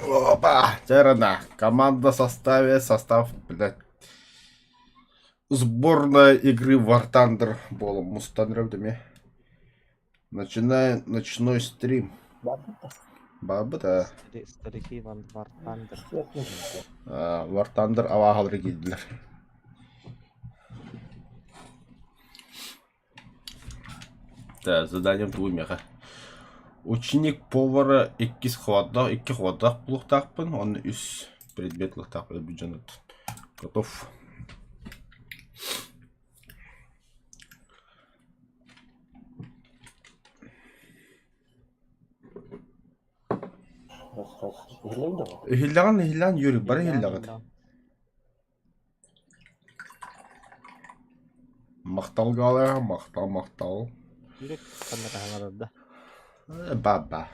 Опа! Терана. Команда составе, состав, блядь. Сборная игры War Thunder буолан мустан эрэ Начинаем ночной стрим. Баабыт аа. Старики Ван War Thunder. War Thunder абааһалары киирдилэр. Да, заданием тугуй миэхэ? Ученик повара иккис холодоох, икки холодоох булуохтаахпын, уонна үс предмет ылыахтаахпын өлбүт дьонуттан. Готов. Иһиллэҕин иһиллээн Юрий, бары иһиллэҕит. Махтал Галя, махтал, махтал. Юрик ханна таһаҥарар да? Ба-ба.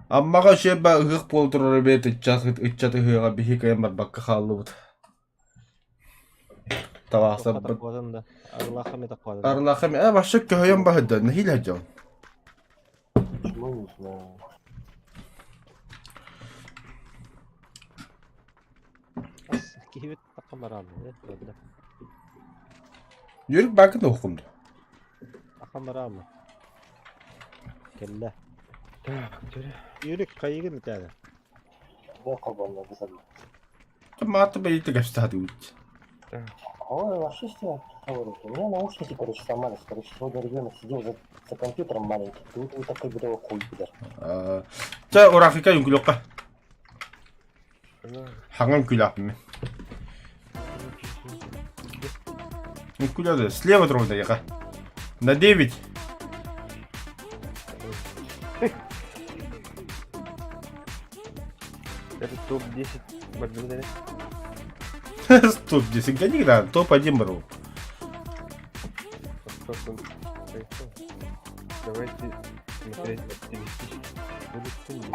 Аммаҕа үчүгэй ыһыах буола турар эбээт ыччат ыччат ыһыаҕа биһи кыайан барбакка хааллыбыт. Табаахсарбыт. Арылаахам э вообще көһөйөн баһыйда нэһиилэ дьон. Почему не знаю. Киһибит таххан бараамы Юрик бакын ухкунду. Ахан бараамы. Кэллэ. Так, дьөрө. Юрик хайыгын итээдэ? Мааты бэйите кэпсээтибит. Так. Ой, вообще что У меня наушники, короче, сломались. Короче, сегодня ребенок сидел за, за компьютером маленький. Тут вот такой бедовый хуй, пидор. Чэ, Урафика үҥкүлүөххэ. Хаҥан күлэхпин. Үҥкүлүө слева турбут На 9. Это топ-10 борьбы, Топ-10. Я никогда топ-1 был. Давайте смотреть оптимистично.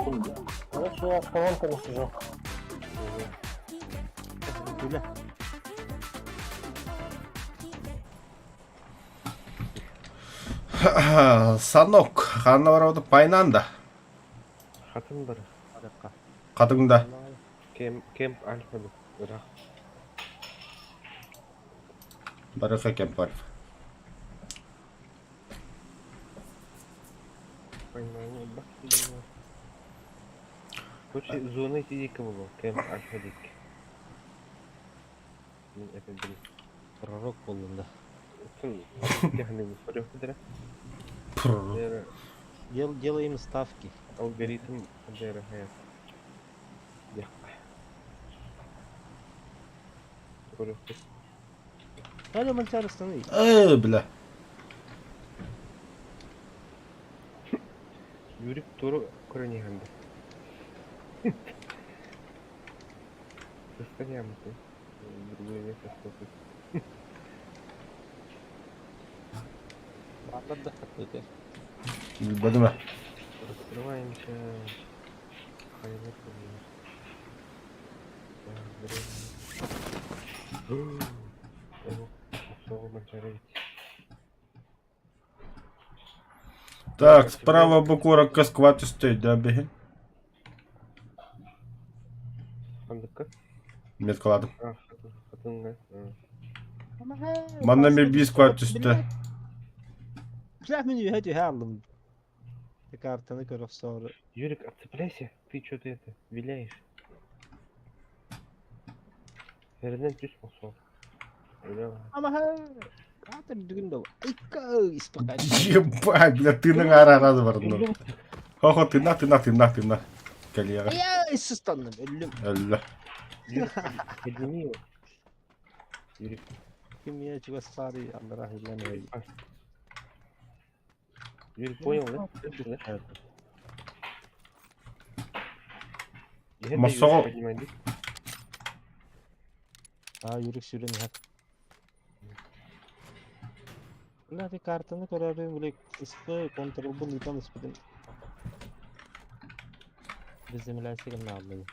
Будет Короче, я с колонками сижу. Санок, ханна барабыт Пайнанда. Хатын бар. Хатыҥда. Кемп, кемп альфа ыраах. Барыха кемп альфа. Понимание бах Короче, зона ити было, кемп альфа дик. Мин эпидем. Пророк буоллум да. Пророк. Дел, делаем ставки. Алгоритм ДРГ. Алло, Мальтяр, остановись. Э, бля. Юрик туру көрөн Состояние другое место что-то. Баалар да хаттыты. Билбэтим. Раскрываемся. Хайлар Так, справа букурок скват стоит, да, беги. Хандыкка? Меткаладым. А, хатынга. Манна мен биир скват түстэ. Бля, мин үһэ түһэ алдым. Картаны көрө охсоору. Юрик, отцепляйся, ты что-то это, виляешь. Эрден түс болсо. Амаха! Катер дүгүн да. Айка испакай. Ебать, бля, тыының ара арасы бар. Хо-хо, тына, тына, тына, тына. Кэлиэҕэ. Я исстанным, өллүм. Өллө. Подними его. Юрик. Ким меня чугас сари аллара хиллен Юрик, понял, да? Массоҕо. А, Юрик сүрэн иһэр. Бля, ти картаны көрөрүм, били испы контролбун ыытан испитим. Приземляйся гына аллы.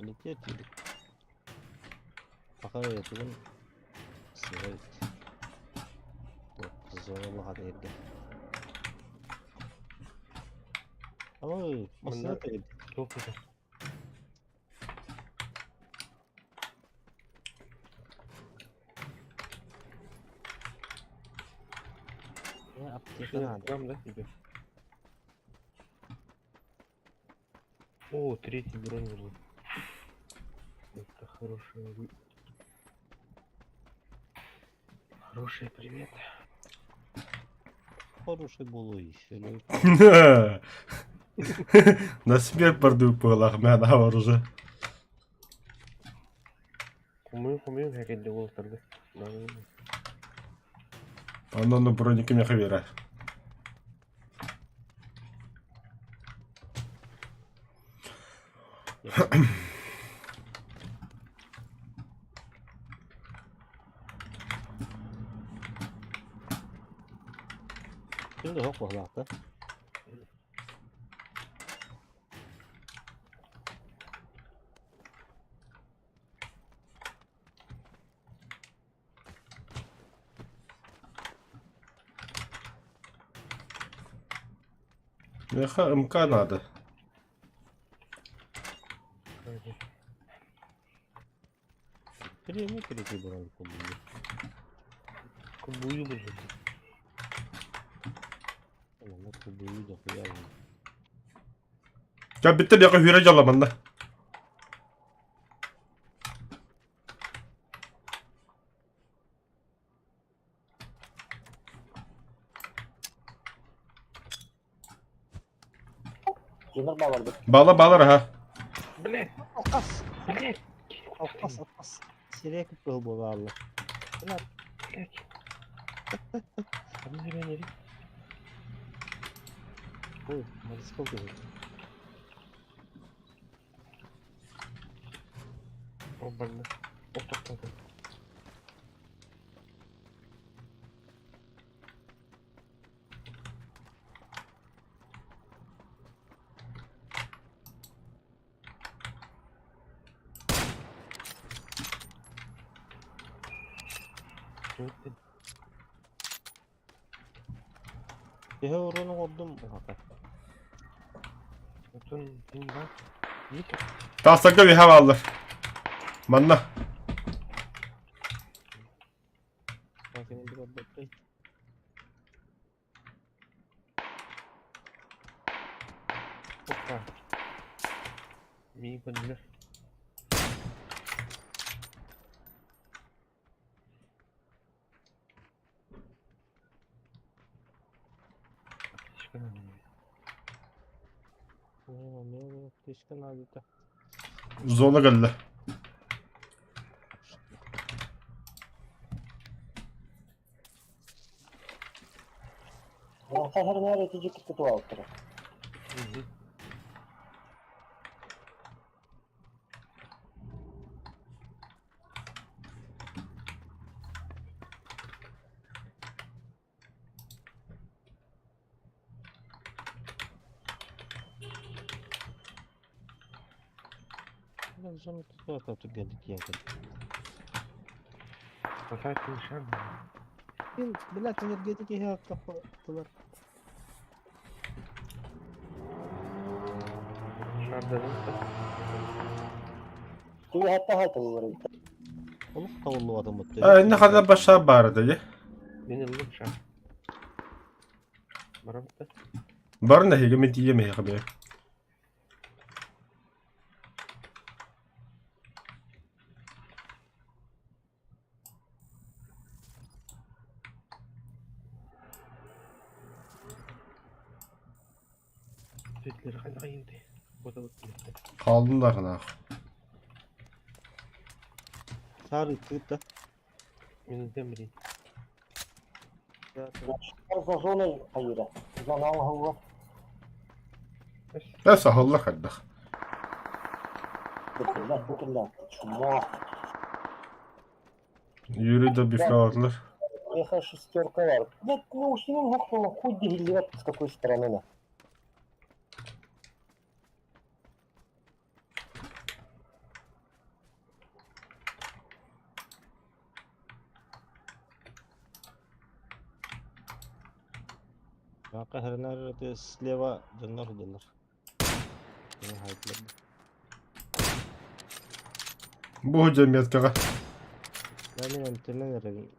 Полететь или пока этигин сыра эбит. Вот, зона эргэ. Ой, Манна массыына тэйбит. туох это? Мне аптека Машина надо. к нам, да, тебе? О, третий бронь Это хорошая вы... Хорошая примета. Хороший буолуо еще. На смерть бардыы быһыылаах мээнэ уже. Хомуйун хомуйун хэкэлде уолаттарга. Онон броники меха биэрэр. Ким да суох быһыылаах да. Меха МК надо. Премия кереки бронь кубую. Кубую боже. Онно кубую дохуя. Я bitti bir hüre jalamanna. Дьоннор бааларбыт. Бала балар ha. Блять, Алкас! блять, Алкас, алкас. Сирек был буолла. блять. Одну тебя не видит. Ой, сколько же. О, больно. О, так, так, так. Тут ты Төһө уруну оҥордум уһата. Отон ким бар? Тахсарга биһэ бааллар. Манна. Максим bir отбой. Опа. Мии көрдүлэр. Аптечка надо мне. Мне аптечка надо. Зона кэллэ. Хахарнаар этижи кытта туалттара. Мгм. Зона тут түргэнник киэн кэлбит. Спасательный шар. Мин, блядь, энергетики тылар. Шар дадым. Тугу хатта хатыллар. Олох табыллыбатым бутты. Инне хана баша баар да. Мин ыллым шар. Барам да. Бар нэһигэ мин тиийэ мэһиэхэ бэйэ. Светлер хайда кайынды. Бота бут. Хаалдым да ханаах. Шар ыттыгыт да. Мин ылдым билин. За зоной хайыра. Зона алһыллар. Э сахаллар хайдах. Бутыллар, бутыллар. Чума. Юрий да бифратлар. Эхо шестерка бар. Блядь, ну уж не могу, хуй дегилеват с какой стороны на. Хаһарынар слева дьоннор сылдьаллар. Бу дьэ меткаҕа. Да мин эмтэнэн эрэбин.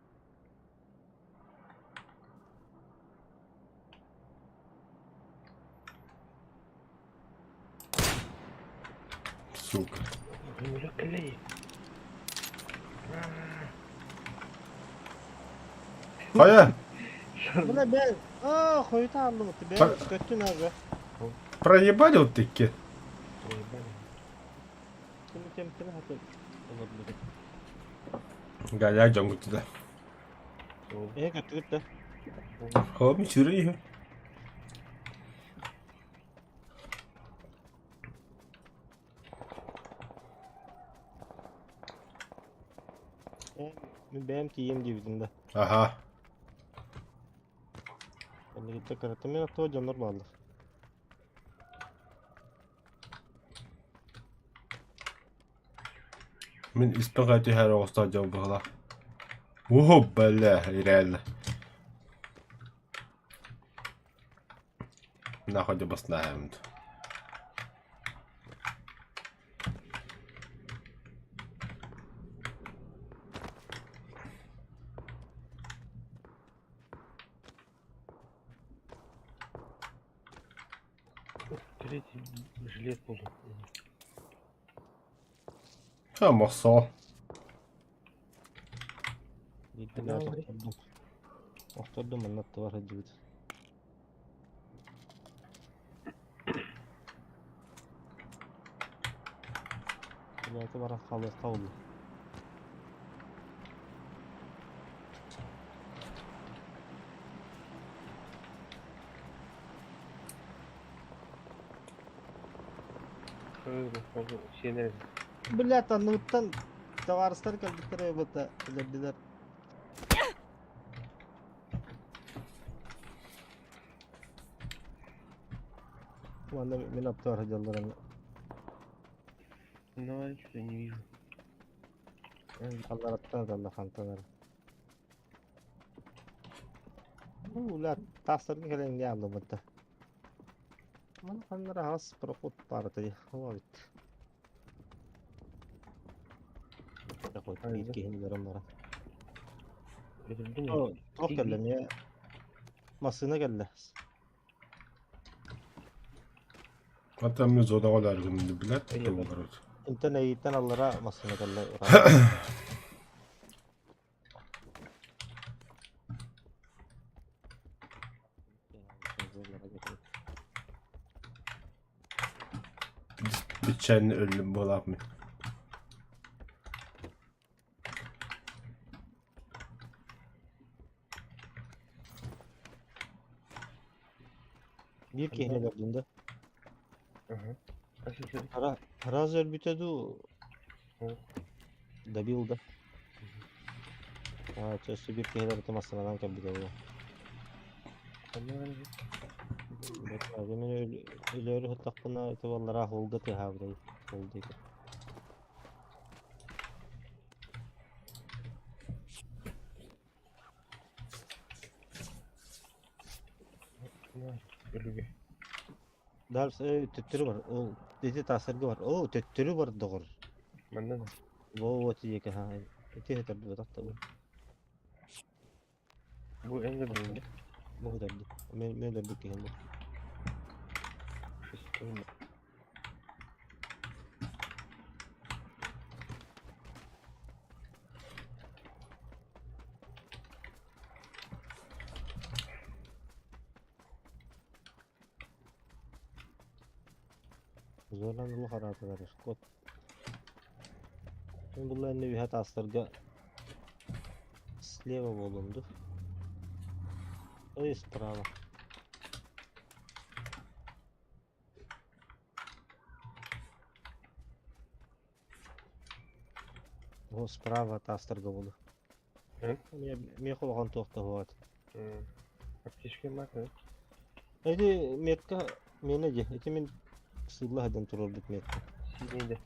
Сука. Хайа? Бына бэл, аа, хойута аллым, бэл, көттүн ага. Проебали вот таки. Ким ким ким хаты олорбут. Галя дьоҥгут да. Э, көттүгүт да. Хоп, сүрүй. Мин бэйэм тиийиэм диэбитим да. Аха. Кэнникиттэн кыраттым мен аттыга дьоннор бааллар. Мин испэҕэ түһэр оҕустаах дьон быһыылаах. О, бля, реально. Нахуй баснаем. Третий жилет буду. А, мохсоо. Биирдэ охтордум манна аттыбар сылдьыбыт. Билээти баран хаалыахха буолла. Блядь, анныттан табаарыстар кэлбиттэрэ эбэтэ өлөрдүлэр. Манна мин аттыбар сылдьаллар аны. Ну, что не вижу. Аллараттан аталла хантан эрэ. Бля, таастарга кэлэн не аллыбыт да. Маны ханнара аҕас проход баарытай эбит. Биир киһини көрөн баран. Туох кэллэ эмиэ? Массыына кэллэ. Хата мен зонаҕа өлөөргүн билэр тугу Интэн эйиттэн аллара массыына кэллэ. Биччээнни өллүм буолаапмын. Биир киһини өлөрдүн да. Раз өлбүтэ дуу? Добил да. Аа, өссө биир киһилэр массыынанан кэлбитэ буолуо. Мин өлөөрү сыттахпына ити буоллара холга тыаһаабытай ол диэки. Өлүгэ. Дальше төттөрү бар. Ол ити таасарга бар. Оо, төттөрү бар доҕор. Манна да. Во-во тиийэкэ ха. Ити хэтэрдибэтэх да бу. Бу эн өлөрдүҥ. Бу хэтэрди. Мен мен өлөрбүт киһим бу. Шестой. Зоран улах араатылар кот. Мин булла инне үһэ таастарга слева буолунду. Ой, справа. О, справа таастарга буолу. Миэхэ улахан туох да суох этэ. Аптечка мака. Эти метка миэнэ дии. Ити мин сыылла сылдьан туруорбут метка. Синий да.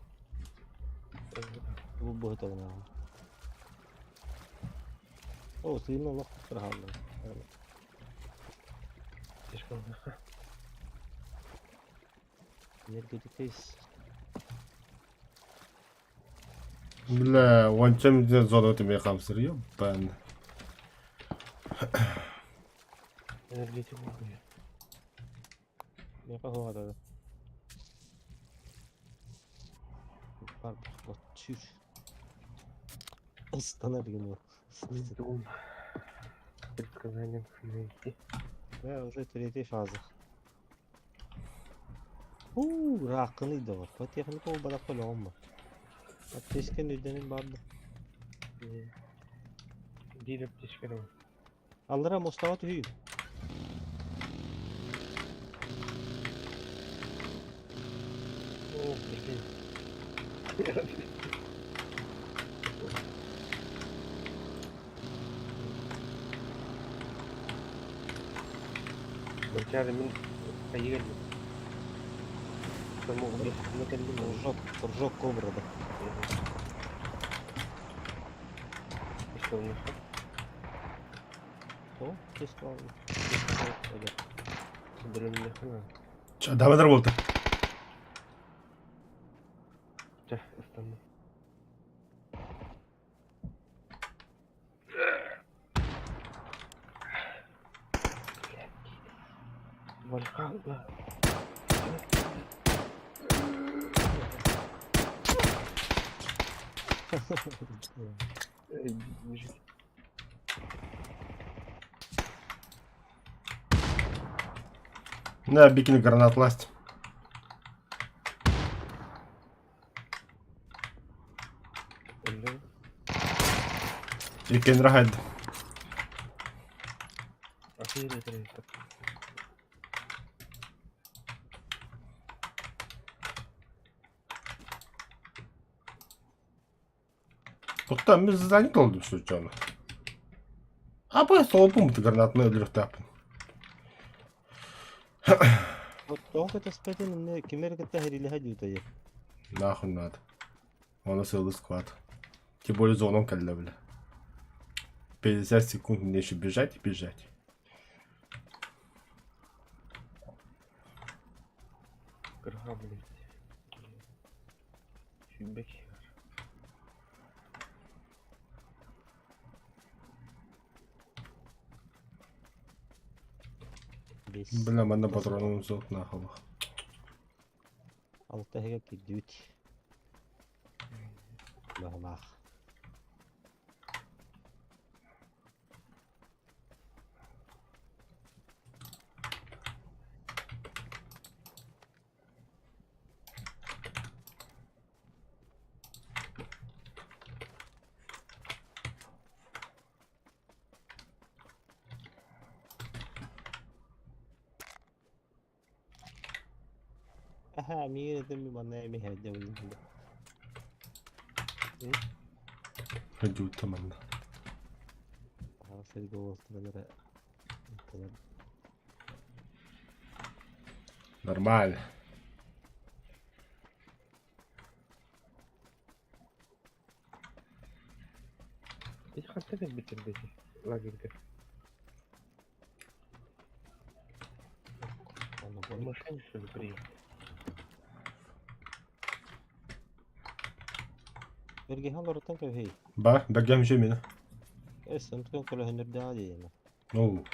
Бу быһыталанаҕын. О, сыыны олох хаалла. Аптечка. Энергетика ис. Бля, уонча мүнүүтэ зона түмэ хамсыр, ёбан. Энергетик угуйа. Миэхэ суох этэ. Бар вот чүр. Ыстанар гына. Дом. Предсказанием найти. Да, уже третья фаза. Уу, ырааххыный доҕор. По техника буолбатах өлөҕүм бу. Аптечкан үрдэнин баар да. Биир аптечка эрэ. Аллара мостаҕа түһүү. О, прикинь. Манчаары мин хайыы кэллим. Самоубийственно кэллим. Прыжок, прыжок кобра да. Что у них? О, ты сказал. Ча, давай работай. Чэ, ыстанным. Вальхалла. Бежит. На, бикини гранат ласть. Өллө. Иккиэн рахайд. Ахире трейсер. Тоқта, мен занят болдым случайно. А солопум гранатны өлүрүөхтээхпин. Тоҕо көтөспөтүн инне кимэр кытта хэрилэһэ дьуутайы. Нахуй надо. Оны сылы склад. Тем более зоном кэллэ бля. 50 секунд мне еще бежать и бежать. Кырга, блядь. Сүүрбэк. Бес. Бля, манна патроным суох нахуй. Алта эһигэ кирдибит. Баҕалаах. Аха, миигин этим манна эми хэрдэ буллум. Хадьута манна. Аха, сиргэ уолтаран эрэ ынтылар. Нормально. Ити хантан кэлбиттэр дии лагерьга? Онно На буолар. машине что ли приехали? Бэргэһэ олорутан кэбиһий. Ба, бэргэм еще мені. Эс, онтукан көлөһүннэрдэҕэ диэйэмэ. Ну,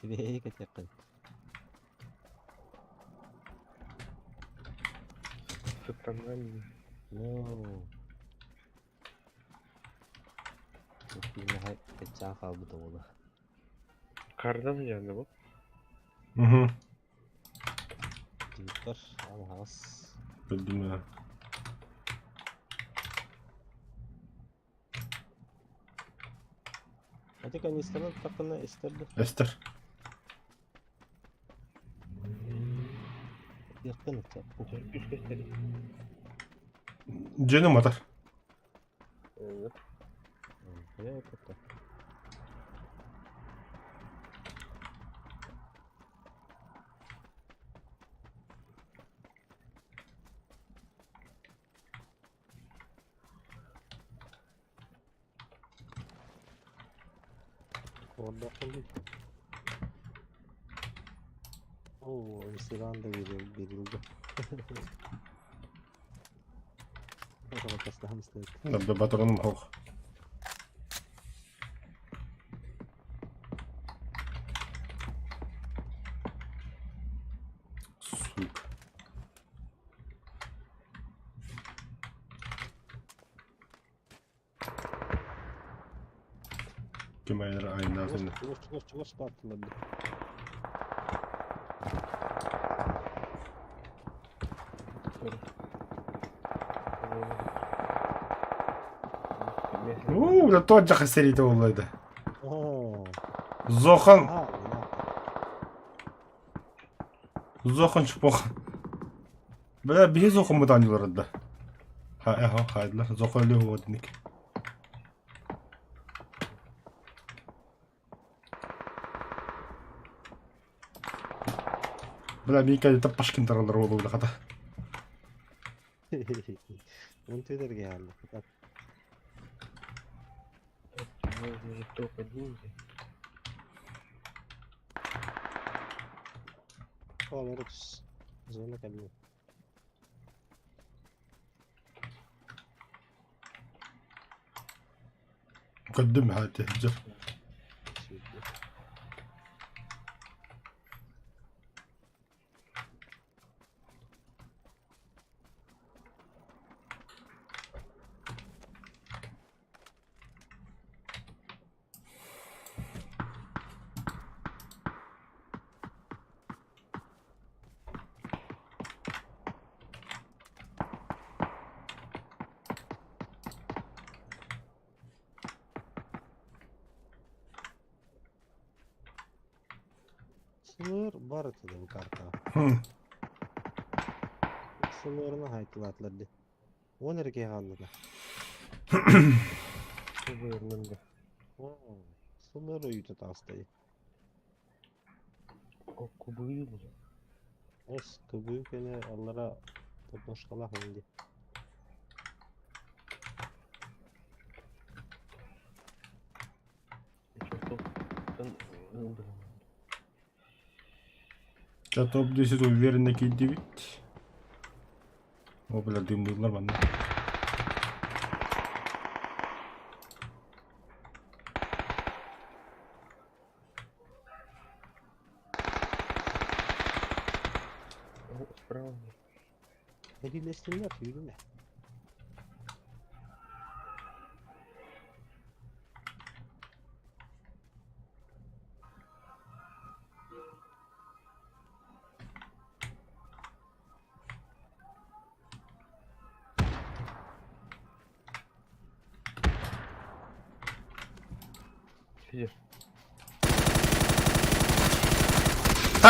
Сибиэһи кэтиэххин. Сатана мне. No. Киинэҕэ кэччээн хаалбыт уола. Кардан дьааны бу. Угу. Твиттер аһаҕас. Көрдүм. Ати канистраны таххына истэр да Эстер. тиэххин ыччат. Үс көстөр. Дьиэни матар. Хайа кытта. Ордоқпын дейді. Оо, Иван да берилді. Да патроным хох. Сука. Ким айар айнаатын. Чугас, чугас, чугас бааттылар. Уу, бля, тот жака серийде боллайды. Зохан. Зохан шпох. Бля, биһи зохоммут оонньуулар да. Ха, эһо, хайдылар. Зохо өлүө уо динник. Бля, миикэ таппашкин таралар уолу бля хата. Он түдерге хаалла. Топ-1. Олорус. Зона кэллэ. Көрдүм хаати дьэ. Сылыр бар этэ бу картаҕа. Сылырына хайтылаатылар дии. Уон эрэ киһи хаалла да. Сылыр ойуута таҕыста дии. Эс, кыбыы кэнэ аллара подножкалаах ин дии. Чэ топ-10 уверенно киирдибит. О, бля, дымныыллар манна. Эриилэстиннэр, сүүрүмэ.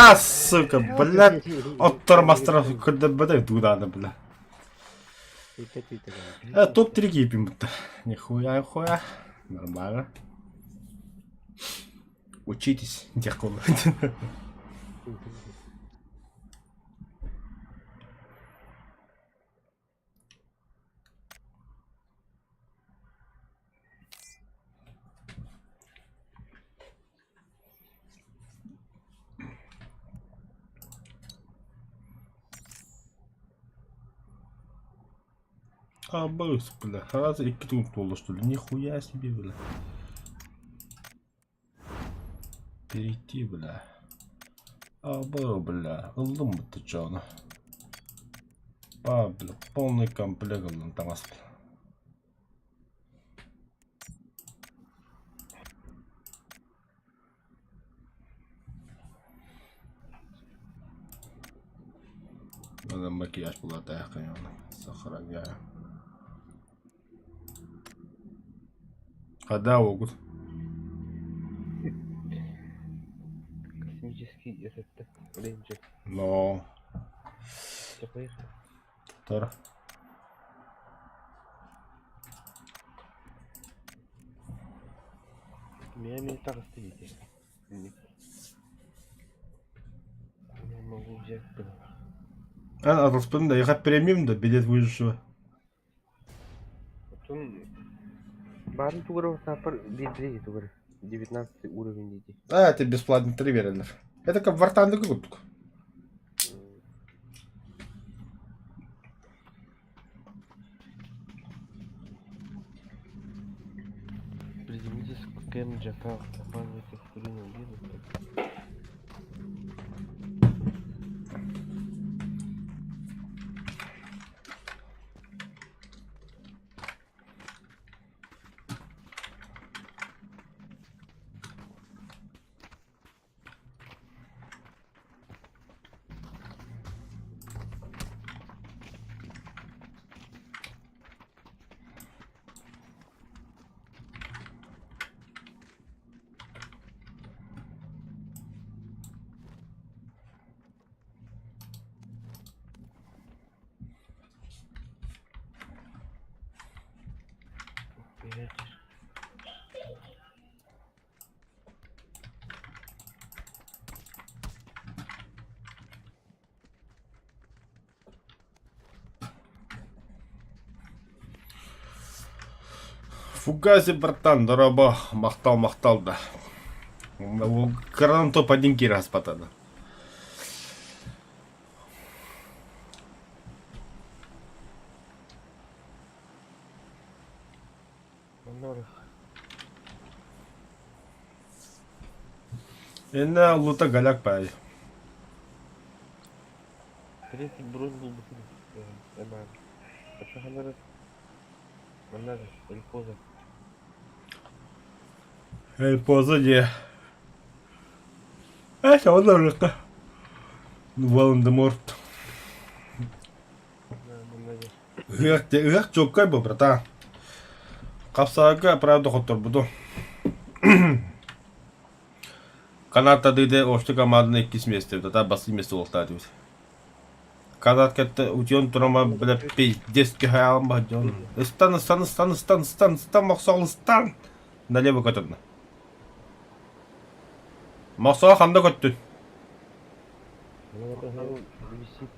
А, сука, блядь, оттор мастера көрдөрбөтө туудааны, бля. Э, топ-3 киипин бутта. Нихуя, хуя. Нормально. Учитесь, дьякон. Абыс, бля, сразу икки тугун туолла что ли? Нихуя себе, бля. Перейти, бля. Абы, бля, ыллым бутта Па, бля, полный комплект ыллым таҥас, бля. Надо макияж булатаах сохраняю. Когда могут? Космический этот рейнджер. Но. Все, поехали. Тор. Меня не так остановите. Я могу взять было. А, атаспын да, я премиум да, билет выжившего. Потом... Барын тугары сапар бидрей тугары. 19 уровень дети. А, это бесплатно три веренных. Это как вартанды куртку. Кен Джакал, компания Курина Лина. Фугаси, братан, дорообо, махтал, махтал да. Кран топ-1 киирэ аспатана. Инна лута голяк пай. Третий бронь был бы Эльпоза. Эльпоза дии. Э, онно Волан-де-Морт. Ыһыах ыһыах чуоккай бу, братан. Хапсаҕайга правда хотторбутум. Канат тадыыда общай команданы иккис миэстэ, тата бастакы миэстэ буолтаатыбыт. Канат кэтте утуйан турама бля пиздец кыһаалым баһдьон. Ыстан, ыстан, ыстан, ыстан, ыстан, ыстан, мохсоҕол ыстан! Налево көтөрнө. Мохсоҕол ханна көттүн? Висит.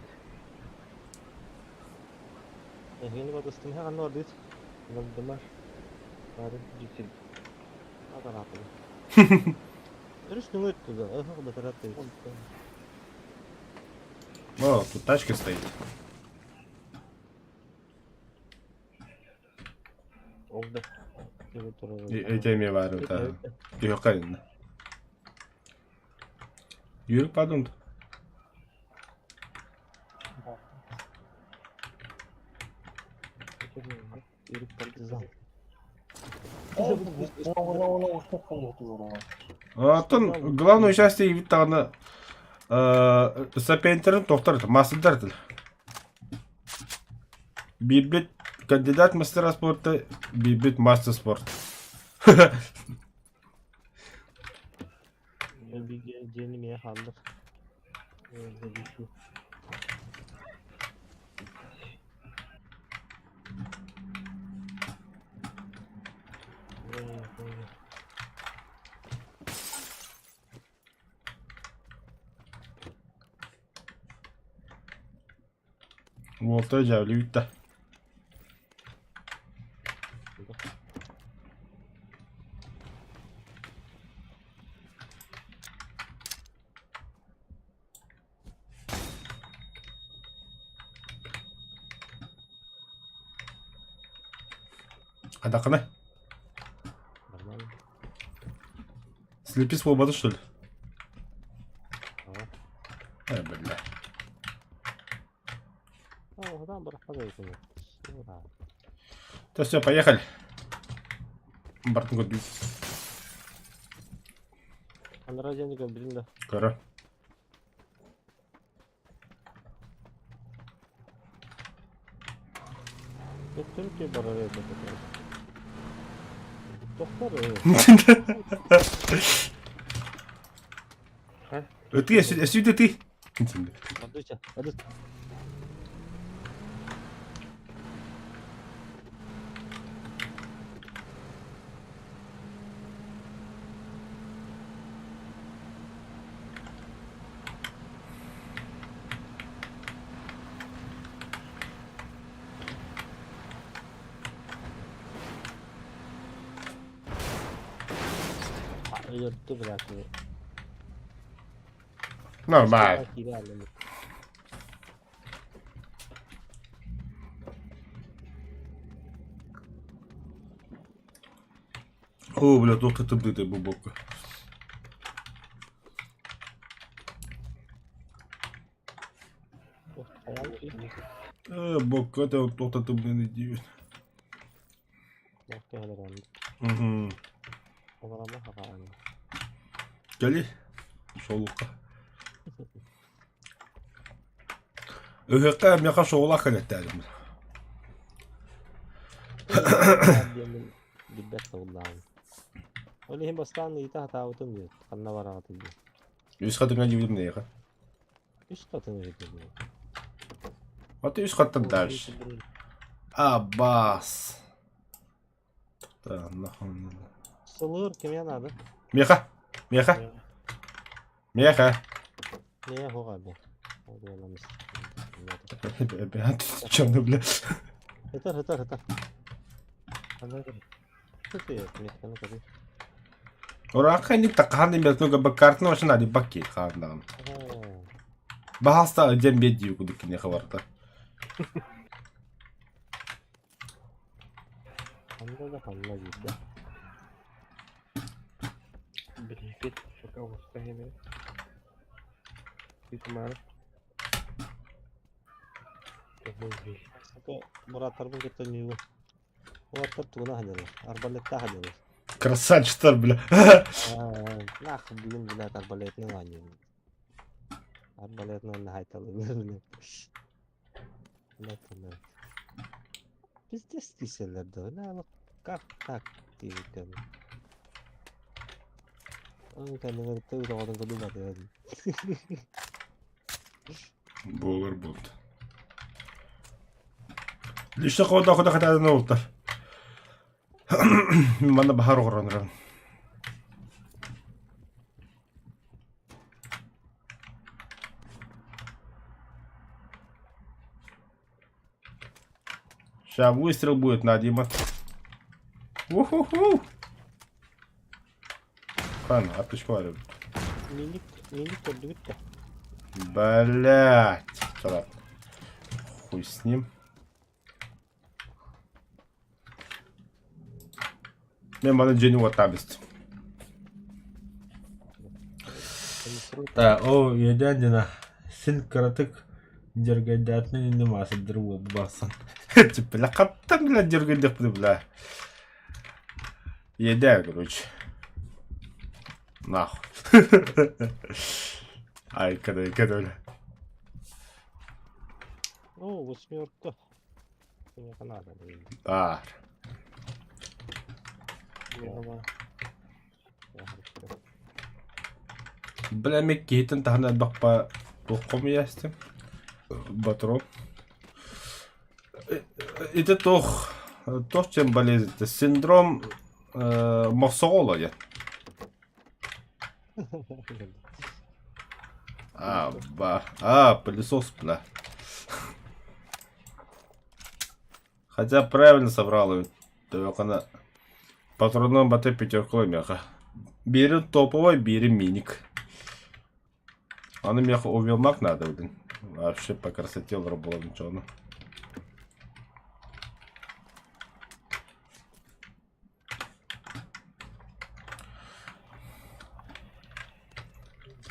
Эһигини батыстым һэ ханна бардыгыт? Вальдемар. Парень житель. Атараатыгы. Өрүс нөҥүө өттүгэр, ыһык бэтэрээ О, тут тачка стоит. Ол да. Эти эмиэ баар это. Түһүөххэ иннэ. Yürü pardon. Партизан. Оттон главное участие ивит даҕаны сапентерин тохтор мастердар этил. Биирбит кандидат мастера спорта, биирбит мастер спорта. Дьиэни миэ хааллар. Уолтара дьээбэлии бүттэ. Адакана. Нормально. Слепи свобода, что ли? Ага. Э, бля. Да все, поехали. Бартын көрдүү. Анараа дьиэни көрдүм да. Көрө. Төттөрү киһи барар этэ. Тохтор Ытыы, өссө ытыы. Адыча, адыс. Өлөрдү быраатыны. Нормально. Оо, бля, туох да тымныытай бу буокка. Ээ, буокка туох да тымныыны диибин. Мгм. Кэли, шоулукка. Ыһыахха миэхэ шоулаах кэлэттээдим. Билбэт сыллаан. Ол иһин бастаан ыйыта сатаабытым диэт, ханна бараҕытый диэн. Үс хатыҥа диэбитим эйиэхэ. Үс хатыҥ эбит диэн. А ты үс хаттан дальше. Аббас. Да, нахуй надо. Сылыр кимиэ надо? Меха! Меха! Меха! Не хоға бе. Чё, бля? Хытар, хытар, хытар. Ураакка инник такахан дим бетуга баккартын очун ади бакки хаандаҕын. Баһаста дьэн биэт дии кудук киниэхэ барта. Ханна да ханна диирдэ. Билигит пока уста хеме. Итмар. Бырааттарбын кытта ньуу. Уолаттар тугуна сылдьаллар, арбалеттаах сылдьаллар. Красавчиктар, бля. Нах, бүгүн, блядь, арбалетынан оонньуубун. Арбалетынан наһайталыылар, блядь. Блядь, блядь. Пиздец тиийсэллэр да, бля, как так диэбиккин. Ой, кэннигэр тыы оҕотун курдук батыһан. Буолар буолт. Лично кого куда хотят олтар. Манна баһар оҕоронорон. Сейчас выстрел будет на Дима. Уху-ху! Правильно, арточка Миник, миник көрдүгүт да. Блять. Ладно. Хуй с ним. Мен маны дьиэни уоттаабыт. Да, о, иэдээн дьэна син кыратык дьэргэйдээтинэн инним маасырдыр уолбу барсан. Бля, хаттан бля дьэргэйдэхпин бля. Иэдээн, короче. Нахуй. Ай, когда, когда, бля. О, восьмерка. Миэхэ наада. Баар. Бля, мен киһитин таһынан элбэхпэ туох хомуйаастым. Батрон. Ити туох туох чем болезнь синдром мохсоҕоло диэн. А, ба. А, пылесос, бля. Хотя правильно собрал ее. Төбөкана патронун баты пятерку меха. Бири топовый, бири миник. Аны меха увелмак надо, блин. Вообще по красоте работал ничего.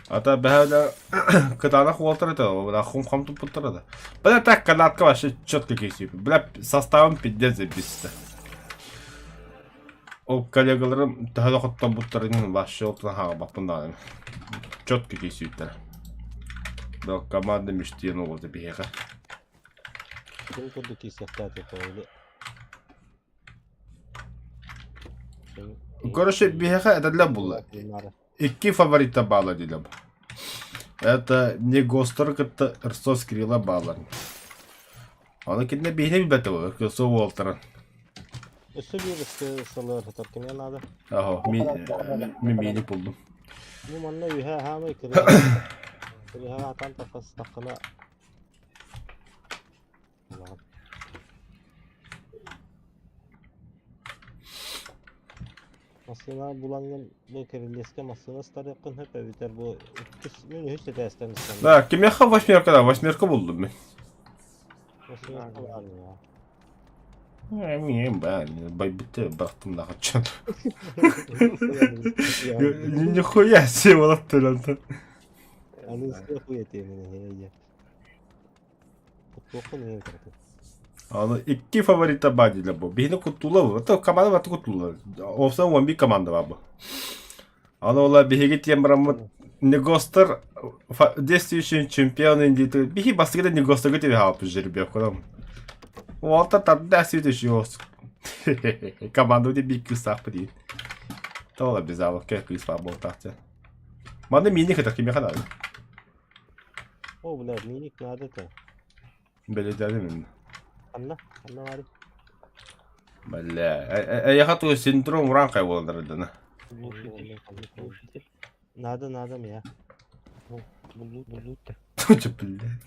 Ата бэһэ кытаанах уолтар этэ, бля хум-хам туппуттара да. Бля так канатка вообще четко кисип. Бля составом пиздец забисто. Ол коллегаларым төһө да хотторбуттарын вообще ол хаалбаппын даҕаны. Четко кисииттэр. Да команда мечты оҕото биһиэхэ. Ким курдук киирсиэхтээх этэ Короче, биһиэхэ этэллэр булла. Икки фаворита баала диилэр. Это не Гостер кытта Ростов Скрила баалар. Аны кинилэр биһини билбэтэ буолар, Ксо уолтарын. Өссө биир сылы сытар кимиэ наада. Аһо, ми ми мини булдум. Бу манна үһэ хаамай кырыһа атан таххастаххына Массыына булаҥҥын бу кириллиэскэ массыына ыстарыаххын сөп эбэтэр бу иккис мин үһүс этээстэн ыстанным. Да, кимиэхэ восьмерка да, восьмерка булдум мин. Восьмерка баар я. Эмиэ байбыты бырахтым да хаччан. Нихуя себе болоттуран. Аны хуя тиэмин Аны икки фаворита баар дииллэр бу. Биһини куттуулар, это команда барыта куттуулар. Офсан 11 команда бар бу. Аны ола биһиги тиэн бараммыт Негостер действующий чемпион Индии. Биһи бастакы Негостерга тебе хаалбыт жеребьевкадан. Уолта тарда следующий Команда де биир кыыстаахпыт диин. Тола безаловка кыыс баар буолтаахча. Манна мини кытар кимиэхэ наада? О, бля, миник надо-то. Бэлэдээбим. Ханна? Ханна баарый? Бля, эйэхэ туу синдром ураанхай буолан дана. Глушитель. Глушитель. Надо, надо мне. Булут. Туча, бля.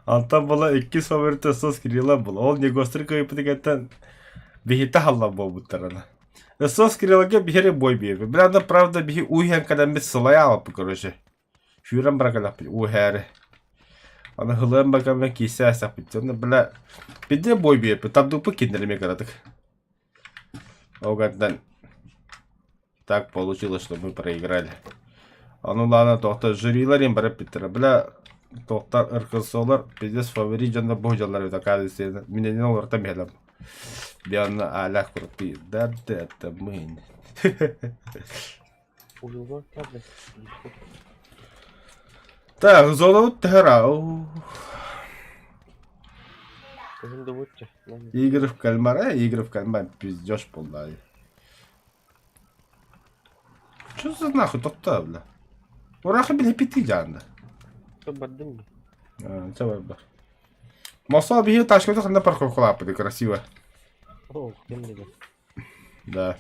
Антон була иккис фаворита сос Кирилла була. Ол Негостер кыйпытыгаттан биһитэ халла буолбуттарына. Сос Кириллаге биһири бой биэрбит. Бля, да правда биһи уйһэн кэлэммит сылайаалаппыт короче. Сүүрэн баран уһээри. Аны һылыан бакаммын киирсэ саппыт. Онно бля биирдэ бой биэрбит. Тардыппыт кинилэри эмиэ кыратык. Ол гынан так получилось, что мы проиграли. Ону ладно, тоохто жюрилар им барып биттэрэ. Бля тоохтар РКСОлар пиздец фаворит дьоннор бу дьоннор эбит оказывается. Минэнин олорто миһэлэм. Бианна аля крутые. Да да это мы. Уйулҕа правда. Так, золот тара. Кыһын да бучча. Игры в кальмара, игры в кальмар, пиздеж полный. Что за нахуй тохтоо, бля? Урахы били пити жаанда. Бардым би. А, чэ бар бар. Мосоо биһи ташката ханна парковкалааппыт красиво. О, ким диде? Да.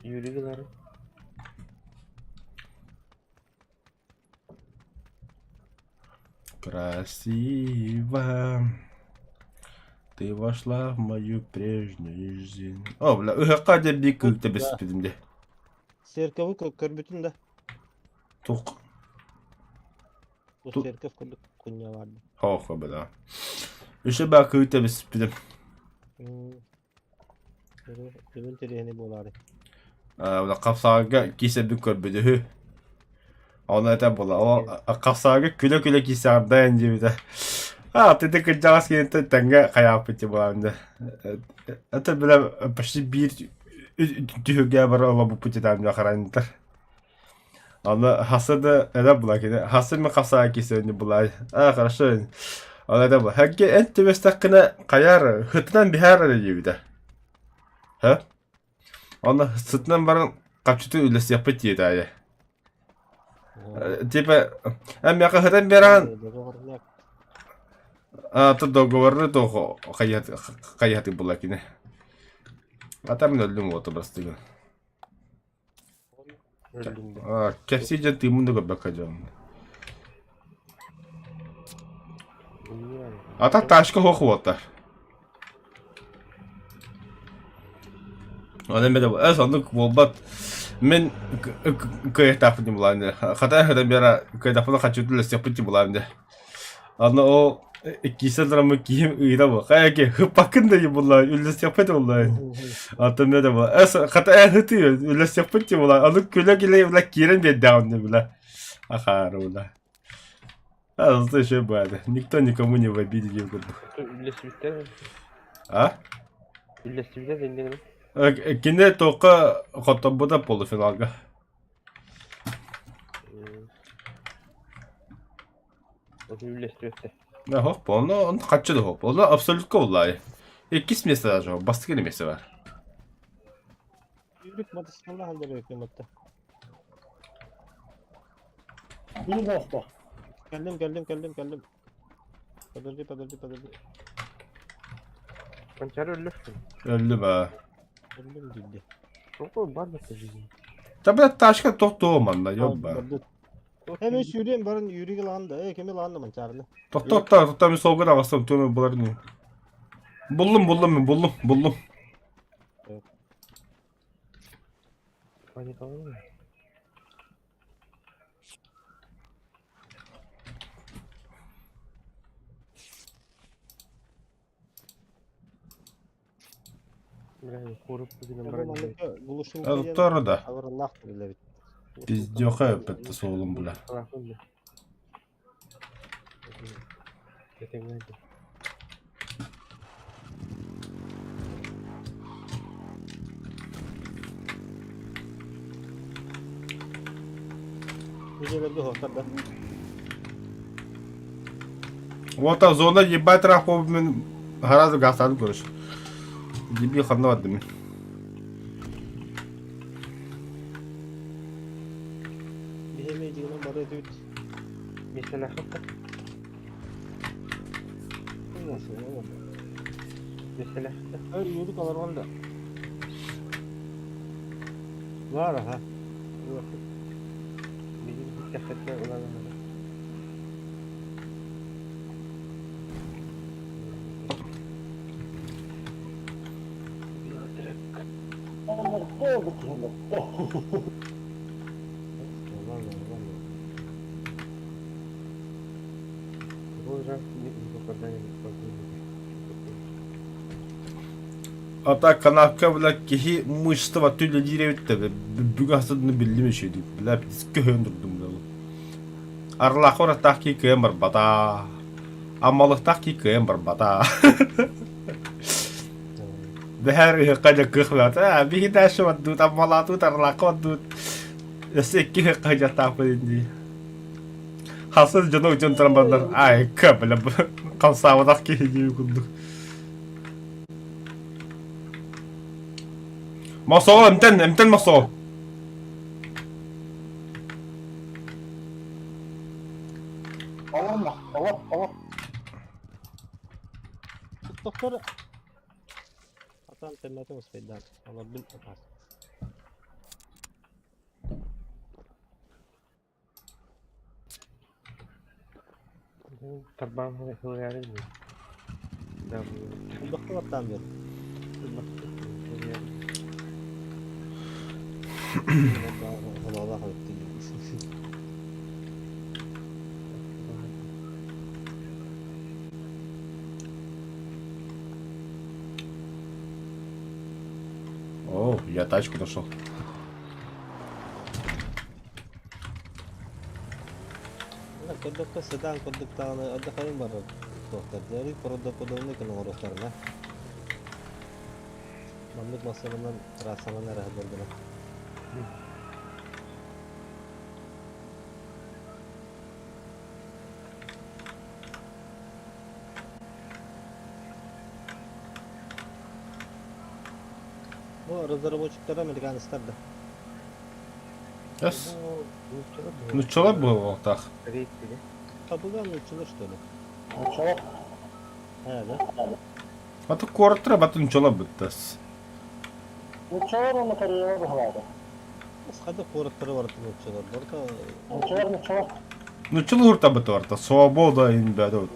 Юрий гынары. Красиво. Ты вошла в мою прежнюю жизнь. О, бля, ыһыкка деп биир кыыкта беспитим де. Церковы көрбүтүн да. Тук. Бу Ту- церковь курдук кунья барды. Хо, бля. Үше баа кыыкта беспитим. Бүгүн тириэни буолаары. Бля, хапсаҕайга киисэрбин көрбүтүһү. Ону этэ була. Ол хапсаҕайга күлэ-күлэ киисэҕэрдээн диэбитэ. А, ты кырдьаҕас киһинтэн тэҥҥэ хайааппыт буолаан дэ. Это бля почти биир түһүлгэ бары олорбуппут этаам хараннар. Аны хаса да эдэ була кини. Хаса мен хапсаҕай киисэрин булай. А, хорошо. Ол этэ була. Хагге эн түбэстэххинэ хайаар хытынан биһаар эрэ диэбитэ. Һэ? Онно сытынан баран хапчыты үллэстиэхпит диэтэ айа. Типа, эн миэхэ сытан биэрэҕин, а то договоры туох хайыһатык була кини. А там өллүм уоту бастыгын. Өллүм да. А, кэпсии дьон тыыммын да көрбөккө дьон. А так ташка суох уоттар. Онон эмиэ да эс оннук буолбат. Мин кыайыахтаахпын дии булаан дии. Хата эһэтэ биэрэ кыайдахпына хаччытын үлэстиэхпин дии булаан дии. Аны ол киирсэн тураммын киһим ыйыта бу. Хайа ки хыппаккын да дии буллаан үллэстиэхпит буллаан. Оттон эмиэ да бу эс хата эн хытыы үллэстиэхпит дии булаан. Аны күлэ-күлэ бля киирэн биэрдэҕим дии бля. Ахаары бля. А, зато еще баада. Никто никому не в обиде диэн курдук. Үллэстибиттэр. А? Үллэстибиттэр иннигин. Кини тоққа хотторбута полуфиналга. Үллэстибиттэр. Да, хоп, оны он хаччы да хоп. Оны абсолютка буллай. Иккис место даже, бастыкы место бар. Yürük матысында халдар өкмөттө. Или Настя. Келдим, келдим, келдим, келдим. Подожди, подожди, подожди. Кончары өллөшпүн. Өлдү ба. Келдим диди. Какой бардак жизни. Та бля ташка тохтоо манна, ёбба. Hemen sürüyem barın yürüge lan da. E kemi lan da mançarını. Тохтоо, тохтоо, мен солгун ағастам, төмө булар не. Буллум, буллум мен, буллум, буллум. Паниковал. Бу маннык глушилка диэн Торо да. абыраллаах тэрил эбит. Пиздёха өппөттө суолум бля. Видеоларга хоттар да. Вот а зона ебать рахов мен гораздо гастан көрүш. Дебил ханна бардым мен. Биһиэми дьиҥинэн бары этибит. Өр юрик олоргон да. Бар аха. Нормально, нормально. А так канапка бля киһи мышцаба түллэлиир эбит да бүгүн хасыдыны биллим үчүгэй бля көһөн турдум бля Арлаахха уратаах кии кыайан барбата Аммалыктаах кии кыайан барбата Бэһэр ыһыкка дьэ кыах бата биһи дальше бардыбыт Аммалаатыбыт Арлаахха бардыбыт өссө икки ыһыкка сылдьыахтаахпыт дии Хасыс дьону дьон туран бардар айка бля хамсаабатах киһи дии курдук Мосоҕо эмтэн эмтэн мосоҕо Олорно, олор, олор. Доктор Атан темнотын успейдан. Олордум атас. Доктор аттаан бер. О, я тачку нашел. Көрдөххө седан курдук даҕаны алдьархайым барар суохтар. Дьэ, правдоподобный гына оҥоруохтарына. Маннык массыынанан трассанан эрэ сылдьар гына. Бу разработчиктара американецтар да. Yes. Нуччалар буолуохтаах. Табыга нуччалар что ли? Нуччалар. Ээ да? Аты куораттара баты нуччалар быттас. Нуччалар уонна Кореялар быһалаата. Хада куораттара барыта нуччалар. Барыта Нуччалар, нуччалар. Нуччалар урта быты барта. Свобода инбэдэ вот.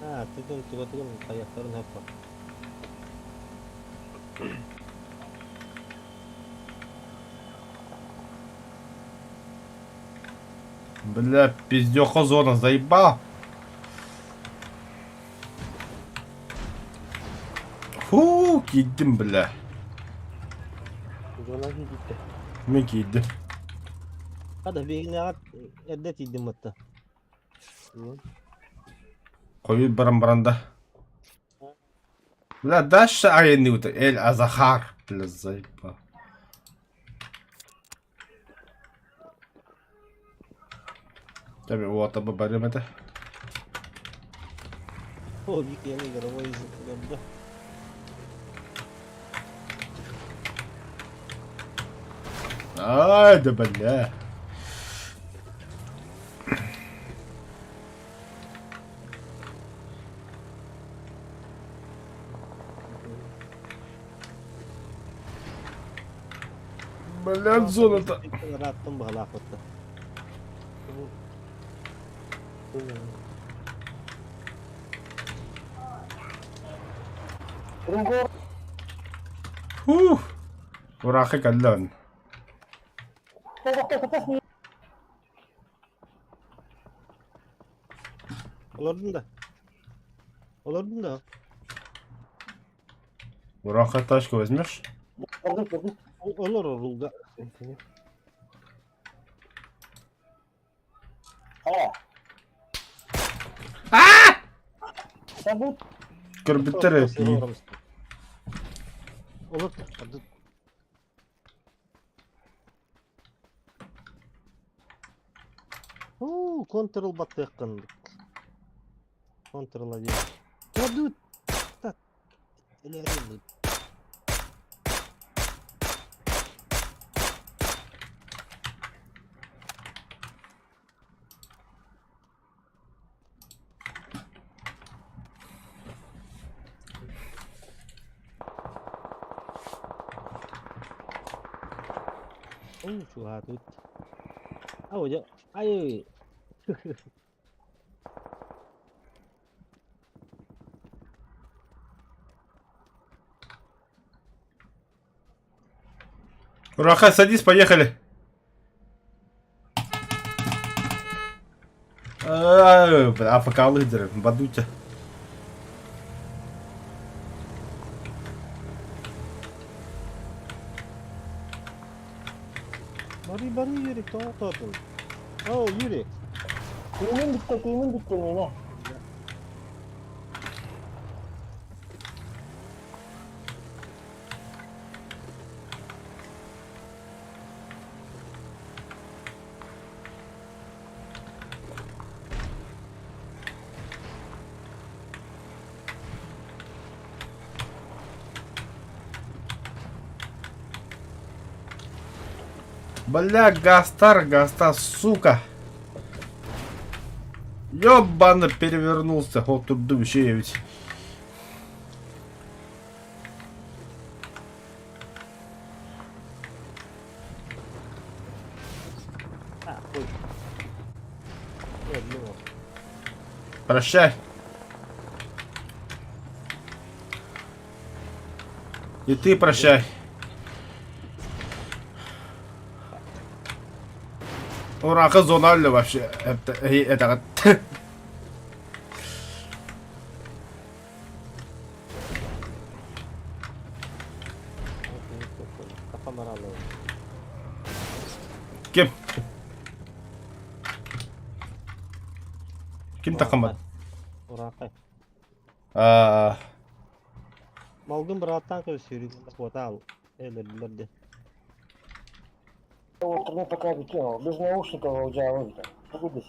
Аа, тыгын тугатыгын тайахтарын хаппа. Бля, пиздёха зона, заебал. Фу, киирдим, бля. Мин киирдим. Хада биһигинээҕэр эрдэ тиийдим батта. Хойут баран баран да. Бля, дальше айанныбыт Эль Азахар, бля, заебал. Tabii o ataba барыам этэ. О, Вики игровой язык да. Ай, да бля. Блядь, зоната. Ырааттым баһалаах батта. Ругор. Фух. Урахы кэллэн. Олордун да. Олордун да. Ураха тачку возьмешь? Олор рулга. Көрбүттэр эпии. Олор Уу, контрол баттыаххын. Контрол один. Кладут. Так. Уу, чугаһаатыбыт. Ау, дьэ, ай! Ураха, садись, поехали. АФК лидеры, бадутя. Бары, бары, Юрий, тоҕо тоотун? О, Юрий. Тыыным бүттэ, тыыным бүттэ миэнэ. Бля, Гастар, Гастар, сука. Ёбано перевернулся. Вот тут вообще ведь. А, хуй. Ой, Прощай. И ты прощай. Ураха зонально вообще. Это, это. Ким? Ким такамат? Уракай. Аа. Малгын бырааттаан көбүс куотаал. Өлөрдүлэр де. Вот мне пока кинул. Без наушников аудио Погоди.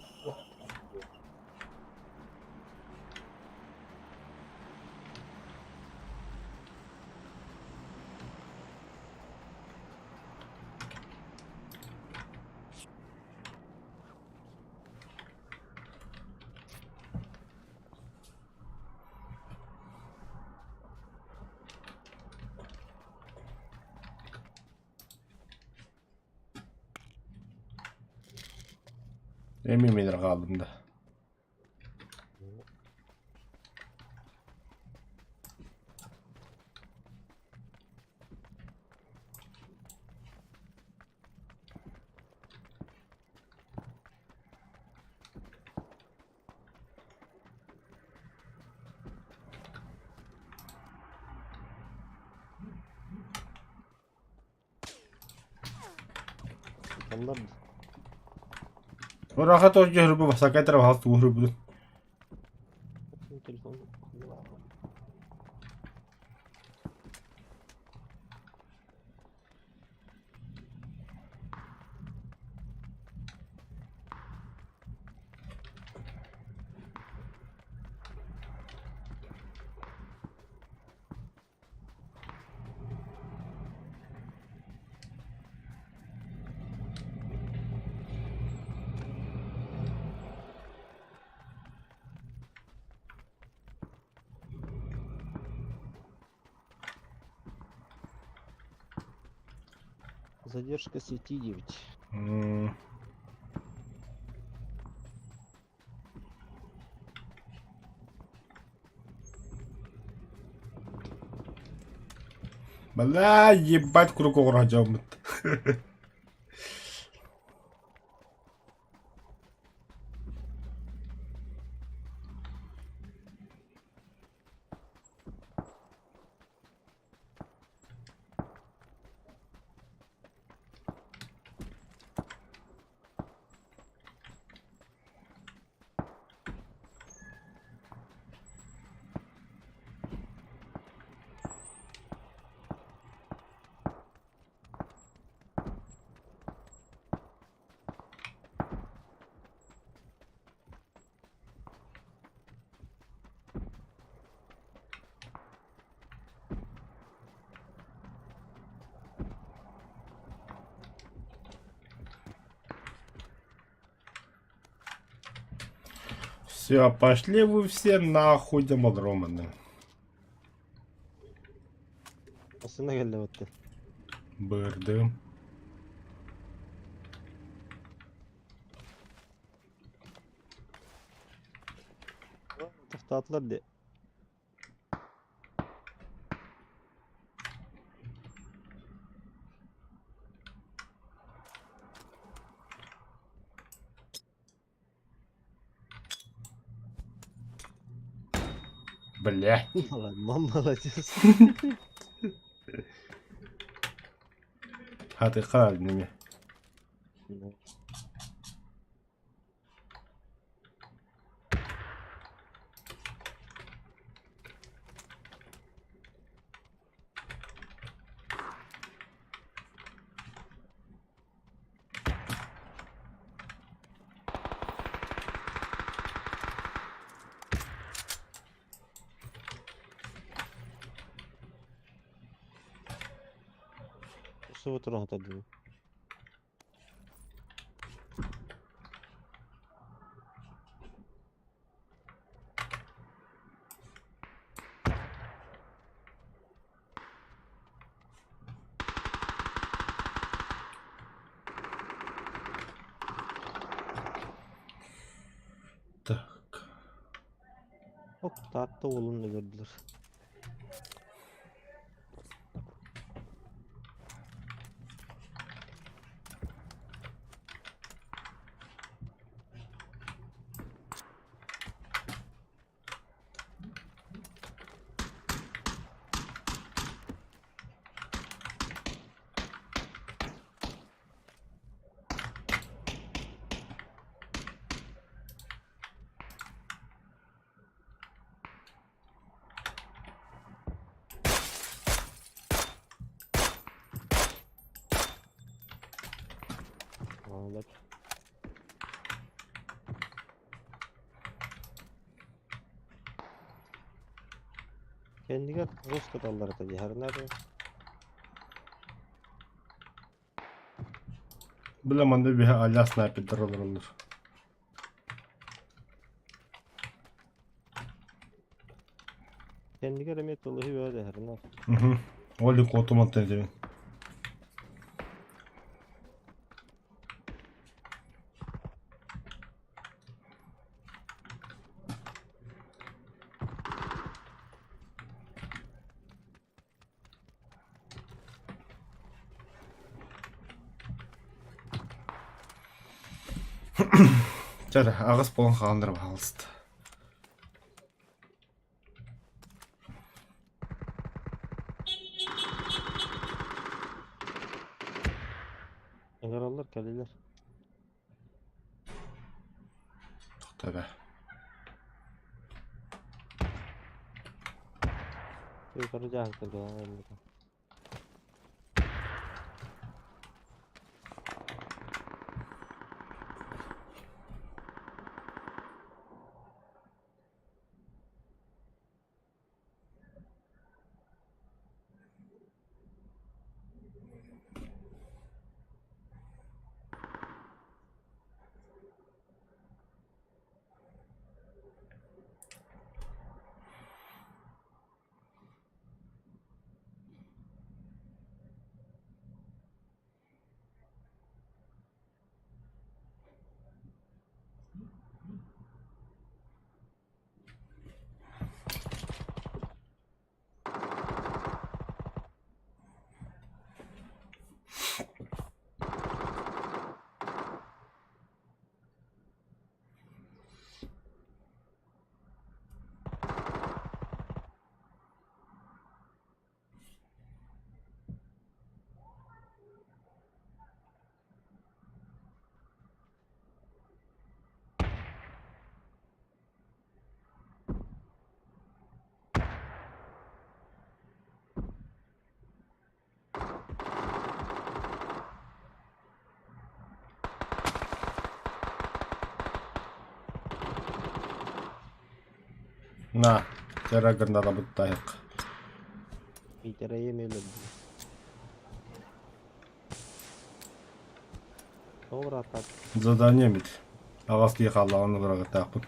Emin midir kaldım da. Оннор Ураха тоже хөрбү басакай тарап халты хөрбү. телефон. Задержка сети 9. Бля, ебать круг оҕорожоммут. Все, пошли вы все нахуй, демодроманы. Массыына кэллэ бытты. Бырдым. Тохтоотулар дии. Бля. Молодец. Хатыха неме. Субу туран дуу. Так. Ок, Таатта уолун өлөрдүлэр. Молодец. Кэннигэр тугус кыталлар этэ дьаһарынар. Бля, манна биһи аля снайпердар олороллор. Кэннигэр эмиэ тылыһы бөҕө дьаһарынар. Угу. Оли куотумантан этэбин. Чэ эрэ, аҕыс буолан хаалан баһаалыста. Ыҥыраллар кэллилэр. Тохтоо Yukarı дьаһалтарга На, тера гранатабыттаах. Миитэрэйи эмиэ өлөрдүлэр. Тоҕо бырааттаат? Задание эбит. Аҕас киһи хааллаҕын ыларагыттаахпын.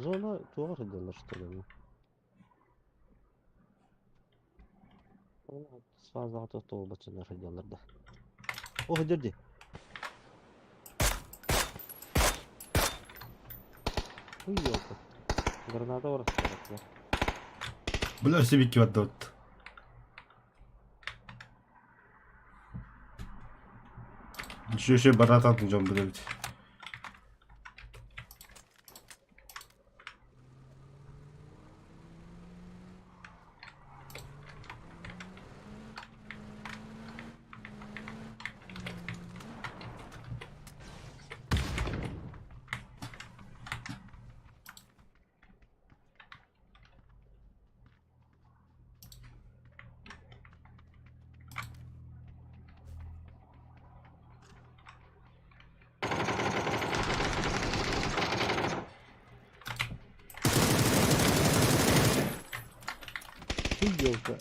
Зона туох сылдьаллар что ли? Сфазаҕа туолбат дьоннор сылдьаллар да. О, сылдьар дии. Ой, ёлка. Граната барахсар. Бля, все бикки барда. Еще барататын дьон билэбит. Ой, ёлка.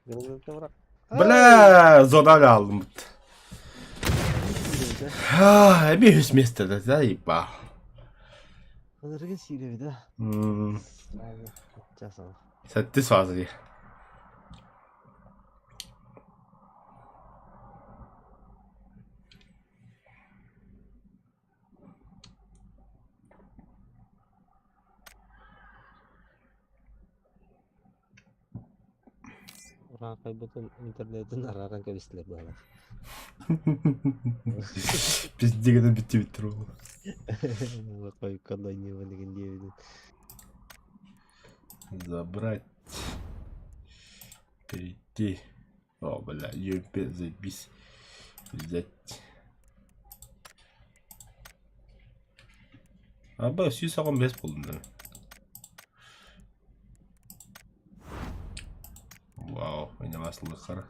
Граната барах. Бля, зона алдым. Эми үс место да, ебал. Ынырыгын сиирэбит да. Часова. Сэттис фаза дии. Ураахайбытын интернетин арааран кэбистилэр быһалаах. Пиздегенен бүттүбүттэр ол. Койконной ньыманигин диэбитин. Забрать. Перейти. О, бля, ЮМП заебись. Взять. Аба, 185 буоллум да. Вау, ойнамаслыхара.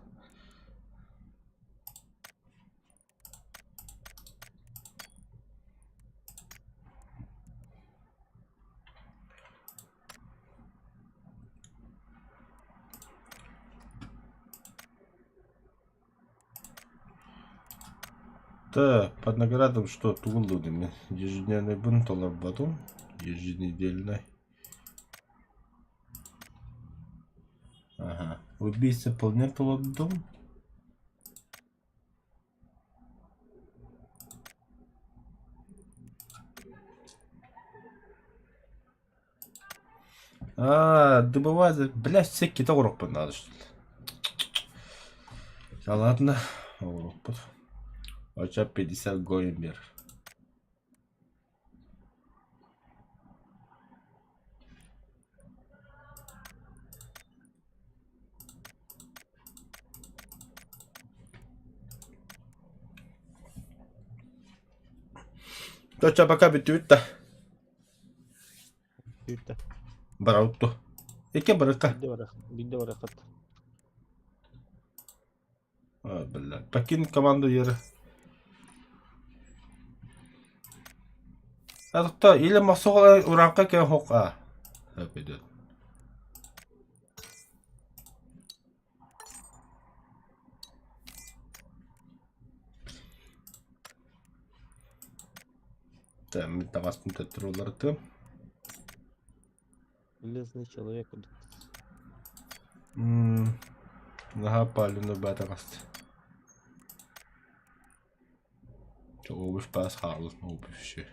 Так, под наградам что? Тугун дудым. Ежедневный бун толорботум. Еженедельный. Ага. Убийца вполне толордум. А, добывать, блядь, все какие-то урок надо, что ли. Да ладно, урок Оча 50 гоимбер. Точа пока бүтүбүт да. Бүттэ. Бараутtu. Икки барыкка. Биирдэ барах, биирдэ барахат. А, бля. Покинуть команду Еры. А или мосоҕо ураакка кэ хок а. Пойдет. Так, мин таҕаспын төттөрү уларытыам. Железный человек. Наһаа палина баатаҕаст. Обувь паас хаалыс обувь еще.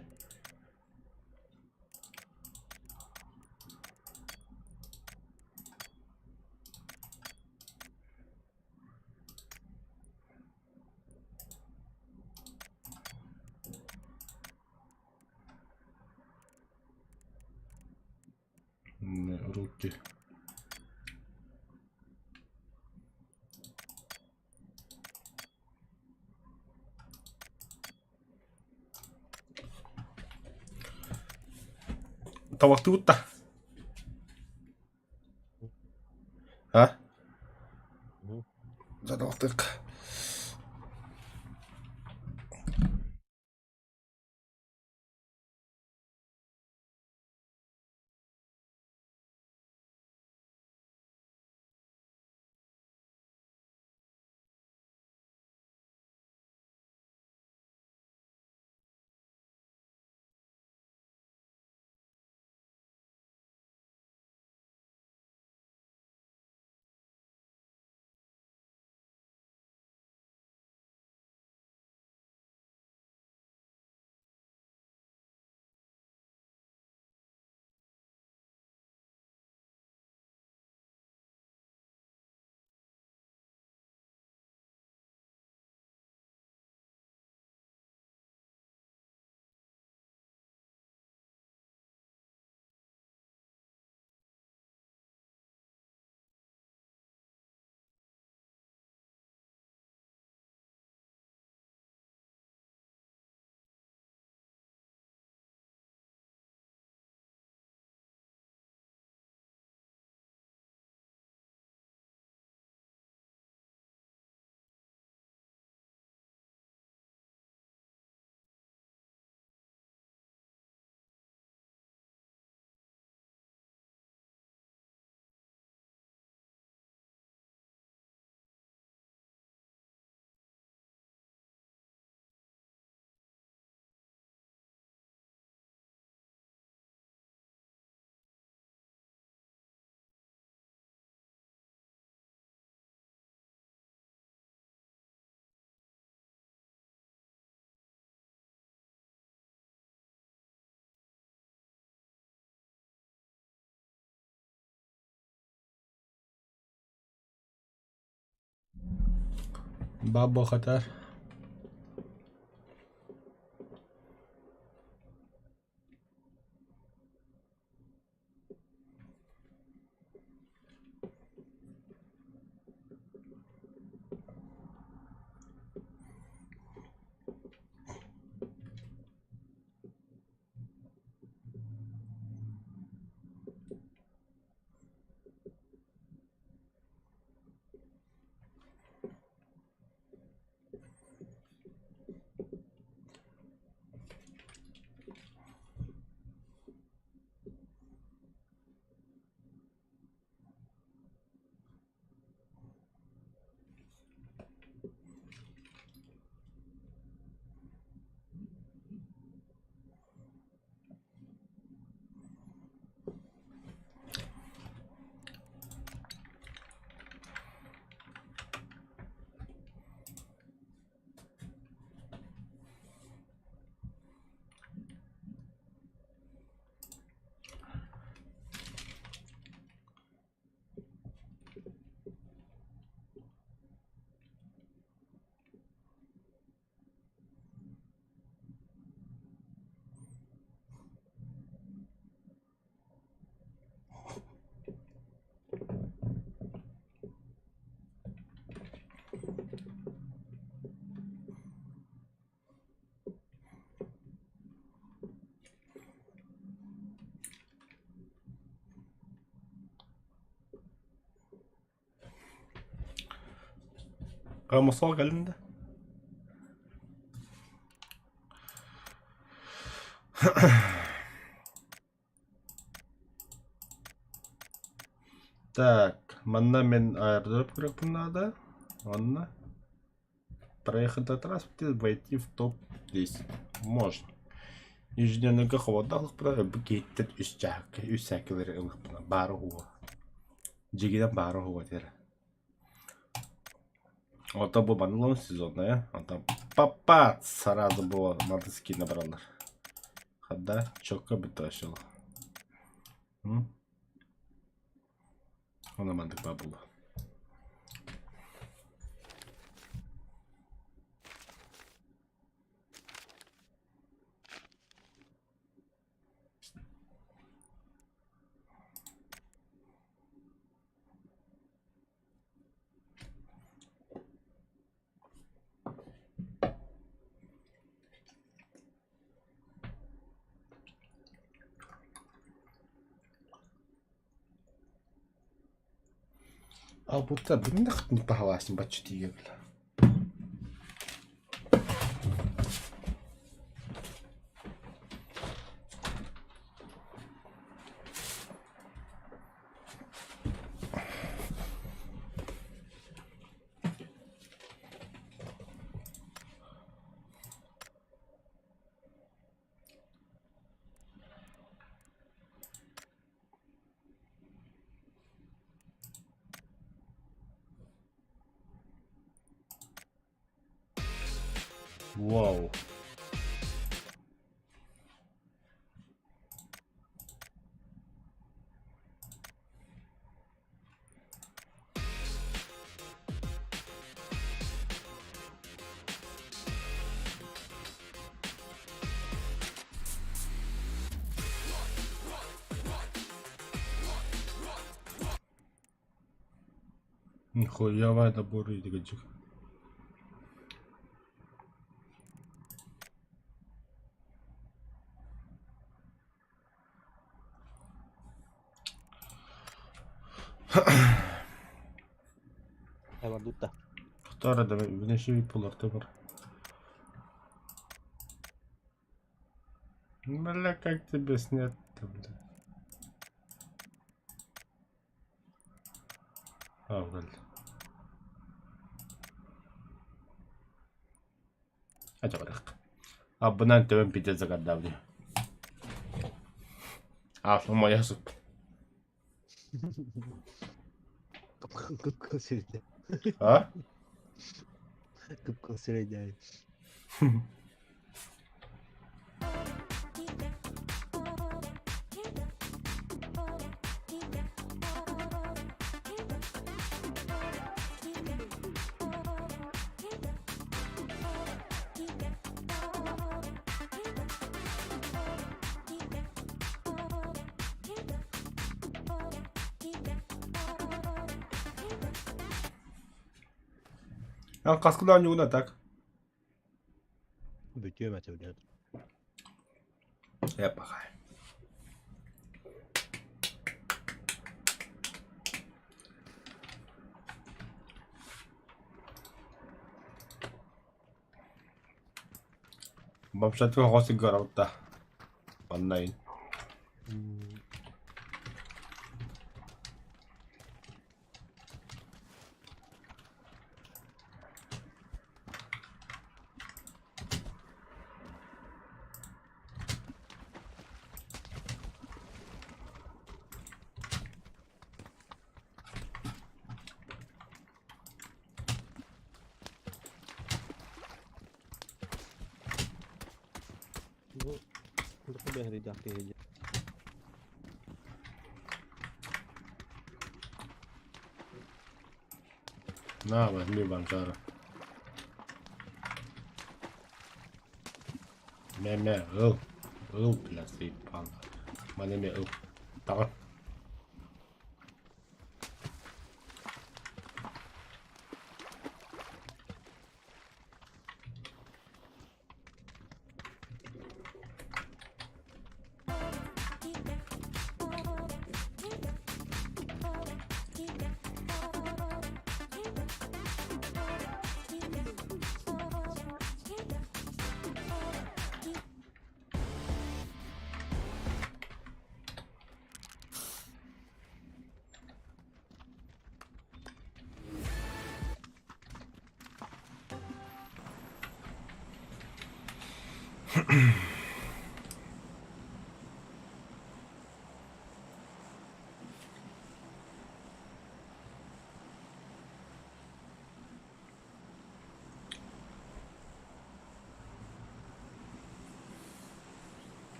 Руки. Табахтыбыт да? А? Табахтык. Баба хатар. Москваҕа кэллин да? Так, манна мин аэродроп көрүөхпүн наада. Уонна проехать до транспорта, войти в топ-10. Можно. Ежедневныйга холодно ылыхпына, өлбүт киһиттэн үс чаһыкка, үс сээкилэри ылыхпына. Баара уһуо. Дьигинэн баара уһуо этэр. Ото бу манылан сезонная. Онтон папа сразу было мадыски набралар. Хада четко вытащил. Она мандык бабула. А будто быннах не паһалаасым бачча тиийэ бile. Вау. Нихуя набор игрочек. Эвардутта. Хтора да внешний полартыбар. Бля, как тебе снять-то, бля? А, бля. Ачабарах. Абынан төбөм пиздец загадав дии. А, моя суп. Кып-кыл сирэйдэ. А? Кып-кыл сирэйдэ. А хаскылаан ньугуна так. Бүтүөм этэ блядь. Я пахай. Бомжатка хос играл-то. Онлайн. Бу Бу бэһэрийдээх киһи дии. На, возьми бомжара. Мэ-мэ, ыл. Ыл, блядь, заебал. Маны ыл. Таҕа.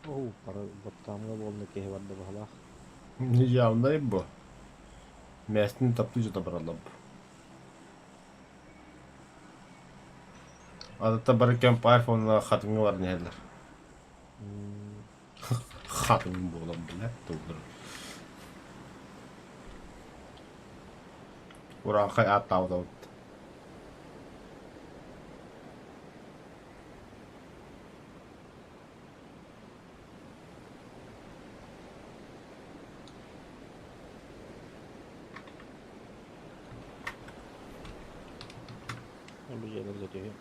Оо, пара баттаамҥа буолна киһи барда баһылаах. Явно бу. Местный таптыы бараллар. Адата бары кэм айфонна хатыҥҥа баран иһэллэр. Хатыҥ буолан билэр тыллар. Урааҥхай ааттаабыт. Бу дьиэлэргэ түһүөм.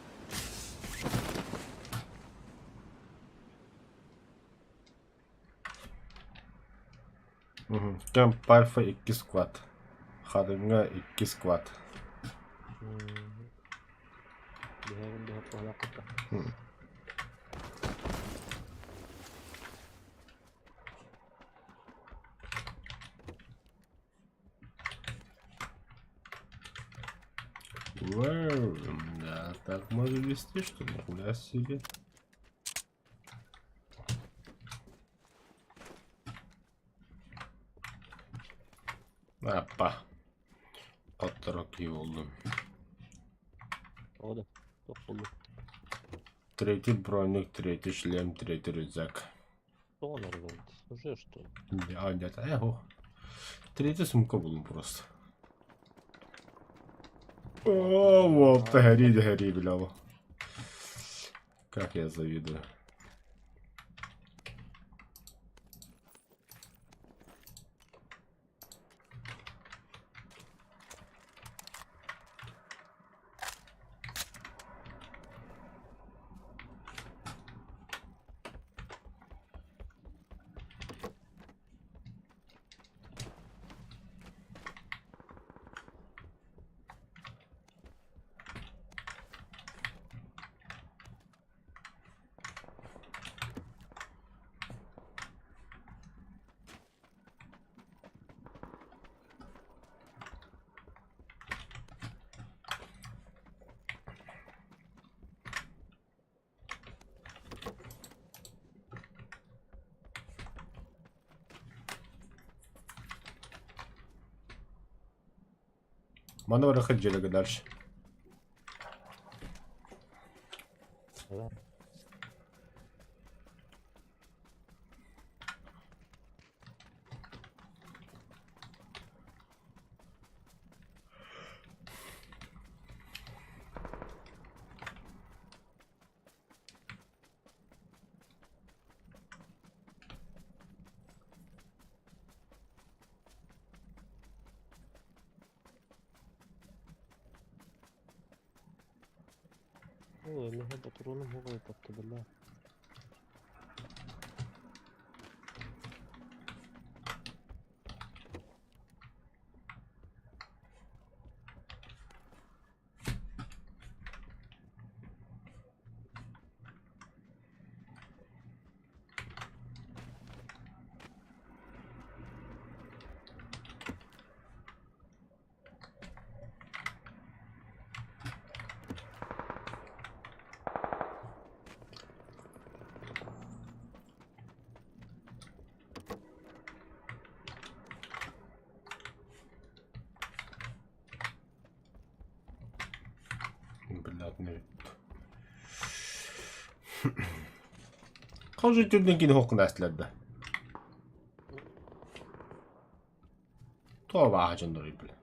Кэмп Альфа икки склад. Харыҥа икки склад. Биһиги биһиги туһалаах Вау, да, так можно вести, что нихуя себе. Аппа. Хотторо киһи буоллум. Тоҕо да туох буоллуй? Третий броник, третий шлем, третий рюкзак. Тоҕо оҥорбут? Уже что ли? А, нет, эх, третий сумка буллум просто. О, вот, гори, гори, бля. Как я завидую. Манна барыахха дьиэлэргэ дальше. Да. Ой, миэхэ ботуруонум уһугуйбакка биллэ. Блядь, не. Хожу түрден кини хоккун да. Тоҕо бааһа дьонноруй бile.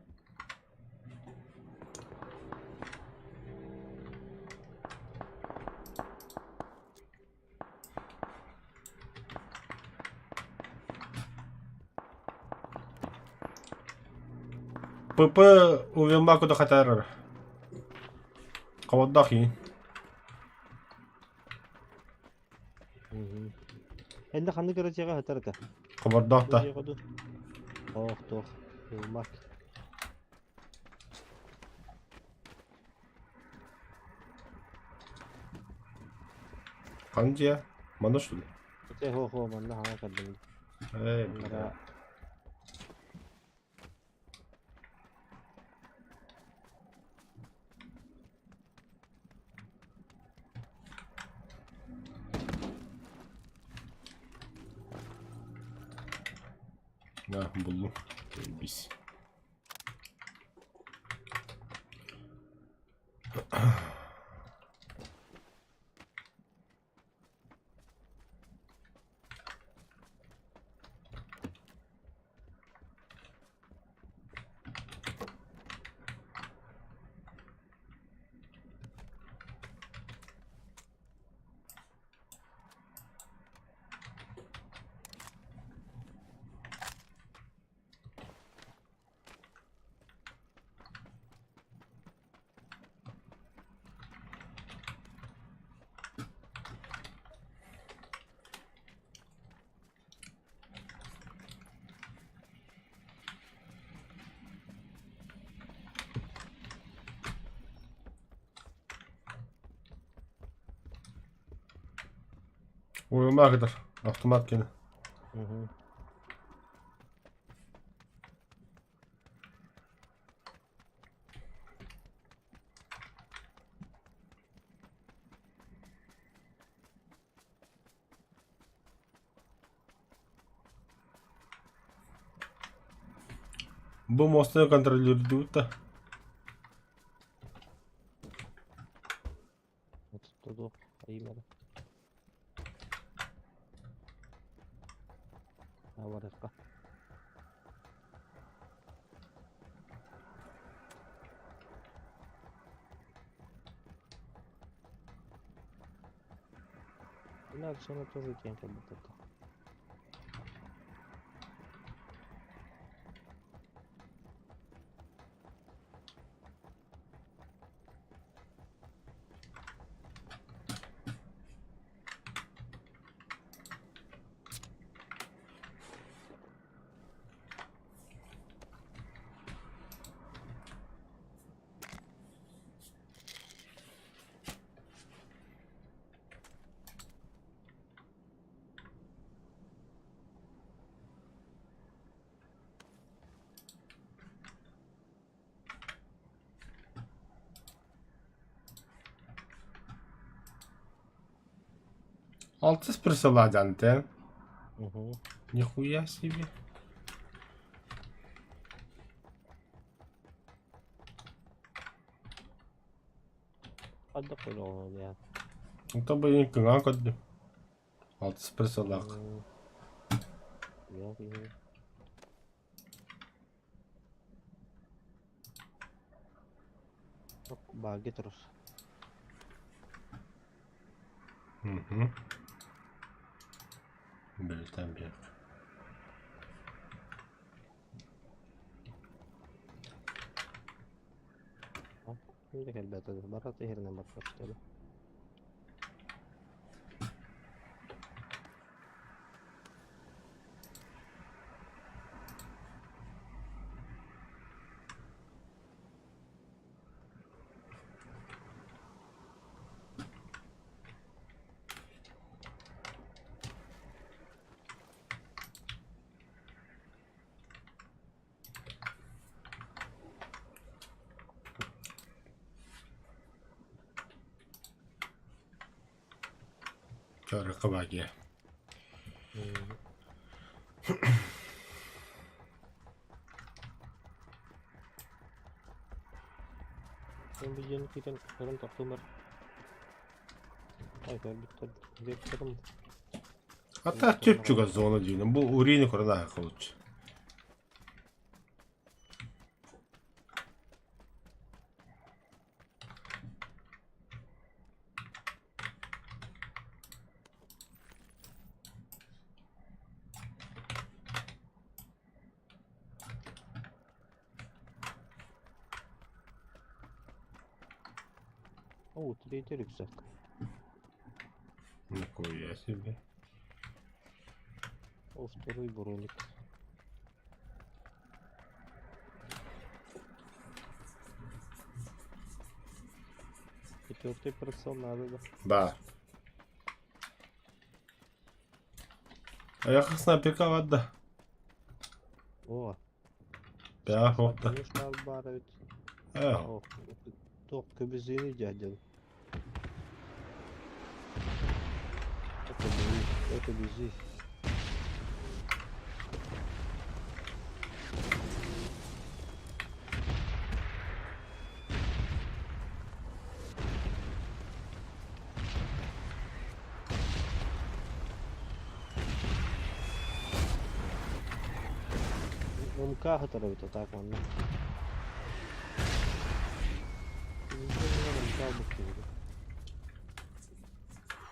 ПП увелмаку да хатарар. Хобордоох иин. Энде ханнык эрэ хатар этэ? Хобордоох да. Ох, туох. Мак. Ханнык дьиэ? Манна что ли? Ити хо-хо манна хаҥа кэллим. Эй, бля. На, буллум. Заебись. Уйулмаа кытар. Автомат кини. Угу. Бу мостаны контролируют да. Туду айымара. Аварыкка. Бля, все тоже тень как будто. Алтыс присылать антен. Угу. Нихуя себе. Хадда көлөҕө Это блин кыҥаан көрдүм. Алтыс присылаах. Yok iyi. Баги турар. Угу. Бэлтэн биэр. Şimdi кэлбэтэ барат иһэринэн барбаттар. Чарыкы багия. Мен бу дьиэни киирэн көрөн тохтуум эр. Ай көрбүттэр диэбиттэрим. А так чөпчүгэ зона диэн. Бу урины көрөн аһа лучше. О, третий рюкзак. Нихуя себе. О, второй броник. Четвертый прицел надо, да. Да. А я снайперка да. О, Да, вот да. конечно, албара ведь. Э, О, тоқ көбүзүүнү дядя. Это бези. МК готовит так он.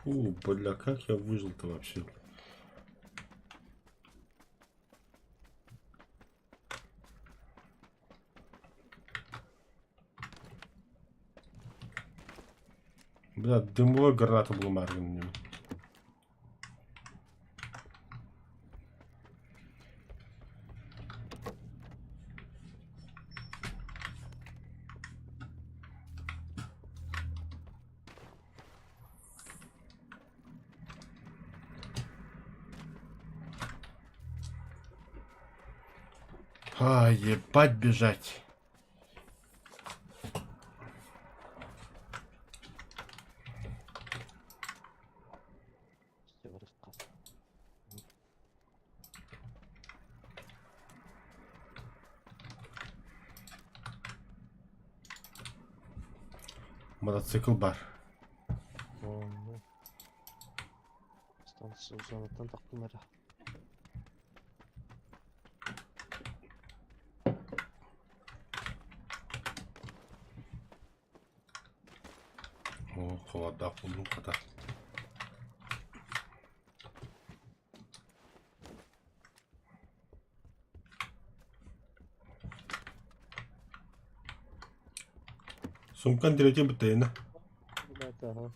Фу, бля, как я выжил-то вообще? Бля, дымовая граната была марган. А, ебать бежать. Мотоцикл бар. Зонаттан тахтым эрэ. Оо, холодаах буллум хата. Сумкан третий бытайына. Ребята, ага.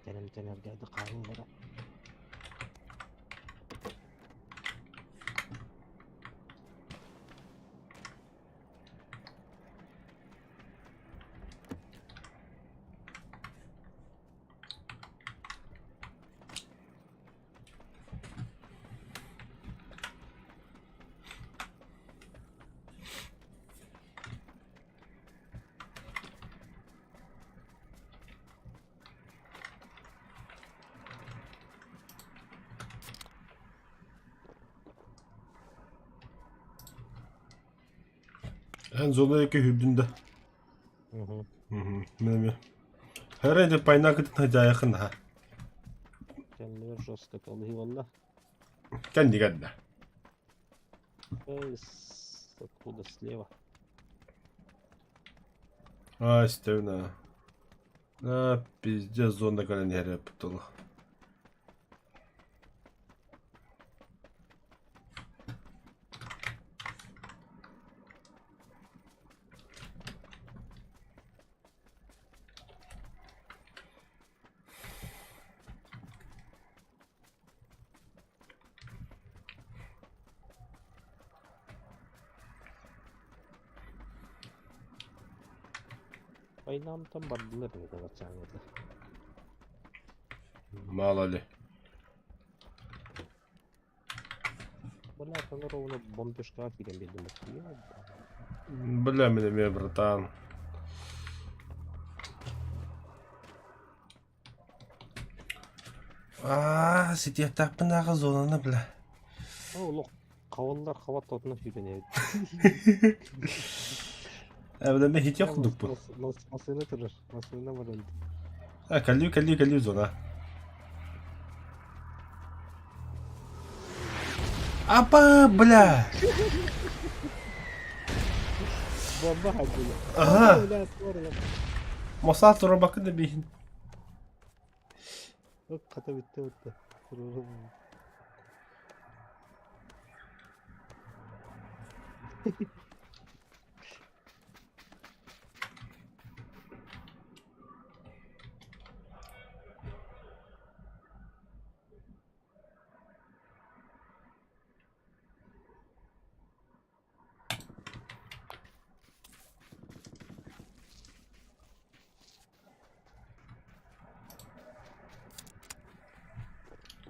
Тэнэмтэнэргэ хаалын бара. Эн зона эки хүрдүн да. Угу. Мен Herhalde пайнакытын хажайахын ха. Кэннигэр жестко колыһыылла. Кэннигэр да. Эй, откуда слева? А, стевна. А, пиздец, зона кэлэн иһэрэ тылы. Войнамтан бардылар эбит баччааҥҥыта. Мало ли. Бля, ону ровно бомбежкаҕа киирэн биэрдим. Бля, мин эмиэ, братан. Аа, ситиэхтээхпин ааҕа зонаны, бля. Оо, олох хаваллар хаба тотуна сүүрэн эбит. Э, бля, хитиэх курдукпун. Массыына турар, массыына баран. А, кэллии, кэллии, кэллии зона. Апа, бля! Бомба хадила. Ага. Бля, скоро. Мосаа турбакын да биһин. Хата бүттэ бүттэ.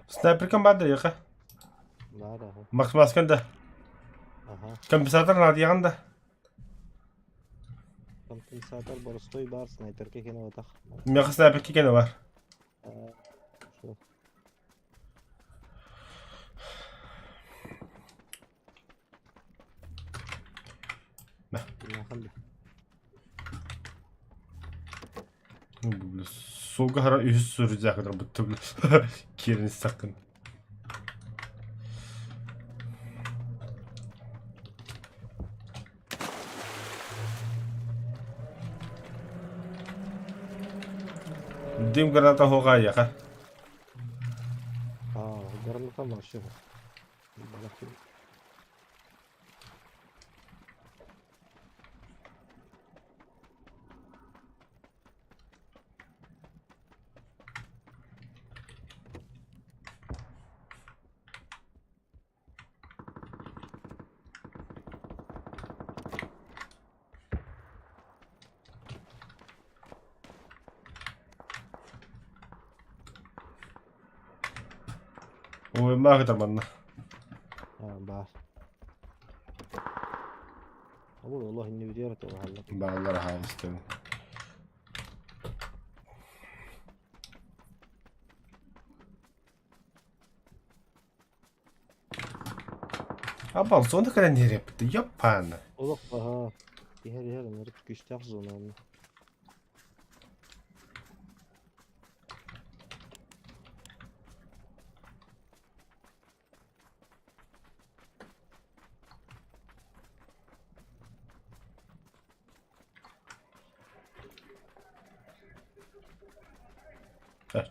Снайперкам баар да яха. Баар аха. Макс да. Аха. Компенсатор наадыйаҕын да. Компенсатор боростой баар, снайперка кene батах. Миэхэ снайперка кene бар. Шо. Мә. Нахалли. Ну, бля, суга хара үһүс сүрүзээх бытты бля. Киэрин саккын. Дым граната хоға яха. А, граната вообще. Уоймаах ытар манна. Баар. Обул олох иннибитигэр атыылаһаллар. Бааллар аһаан истэбин. Аба, зона кэлэн иһэр Ёппаана. Олох аһаа. Иһэр иһэр ынырык күүстээх зона онно.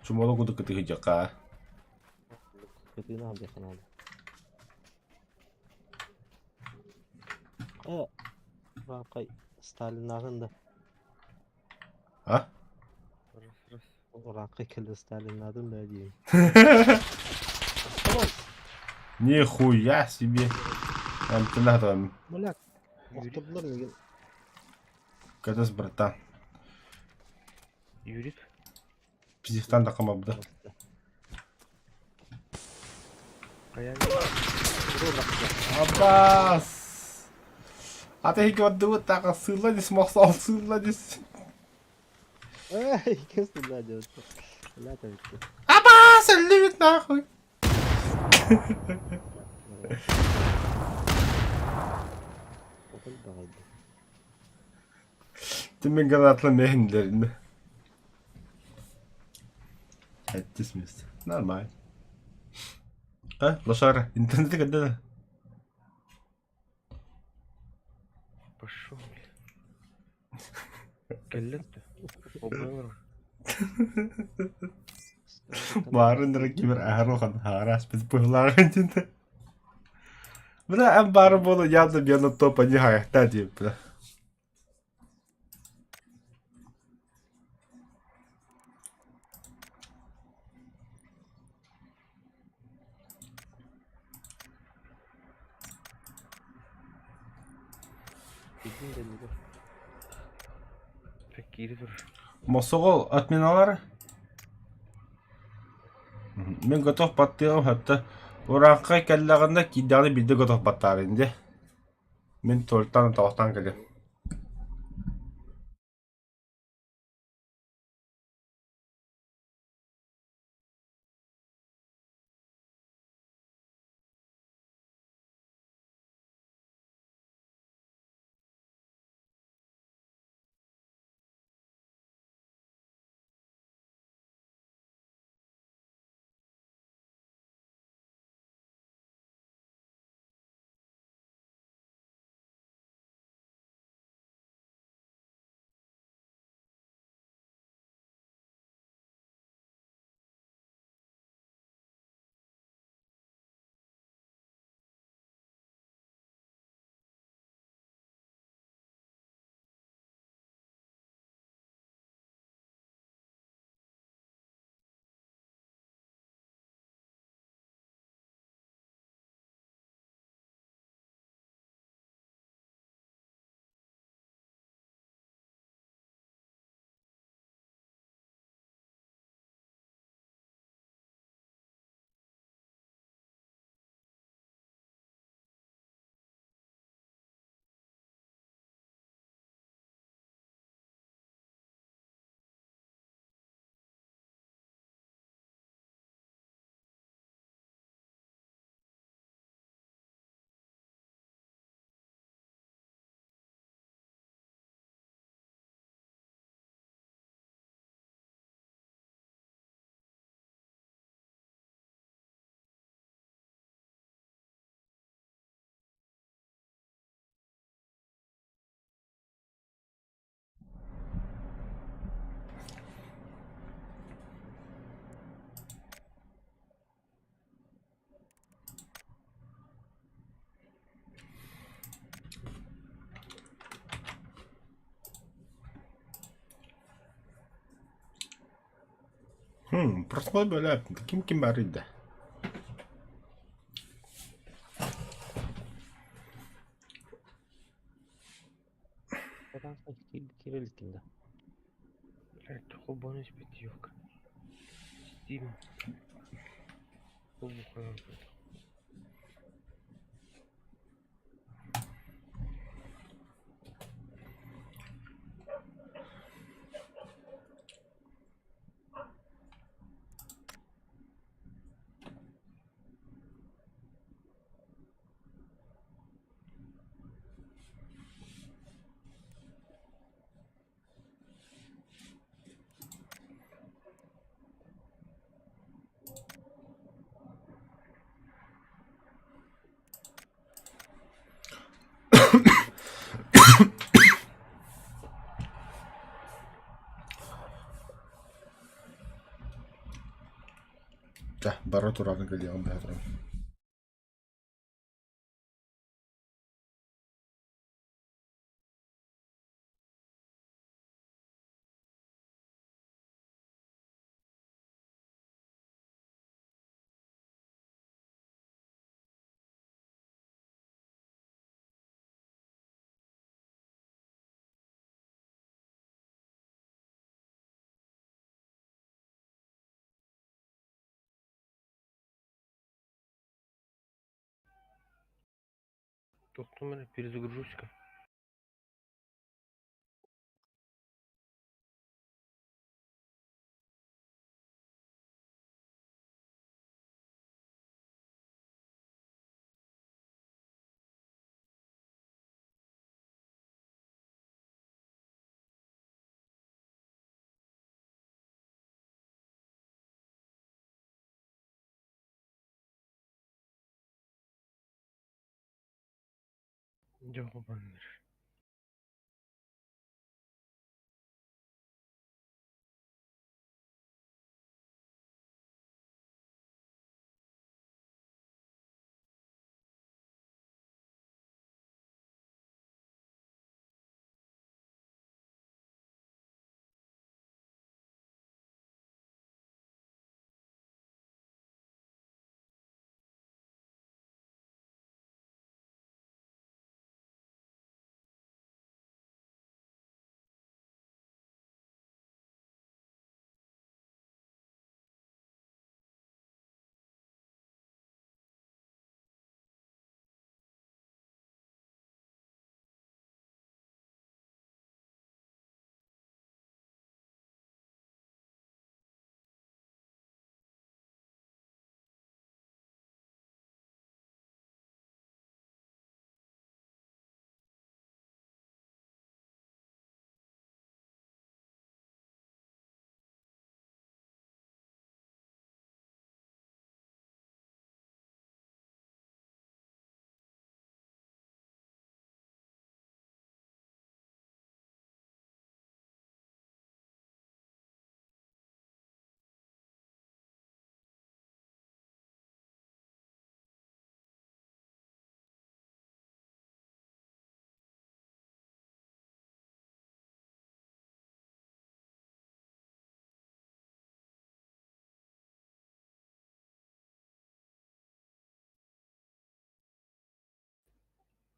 Чумолу кудук кытыһыдьака. Кытыына алдыахха наада. Э, Ракай Сталиннаатын да. А? Раз, раз. Ракай кэллэ Сталиннаатын да диэн. Нихуя себе. Антенна Бля, охтордулар миигин. Катас, братан. Юрик. Психтан да хамабда. Хайа. Аббас! А ты говорил, так сыла смог сыла здесь. Эй, кем сюда делать? Бля, там Аббас, любит нахуй. Отол баҕайда. Ты мен гранатла мехинлерин. Dismissed. Нормально. А, лошара, интернет когда? Пошел, блядь. Кэллэ Обалар. Баарын кибер аһарохан харас біз быһлааҕын дии. Бля, эн баары буолу явно биэна топ они хайахта дип, бля. Билдин дэннигэр. Киири тур. Мосоҕол отменалар. Мин готов баттыаҕым хатта. Ураахха кэллэҕинэ киирдэҕинэ биирдэ готов баттаарын дии. Мин туортан тоҕохтоон кэлиэм. Просмотр бля, таким ким барыда. Киирэ да. Блядь, только бонус пятёрка. Стим. Бу Чэ, бара турарын кэлиэҕим быһа туран. Тохтум эрэ, перезагружусь-ка. Дьэ баннер.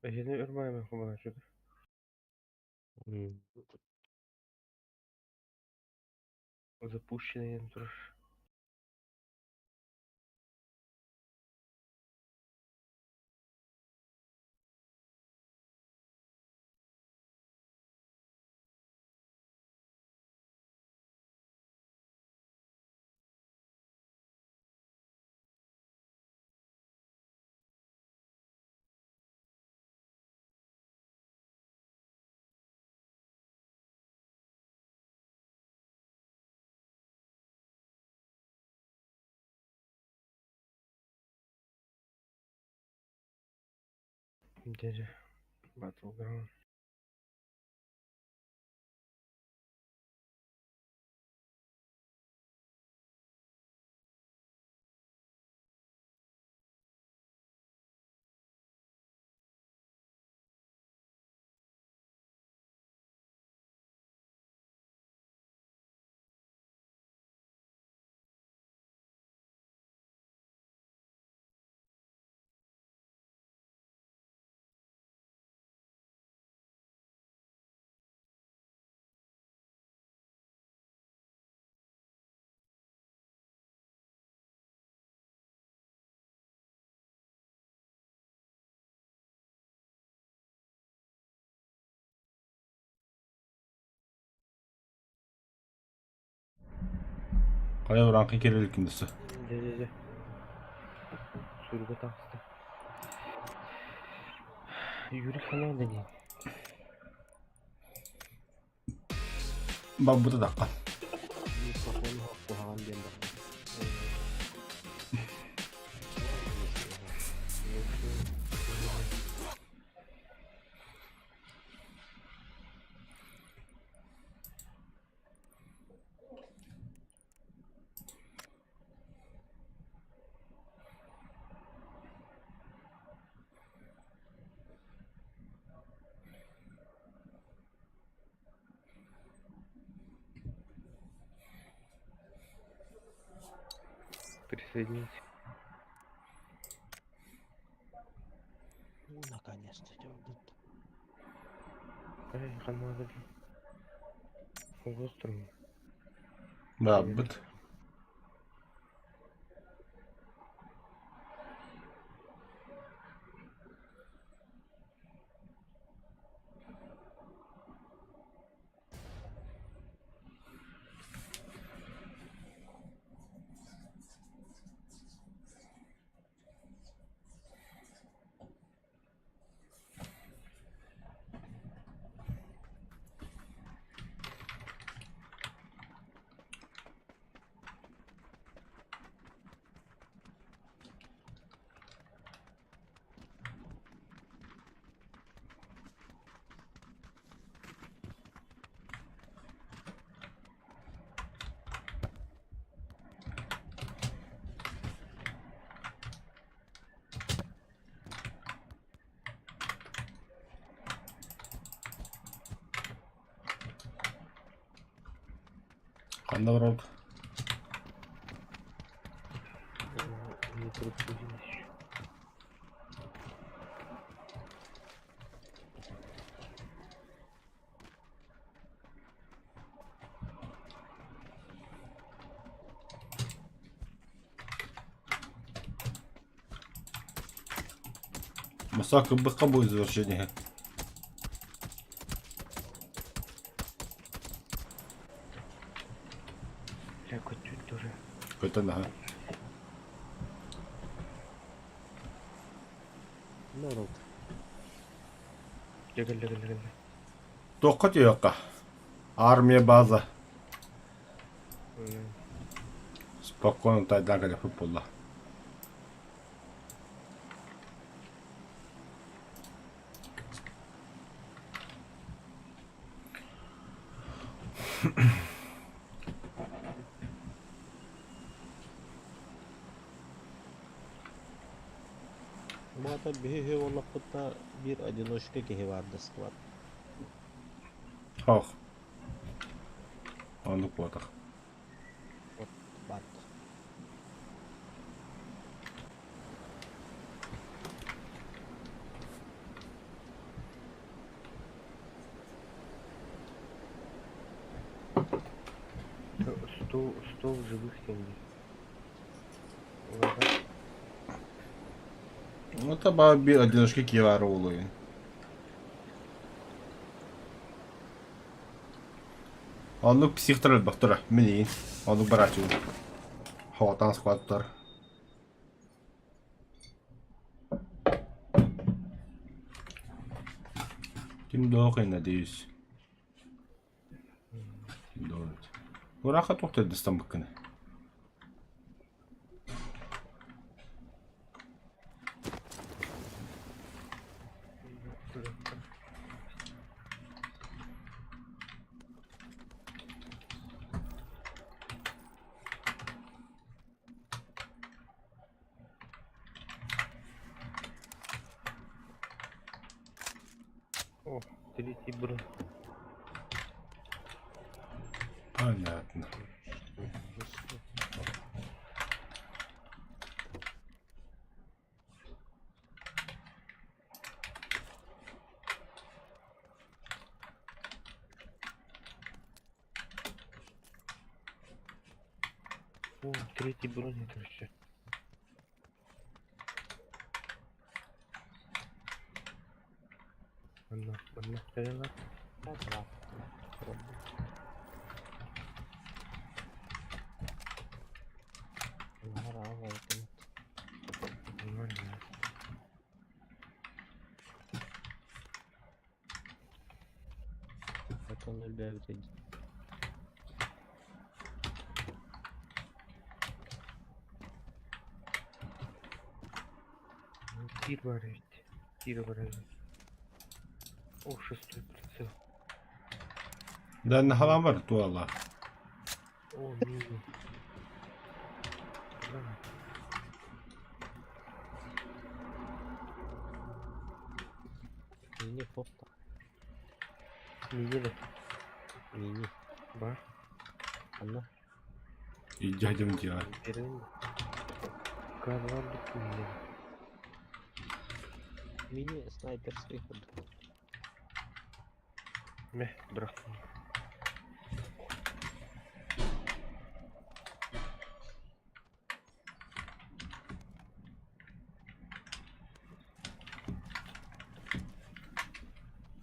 Эһини өр мааймен хомоначчыта. Запущенный турар. Дядя. Battleground. Хайа ураанхай киирэр иликкин дуо? Дьэ дьэ дьэ. Суруга таҕыста. Юрий Ханада диэн. Барбыта дахха. Микрофон куһаҕан диэн барбыт. Присоединить. Ну, наконец-то дьэ Эй, ханна Угустум. Барбыт. Ханна барабыт? Не прогрузилось еще. Масака быка будет завершение. Бля, чуть тоже. Какой-то нога. Народ. Лега, лега, лега. Тоққа түйеққа. Армия база. Спокойно тайдан кэлэ футболла. Маата биһи олохпутта биир одиночка киһи баар склад. Хох. Оннук буотах. Вот баар. Сто в живых семьи. Ладно. Ну таба биир одиночка киһи баар уолуйун. Оннук психтар элбэхтэрэ мин оннук барааччыбын. Хоҕотаан склад Ким да надеюсь. Ураха туох төрдүстэн быккыны. О, третий бронь. Понятно. О, третий бронь это вообще. Одна, одна стрела. Так, Өлбөөбүт Тир бар эбит. Тир бар эбит. О, шестой прицел. Да, нахалам бар туала. О, мини. Да. Мини фото. Мини да. Мини. Бар. Анна. Илдьэ дьиэҕэ. Берин. Кадвар мини. Мини снайперский курдук. Мeh, бырахтым.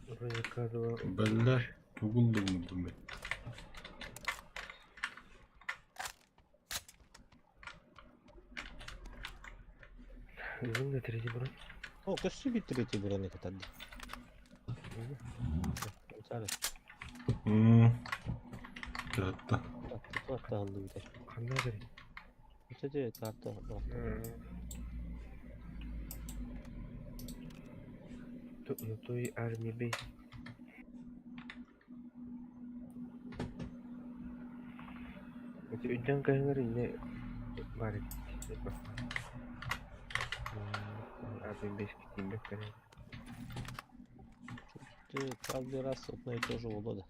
Вроде К2. Бэллэр тугун да умнубум. Ылын да третий бронь. О, көссү бит третий броник атарды. Сары. Кыратта. Карта алды битер. Ханна бери. Кстати, карта бар. На той армии бей. Үдден кайыңар инне бар эбит. Армия бейс китимбек кэрэ. Ты каждый раз одно и то же волода.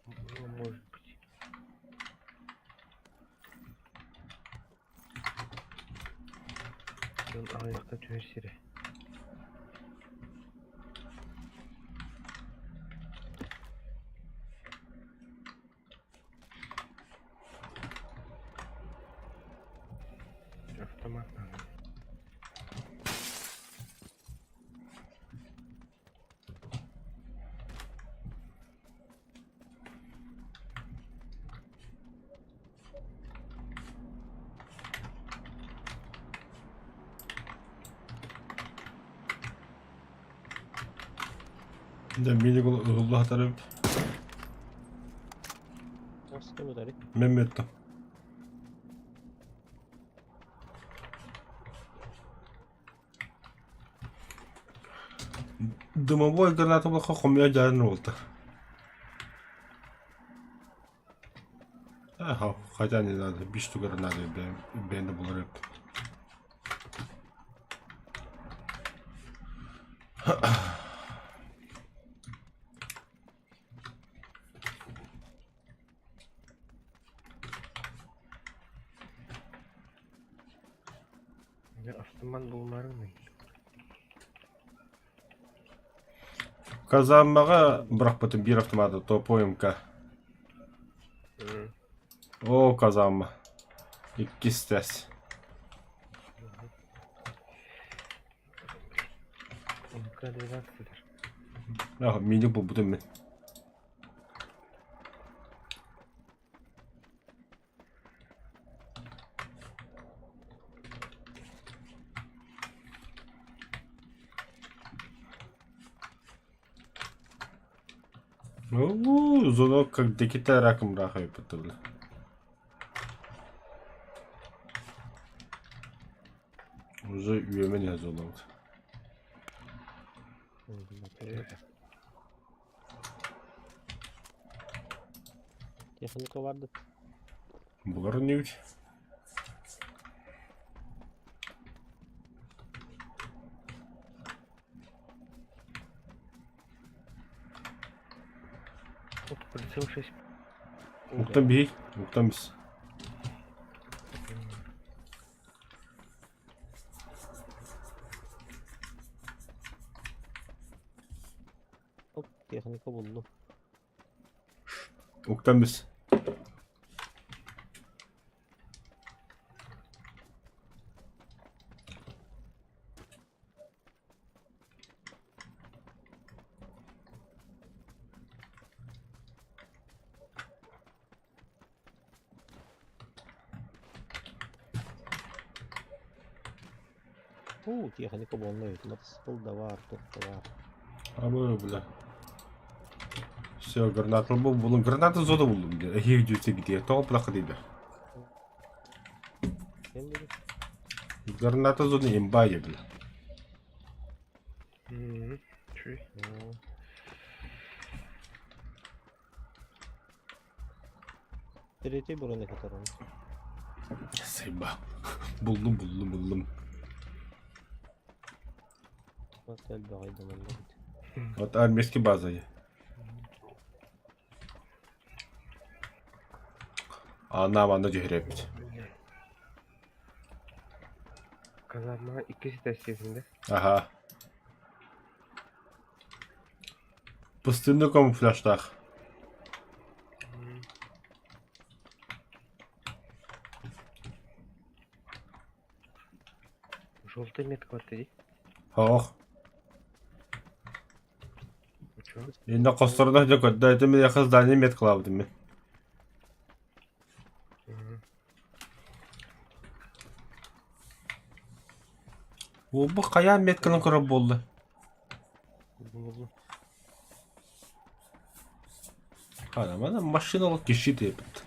Ну, может быть. Дон аяқта түһэр сирэ. Автомат надо. Да, мини ылла Nasıl mı Мемметтім. Дымовой граната буолха хомуйа дьаарын буолта. Ага, хотя не надо, биш штук гранаты бэйни булар эбит. Я автомат булмарың. Казармаҕа бырахпытым биир автоматы топой МК. О, казарма. Иккис тэс. МК-12 Ага, мини булбутум мин. Ну, зоно как декита раком рахай потом. Уже үөмэн зоно. Техника vardı. Булар не үч. Вот прицел 6. Уктан бий, уктан бис. Hop, техника buldu. Уктан бис. Уу, техника болну. Мотоцикл да бар, тух да бар. Абы, бля. Все, граната буллум. Граната зода буллум диye. Эһиги дьүтэ гидиэ. Тоҕо плаха дииллэр. Ким дири? Граната зона имба ебил. Чуй. Третий броник которым. Сайба. Буллум, буллум, буллум. Вот элбэҕи думаннар. Вот армейский база. Ана манна түһэрэбит. Казарма иккис этээстиэтин Аха. Пустынный камуфляжтаах. Желтый метка бар дии. Ох. Инна хосторунах дьэ көрдө, ити миэхэ здание меткалаабытым мин. Уолбу хайаан метканан көрөр буолла? Харамана машина киши диэбит.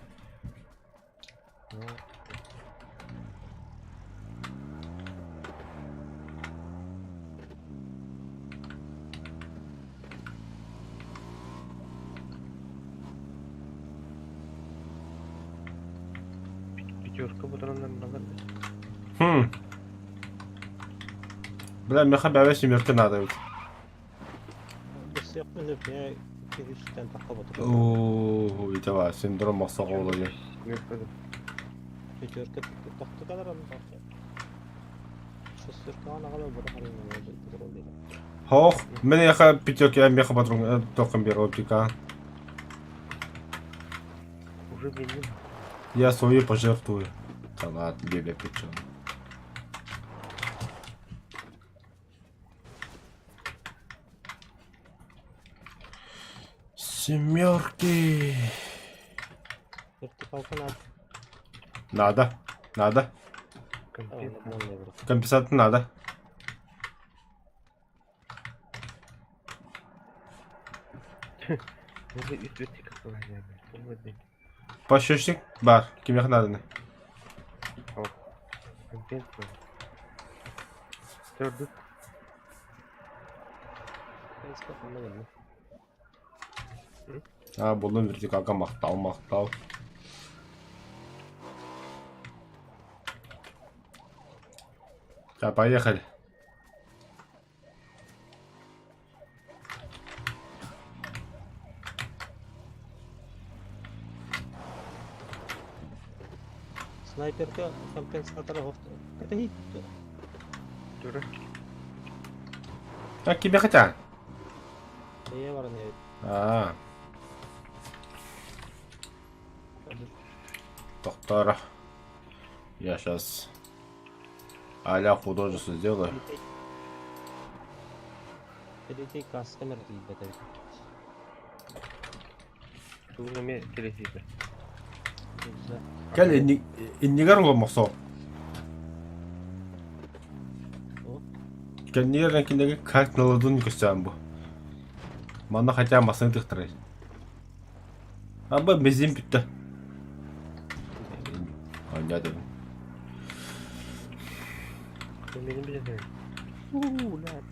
Пятерка бутанан балар. Хм. Бля, миэхэ бэйэ семерка надо эбит. Оо, итава синдром махсаҕа олоҕо. Хоох, мин эйиэхэ пятерка миэхэ патрон тоххун биэр оптика. Уже биллим. Я свою пожертвую. Да ладно, бебе причем. Семерки. Надо. Надо. Компенсатор надо. Пощечник бар. Кимиэхэ нааданы? Аа, буллум вертикалга махтал, махтал. Так, поехали. Снайперка компенсатора Кэтэһии Так, кимиэхэ хотя? Эйэ баран эбит. Аа. Доктора. Я сейчас а-ля художество сделаю. Третий кастомер тиийбэт эбит. Тугун эмиэ кэлэһиитэ. Кэл иннигэр оломмохсоо. Кэннигэр кинигэ как на ладони көстөөн бу. Манна хотя массыына тыктарай. Аба бензин бүттэ. Оонньоотум. Мин билэн Уу, блядь,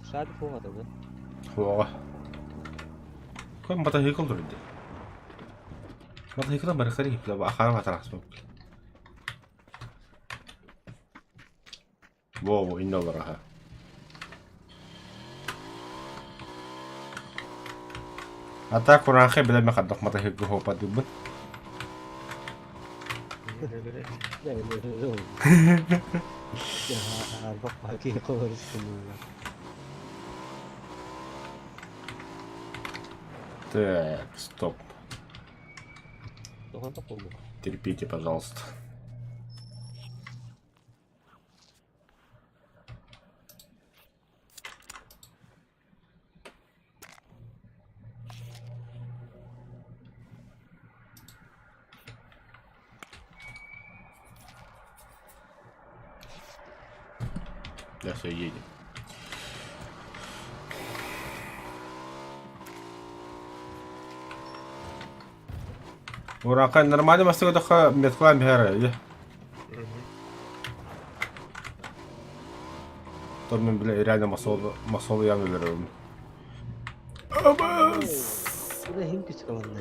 Шарик буолбата да? Суоҕа. Кой мотоцикл турар дии. Мотоциклы барыхтар иһиплэ ахара батараспыт. Во-во, инне олор аха. А так кураанхай билэмэ хардах мотоцикл хуоппатыыбын. Так, стоп. Терпите, пожалуйста. Да, все, едем. Урака нормально бастыгы метклан биһэр. То мен бля реально масол масол ян өлөрөм. Абас! Бу да хим күчкаланна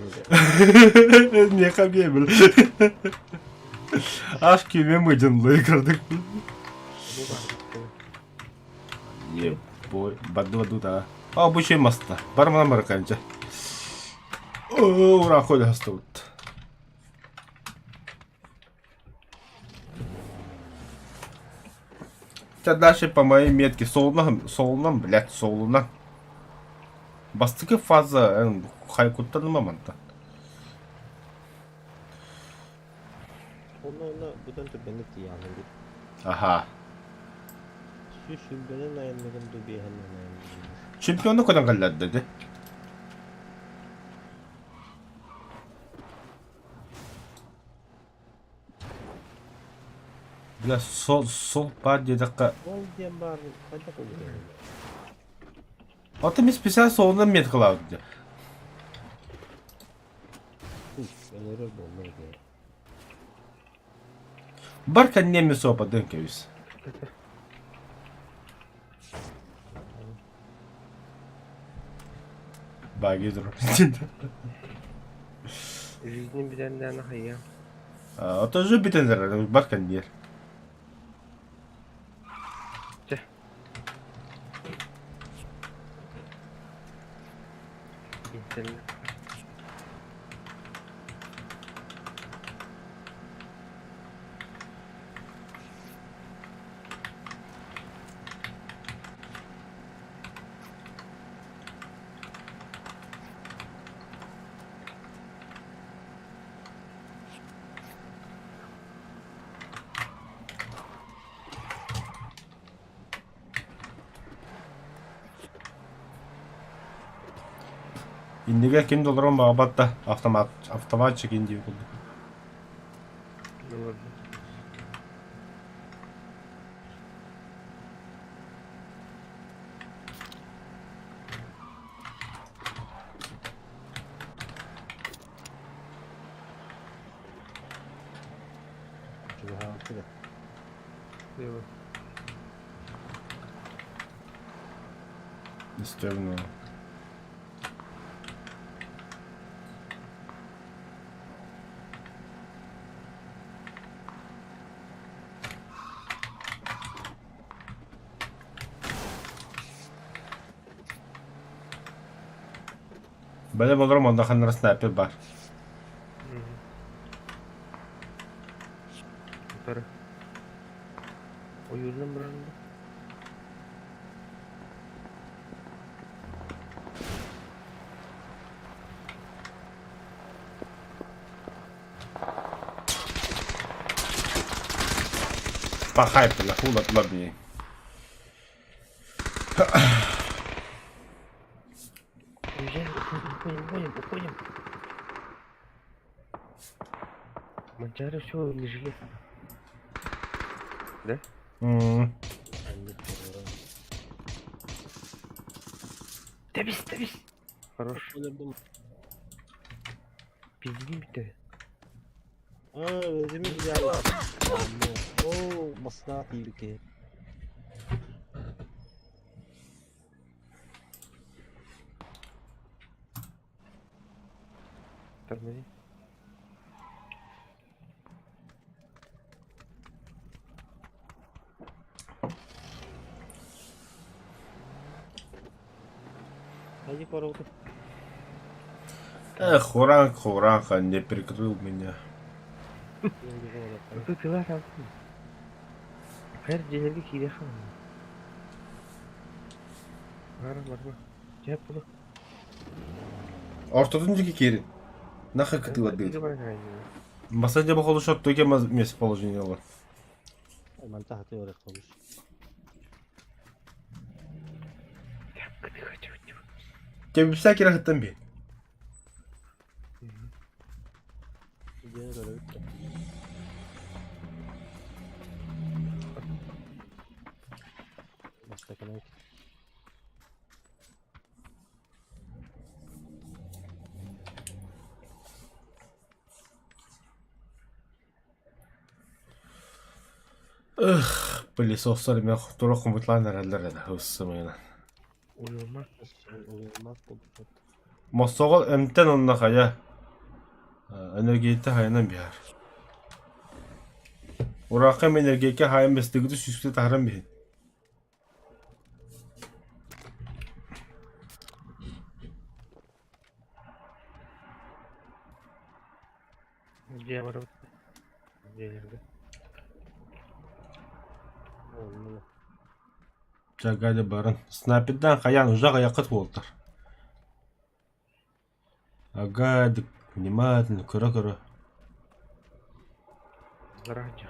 Не хабе бил. Аж кеме мыдынлы кырдык. Бу бар. Ебой, баду баду да. А бу şey маста. Бар мана бар канча. О, ура холя хастабыт. Хотя дальше по моей метке солунан, солунан, блядь, солунан. Бастыкы фаза хайкуттан манта. Онно онно бутан түргэнник тиийэҕин дии. Аха. Сүүс сүүрбэнэн айанныгын дуу биэһэнэн айанныгын дуу. Чемпиону көтөн кэллэрдэ ди. Бля, сол, сол баар диэтэххэ... Ол диэн баар хайдах буолбутай? Ата мин специально солунан меткалаабыт дии. Өлөрөр буолла ити. Бар кэнниэ суопадын кэбис. Баги дро. Жизни бүтэннээн хайа. Ото же бүтэн бар кэнниэр. Чэ. Интернет. Иннигэ ким да олорон баҕарбат да автомат автоматчик индии курдук. Ну ладно. Чугаһаабыт да. Лево. Истерно. Бэлэм олорон онно ханнара снайпер бар. Утары. Ойуурунан баран да. Пахай, бля, хула тлабни. Уезжаем, уходим, уходим, уходим, уходим. Манчары все не жилец. Да? Анньык буолара. Табис, табис. Хорош. Өлөрдүм. Пиздим ты. Аа, өзүмүн дьаабы. Оо, масна тиийбикки. Тормози. Хайди куорабыт. Эх, Хуранг, Хуранг, он не прикрыл меня. Ну ты тыла там. Хэр дьиэлэргэ киириэххэ наада. Бара барба. Дьэ була. Ортотун диэки киирин. Нахер кытыладыыр. Тыга баран кэлэн. Маса дьэ бохолушот туге местоположение олор. Манта хаты барыах хобус. Так, ты хочу. Тебипсэ кирэхиттэн би. Дьиэни көрөбүт да. Бастакынан Эх, пылесостар эмиэ тура хомуталаан эрэллэр этэ ыс-сымыйанан. Уйулма. Уйулмас буолбут. Мосоҕол эмтэн онно хайа энергията хайанан биһэр. Ураахха эми энергияка хаайан бэстигити сүүскэ таһаран биһин. Дьиэ барабыт. Дьиэлэргэ. Онно Чагали баран. Снайпердаан хайаан ужах айаххыт буолтар. Ага, внимательно, көрө-көрө. Заранее.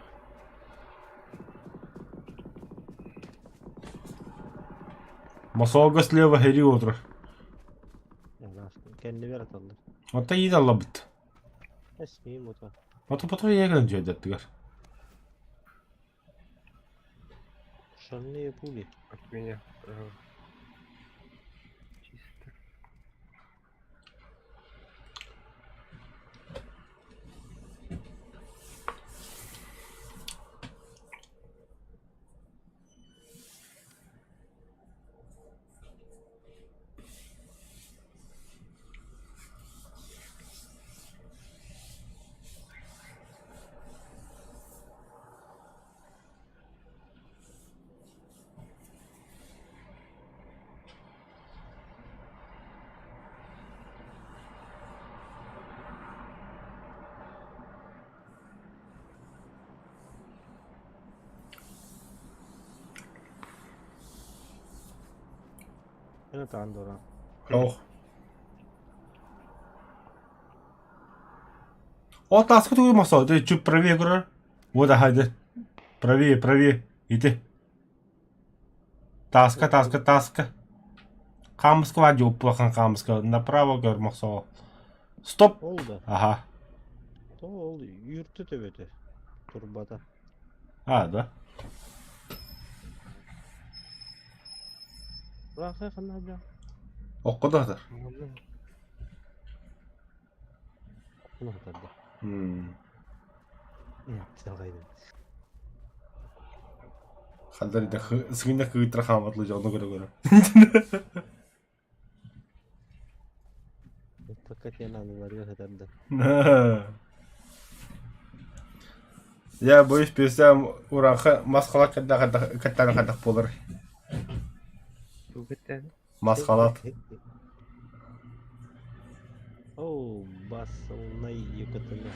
Мосолго слева хери отыр. Кэннибэр аталлар. Ота иит аллабыт. Эсмиим ото. Ото потом иэгэн дьүөдэттигэр. Шальные пули. От меня справа. Чисто. Эн дура. Ох. О, таска тугу мосо, ты чуть правее көрөр. Вот ага, Правее, правее, иди. Таска, таска, таска. Хаамыска баар дии улахан хаамыска. Направо көр мохсоҕо. Стоп! Ол да. Аха. То ол юрты төбөтө. Турбата. А, да? Ураахай ханна сылдьаҕын? Окко да сытар. Ханна сытар да? М. Салҕайдым. Хандар да сыгынньах кыыттара хааматлы дьону көрө-көрө. Пока тена аныгыларга сытар да. Я боюсь песям ураха мас халат каттаан хадах буолар. Тугуттан Мас халат. Оу, басылнай юкатыны.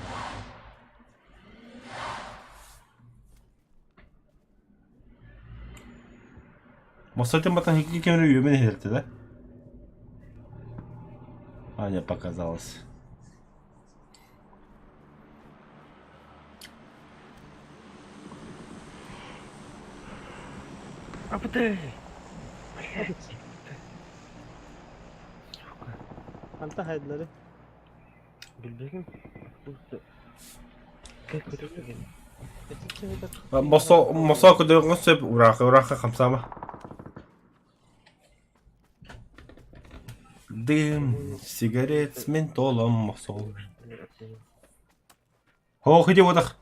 Мосатын батан хикки кемре үөмэн иһэртэ да? Аня показалось. Апты! Блядь! Сука. Ханта хайдылары? Билбэтим. Как көтөрдүгэн? Мосо мосо көдөргө сөп ураха ураха хамсама. Дым, сигарет с ментолом мосол. Һоох ити буотах.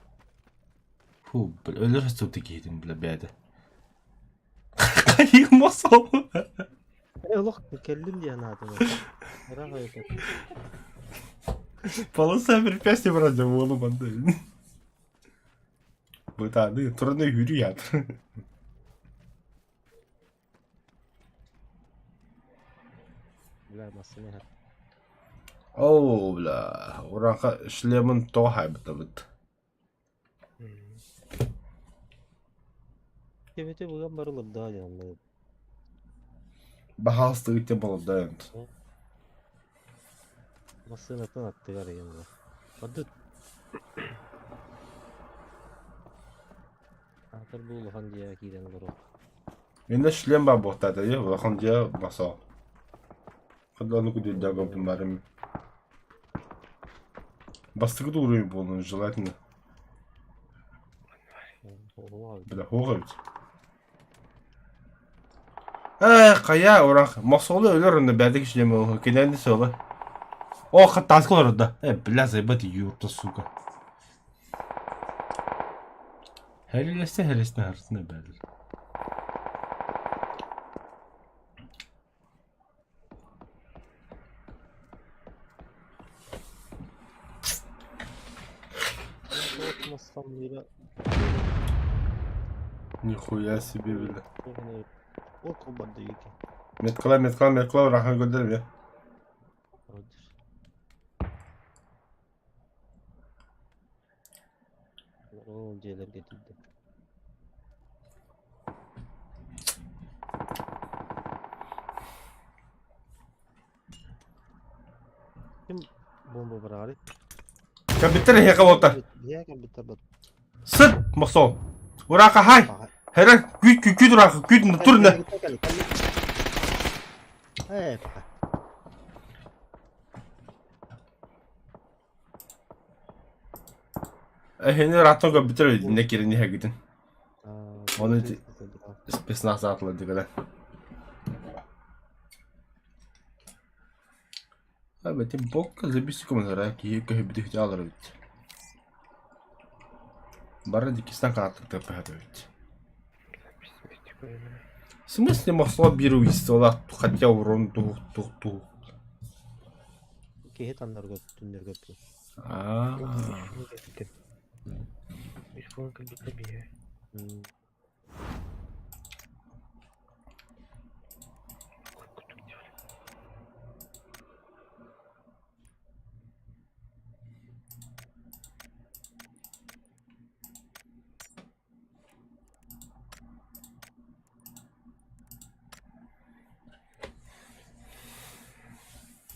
Фу, бля, өлөр суту киһитин бля бэйэтэ. Хайыы мосол. Э, олох кэллим диэн аатым. Ыраах ойутар. Полоса препятствий вроде уолу банды. Бытааны тураны үүрүү ятыр. Бля, массыына иһэр. Оо, бля, ураха шлемын тоҕо хаайбытабыт. Кэбити быган барылырдаа диэн онно. Баһаалыста ыытте болордоо Массыынатын аттыгар ыйан ылар. Бардыт. Аатар бу улахан дьиэҕэ киирэн олоруох. Инна шлем баар буолтаата дии, улахан дьиэ басоо. Хаддааны кудуйдааҕы барым. Бастакы уровень буолун желательно. Бля, хоҕо эбит. Ээ, хайа, урах, мохсоҕолу өлөр онно бэйэтэ шлем ылыһы, кинээни суола. О, хаттааска олордо. Э, бля, заебать, юрта, сука. Хэрилэстэ хэрилэстэ харсына бэлэр. Нихуя себе, бля. Меткала, меткала, меткала, рахан gönder ya. Ол дьиэлэргэ тиийдэ. Ким бомба быраҕарый? Кэлбиттэр эһиэхэ буолта. Биһиэхэ кэлбиттэр бат. Сыт, мохсоол. Ураха хай. Хэрэ, күүт күүт күүт ураха, күүт тур на. Ээ, паха. Эһини ыраахтан көрбүттэр иннэ кирин иһэгитин. Оны спецназ аатыла дигеле. Эбэтин бокка забисиком ара киһи көһүбүтү алар эбит. Бары дикистан канаттык теппэһэт эбит. В смысле мохсоо биир убийстволаах хотя урон тух тух тух. Киһи таннарга түннэргэ Аа.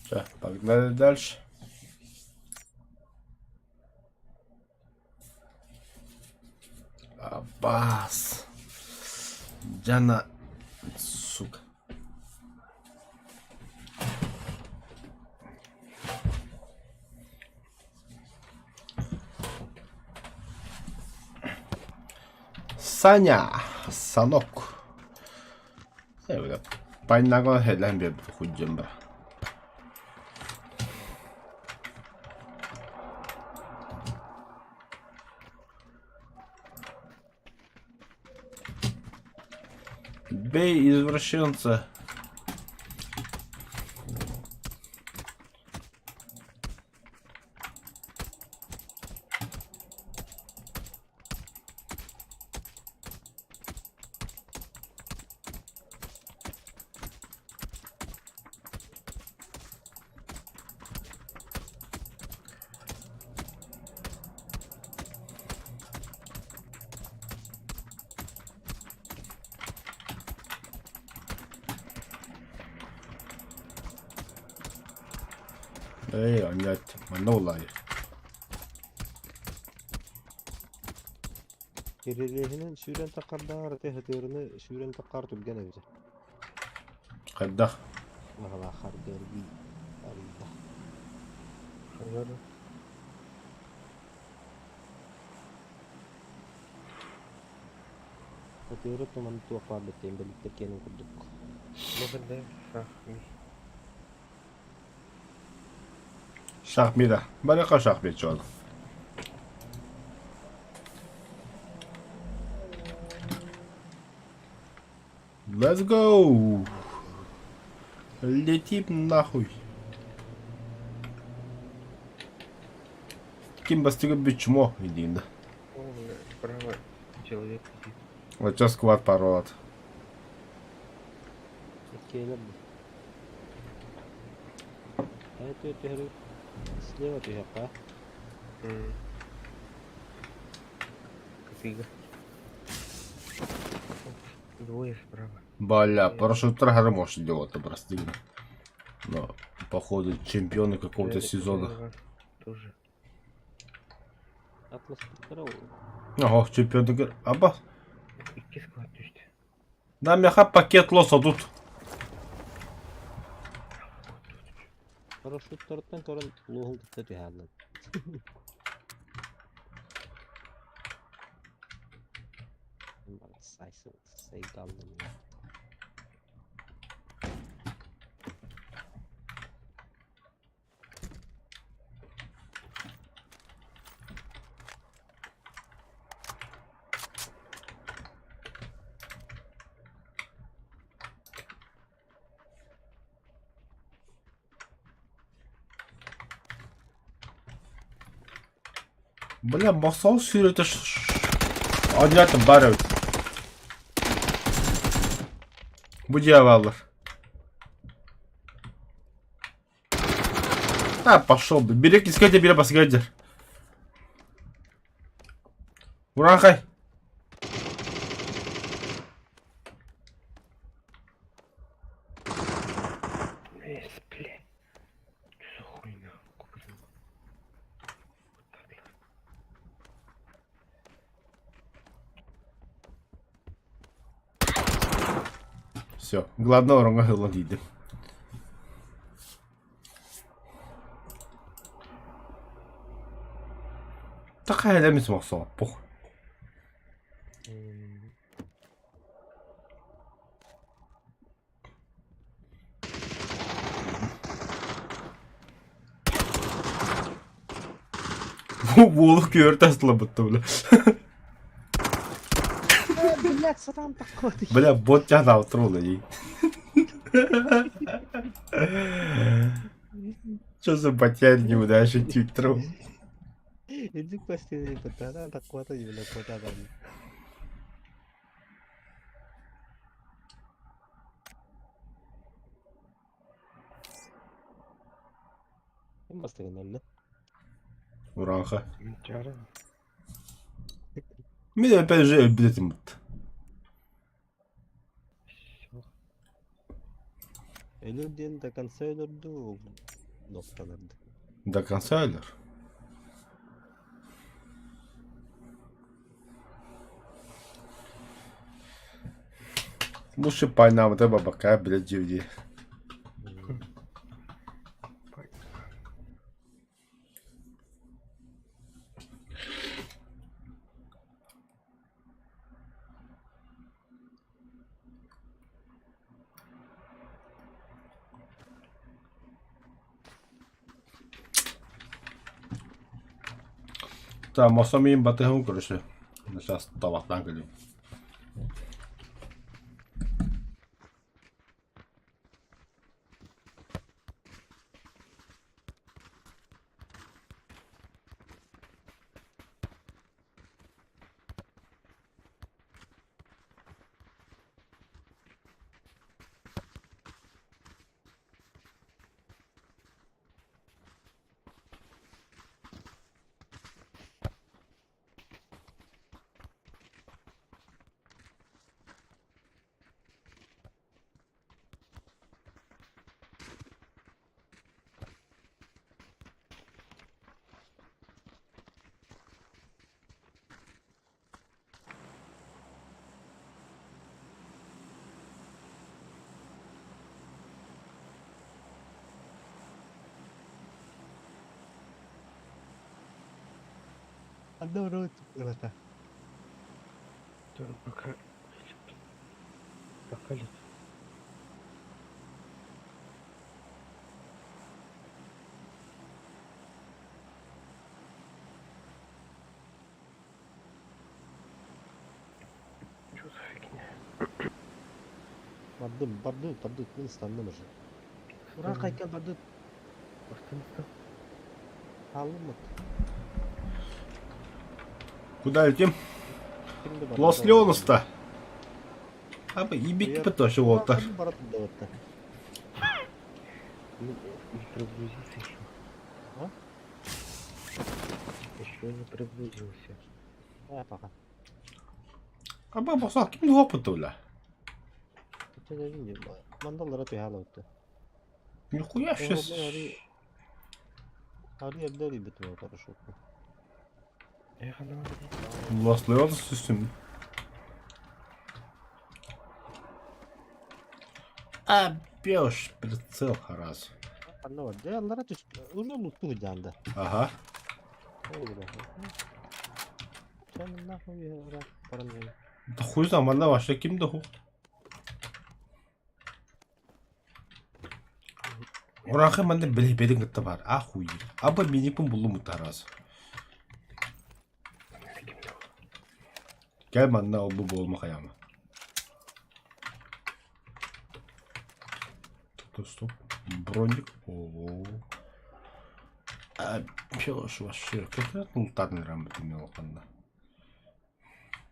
Так, погнали дальше. Аббас. Дьана, сука. Саня, Санок. Э, Пайнаго хэлэн биэрбит худдьан бар. Бей извращенца. Эй, анньаат, манна улаайы. Кирилиэһинэн сүүрэн таххардааҕар ити хытыырыны сүүрэн таххар түргэн эбитэ. Хайдах? Баҕалааххар дэрби арыйда. Хытыыры туман туох баар бэттиэн бэлиттэр киэнин курдук. Шахмида. Барыха шахмид чуол. Let's go! Летим нахуй. Ким бастыгы бүт чмо индиинда. Справа человек сидит. Вот сейчас сквад паролат. Иккиэлэр бу. Э, түһэр слева түһэххэ. Катыга. Двое справа. Бля, парашюттар хары может делать просто. Но, походу, чемпионы какого-то сезона. Тоже. Атлас туттара ол. Ага, чемпионы. Аба. Икки склад түстэ. Да, мяха пакет лоса тут. Парашюттарыттан көрөн луоһун кытта түһэҕин. Сайгаллым. Бля, мохсоҕол сүүрэтэ Оонньоотум баар эбит. Бу дьиэ бааллар. А, пошел бы. Бери кискете, бери басгадер. Урахай. Эс, блядь. Что за хуйня? Куплю. Все, главное ороҥҥо ыһыллан тиийдим. Такая эмис мохсооппух. Бу буолу күөртэ астылабытта бля. Блядь, сатаан такой. Бля, бот жаһаабыттар буолла дии. Что за потеря неудачи Твиттеру? Индик бастыны пытана такой-то не бля кота там. Ким бастыгын өллө? Ураха. Чара. Мин опять же өлбүт этим бут. Все. Өлөр диэн до конца өлөрдү ноктанырды. До конца өлөр. Лучше пайнаабыта бабакка билэ дьиэ Так, мосомиин батыһын көрүсү. Сейчас табахтаан кэлиим. Ханна барабыт ылата? Пока. Пока лет. Что за фигня? Бардым, бардым, бардым, мин ыстанным уже. Ура, кайкал бардым. Остановка. Хааллым Куда летим? Ким да барда. Лос Леонос-то. А бы ебить тоже вот-то. Барат да. Не, не прогрузился еще. А? Еще не прогрузился. А, пока. А бы босал ким опыта, бля? Мандаллара түһэ Нихуя сейчас. Ари эрдэ бит хорошо. Я надо. Лос Леонос үстүм. А бешь прицел раз. Ханна бар. Дьэ аллара түс. Уже лутту жаанда. Ага. Ой, бля. Sen нахуй ра баран. Да хуй знает, манна вообще ким да ху. Урахы манна биле бедин кытта бар. Ахуй. Аба минипин буллум раз. Кэл манна ол бу буолма хайама. Стоп, стоп. Броник. О. Пёс вообще, как лутарный рамбы имел ханна.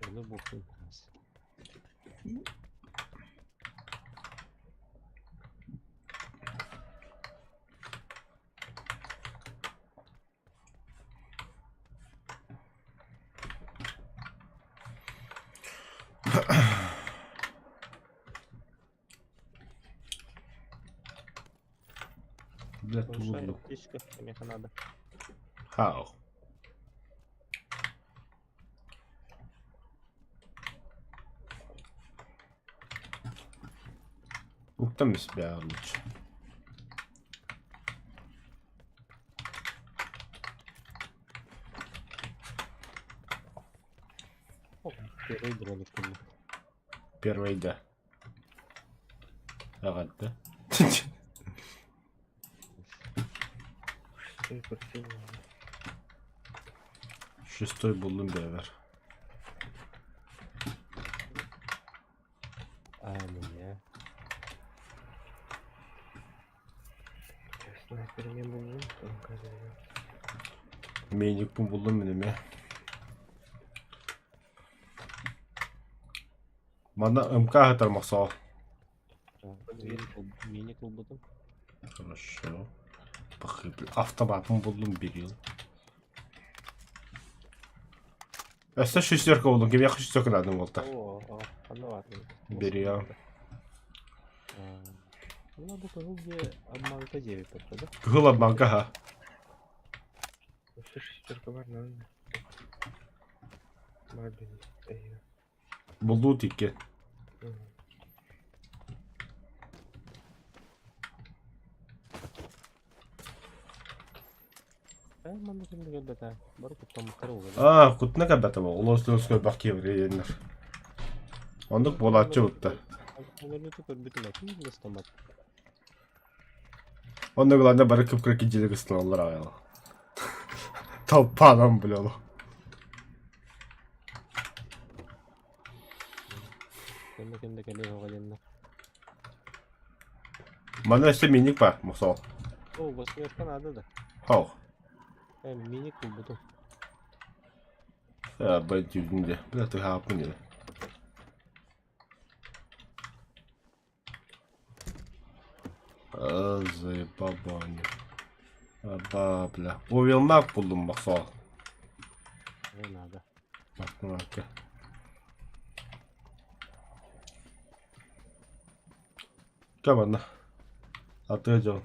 Оны булсын. Бля, Большая трудно. аптечка, меха надо. How? Уктам себя лучше. О, первый дроник кэллэ. Первый да. Ага, да. Шестой прицел. Шестой буллум бэвэр. А, меня. Я снайпер не был, оказывается. Мейникпин буллум мин эмиэ. Манна МК сытар мохсоҕол. Мини кулбутум. Хорошо. Похыплю. Автоматын буллум берил. Өссө шестерка буллум. Кимиэхэ шестерка надо буолта. О, о, ханна баар. Бериям. Ну, бу кыһыл дьиэ обманка диэбиппит да? Кыһыл обманка ха. Өссө шестерка бар, надо. Мабин, Буллуу икки. Э, манна ким кэлбэтэ? Бары куттаммыттар буолла. Аа, кутна кэлбэтэ бу. Олос лос көрбөх киэбириэннэр. Оннук буолааччы бутта. Өлүүтү көрбүтүм этим, ыстаммат. Онно главное бары кып-кыра кидьилик ыстаналлар аҕайла. Толпанан бля олох. Кэннэ кэннэ кэлиэ оҕо диэннэр. Манна өссө миник бар, мосол. О, восьмерка надо да. Хау. Э, миник булбутум. Э, бай дүүрдүн де. Бля, ты хааппын деді. А, заебал баню. Аба, бля. Увелмак булдум мосол. Э, надо. Бакмака. Кэ манна. Атыа дьон.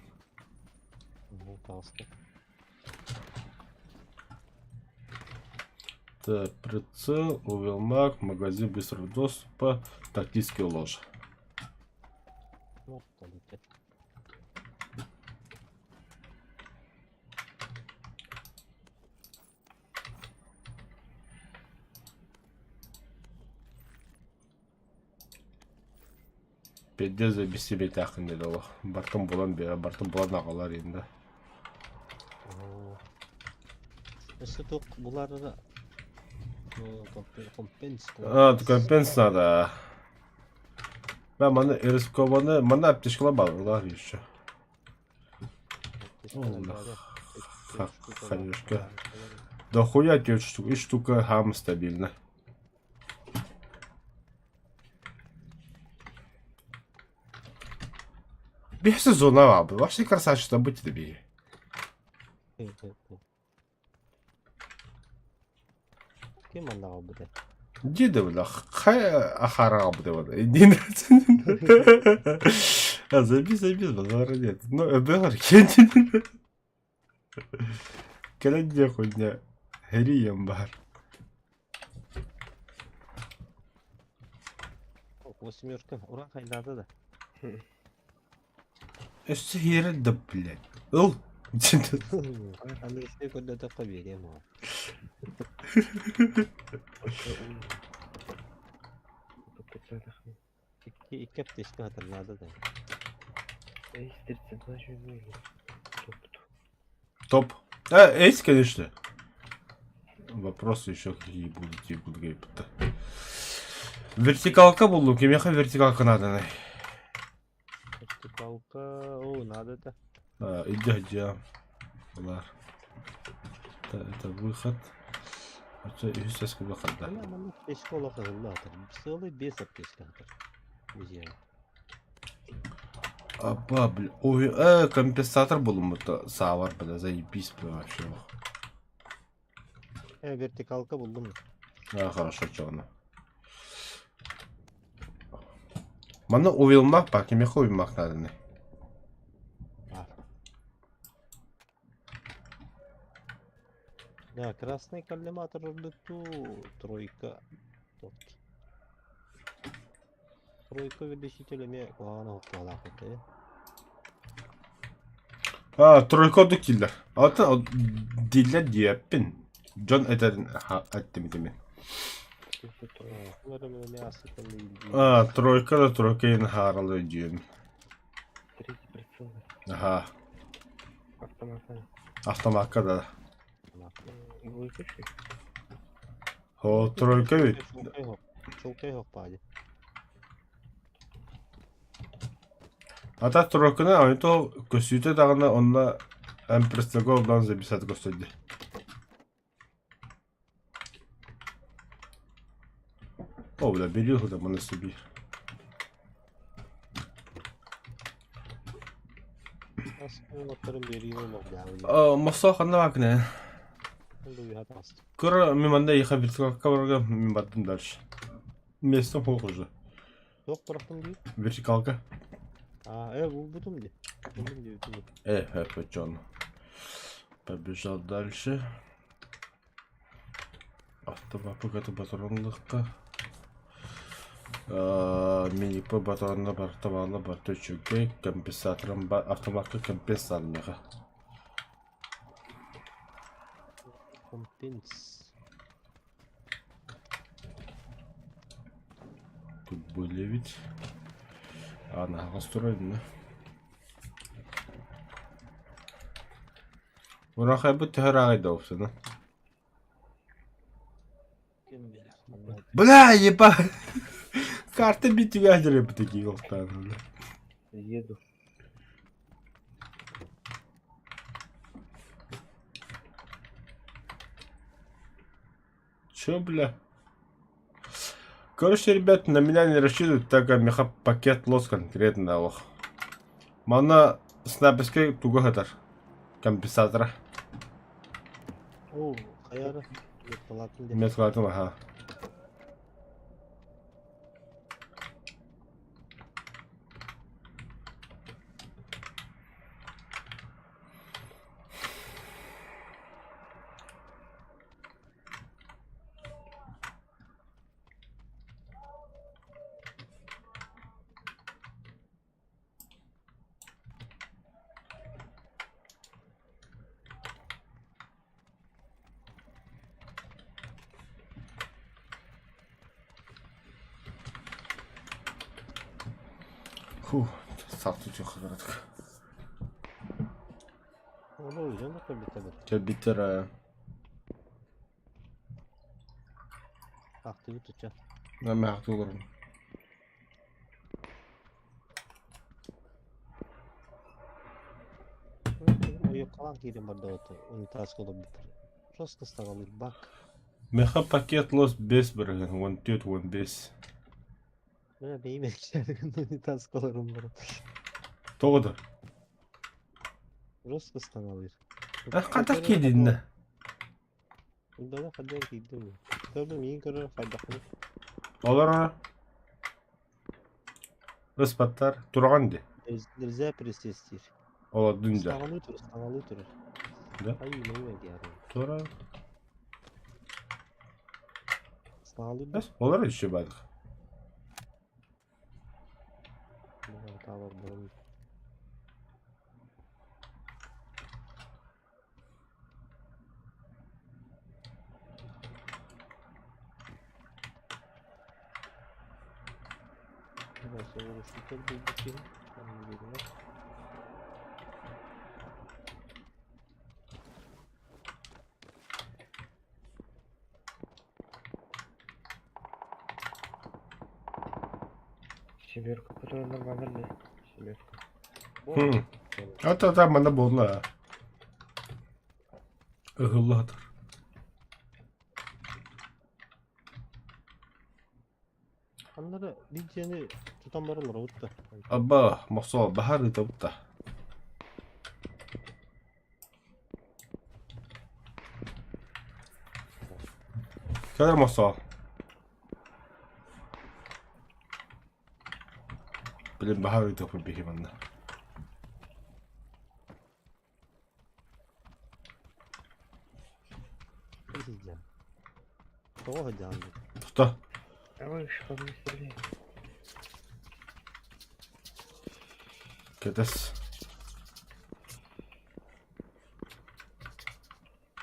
Угу, таҕыста. Так, прицел, увелмак, магазин быстрого доступа, тактический ложь. Ну, толуйта. Пиздец забесибетээххин диэн олох. Бартын булан биэрэ, бартын булан аҕалар иннэ. Оо. Өссө туох булар компенс А, компенс надо. Да, маны рискованы, маны аптечкалар балырлар еще. Ханюшка. Да хуя тебе штука, и штука хам стабильно. Биир сезона баабыт, вообще красавчик быть тебе. Ким манна хаалбытай? Дии бля, хайа ахара хаалбытай буолла. А забей, забей, базара нет. Ну, эбэҕэр Кэлэн диэх хуйня. Һэрийэн баар. Восьмерка. Ура хайдаата да. Өссө иһиэрэр да блядь. Ыл! Аны көрдөтөххө биэриэм оҕо. Икки икки аптечка хатар наада да. Эйс 32 чужой. Топ. Топ. А, эйс, конечно. Вопросы еще какие будут, и будут говорить. Вертикалка буллум, кимиэхэ вертикалка надо. Вертикалка, о, надо да. Иди, иди. Булар. Это, это выход. Оччо үһүс эскэ выхода. Бля, манна аптечка олох ыһылла сытар. Сыалай биэс аптечка сытар. Музейга. Апа, бля. Ой, компенсатор булуммута саавар, бля, заебись, бля, вообще. Вертикалка буллум. А, хорошо, чё Манна уйулмах ба, кимиэхэ уйумах нааданы? Баар. Да, красный коллиматор ордуктуу, тройка тот. Тройка увеличитель эмиэ куһаҕан оһохтоох этэ. А, тройка ордук дииллэр. Ата дииллэр диэппин. Дьон этэрин эттим итими. А, тройка да тройка иһин хааралы дьиэм. Третий прицел. Аха. Автомата. Автомакка да. Выключи. О, тройка ведь. Чулкай хоппади. Ата тройканы аны көсүүтэ даҕаны онно эмпрестергэ олорон записать көстөрдө. О, бля, бери худа маны себе. Мосоо ханна баакына? Кыра мин манна ехать вертикалка барга мин бардым дальше. Место суох уже. Туох бырахтым дии? Вертикалка. А, булбутум дии. Булдум дии, бүтүн. Почён. Побежал дальше. Автомаппыгата батаронлыкка. Минипа батаронна барта баалла барта үчүгэй. Компенсаторым ба автоматка компенсаторныга. Компенс. Тут были ведь. А, настроен, да? Урахайбыт төһөр ааҕайда опсуна. Ким билэр. Манна Бля, еба! Карта битүгэ дьэрэ такие олтаан. Еду. Чё, бля? Короче, ребят, на меня не рассчитывают, так как меха пакет лос конкретно ох. Манна снайперский туга хатар. Компенсатора. Оо, хайара. Меткалатын деп. Меткалатын, ага. Фу, сахты чухаратка. Ону уйдан кэлбиттэр. Кэлбиттэр Ахтыбыт ыча. Мэ ахты олорун. Ойуққалаан киирэн барда унитазка олорбуттар. Жестко стаҕалыыр бак. Меха пакет лос бес бырыгын, 14, 15. Бля, бэйим эркээдигин унитазка олорун баран. Тоҕо да? Жестко стаҕалыыр. Хантах киирдиннэ? Дала хайдах киирдим. Көрдүм миигин көрөр хайдахпын. Олор ыспаттар тураҕын дии. Нельзя присесть диир. Олордун дьэ. Стаҕалыы турар, стаҕалыы турар. Да? Ай, мэй диярым. Тура. Стаҕалыыр да. Олор еще бадых. Таалар бұрын. Семерка, которая нормально, да? Семерка. Ата та мана буолла. Ыһыллаатар. Аннары биир дьиэни тутан баран олоробут да. Абба, мохсоо, баһаар ыытабыт да. Кэлэр мохсоо. Блин, баһаар ыытыахпыт биһи манна. Сылдьан. Тоҕо сылдьаҕын дии? Тута. Давай по мне стреляй. Кэтэс.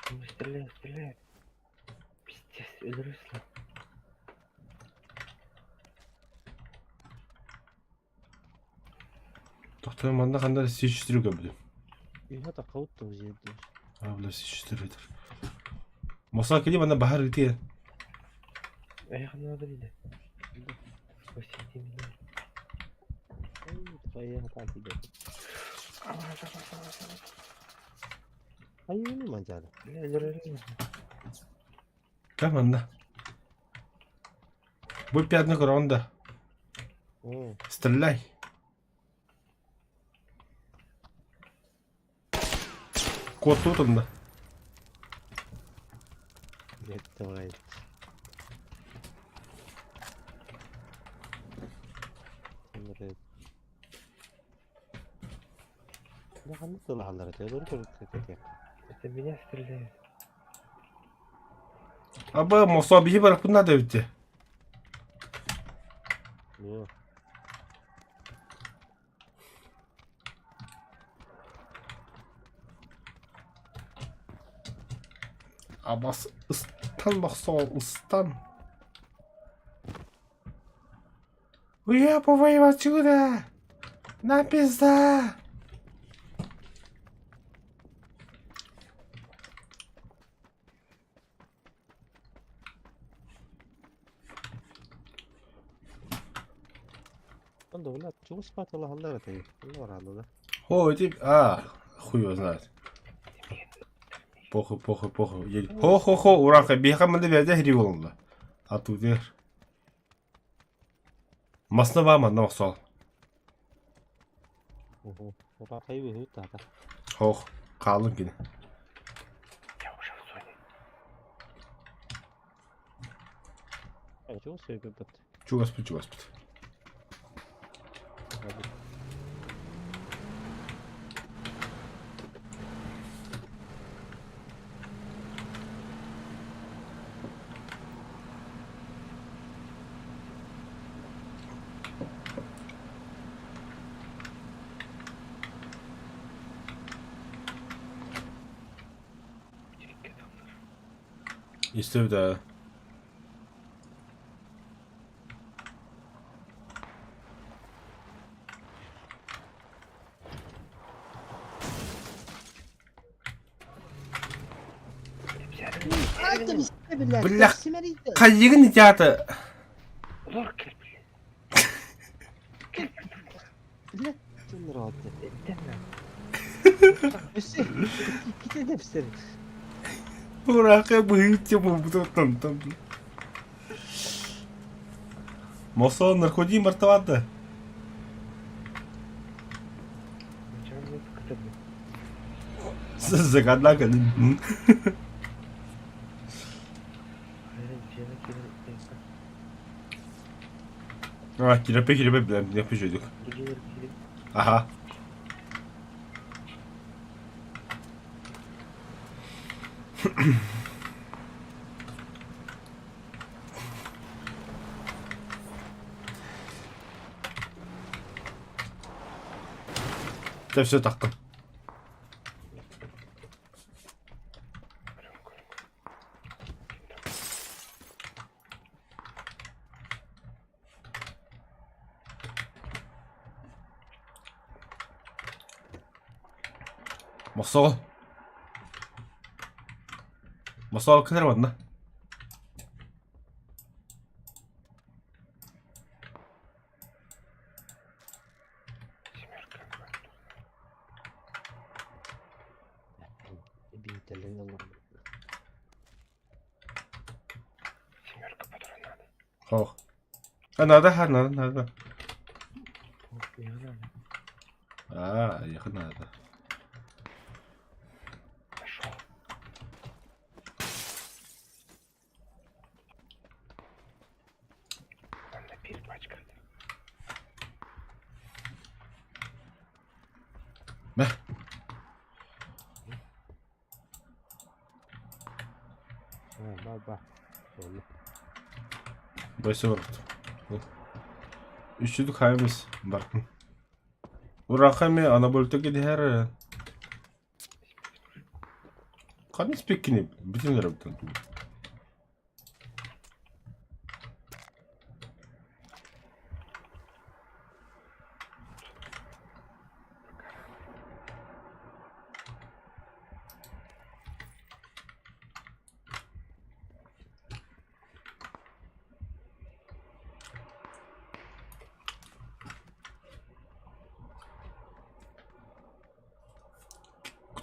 По мне стреляй, стреляй. Пиздец, өлөрүслэ. Тохтоо манна ханна эрэ С4 көрбүтүм. Үһэ таххабыт да дьиэ А, бля, С4 этэр. Моса кили манна баһар ытыа. Эх, надо видеть. Спасите меня. Айыыны мадьаары. Бля, өлөрөлөр. Кам манна? Бу пятна көрөҕүн да. Стреляй. Куоттубут онно. Давай. Да ханнык тылаһаллар этэ, олору көрүк Это меня стреляют. Аба, мосо биһи барахпын надо эбит. Во. Абас ыстан мохсоо ыстан. Уебываем отсюда! На пизда! Онда бля, чугас патылаһаллар этэй. Онно бараллар. О, эти... А, хуй его знает. Похуй, похуй, похуй. Едь. Хо-хо-хо, ураха, биһиэхэ манна бэрдэ хири буолла. А тут эр. Масна баа манна охсоол. Урахай быһыы таата. Хоох, хаалын кини. Я уже в зоне. Чугас сөйбөппүт. Чугаспыт, чугаспыт. Истэбит ээ. Бля, хайыгын театр. Лоркер, блин. Бля, Ките Ураха быһыытча буолбут там. Мосон наркодин мартавата. Загадна кэлин. А, кирепе кирепе билем, кирепе жөйдүк. Аха. Дьэ все тахтым. Мохсоҕо. Мохсоҕо кэлэр манна. Хоох. А надо, ха, надо, надо. Не надо. А, ехать надо. Пошел. Там на пачка. Мэ. Ба-ба. Бөсө барт. Үчүдүк хайбыз бартын. Урахами анабольта кидиһэр. Ханна спиккини бүтүн эрэ бүтүн.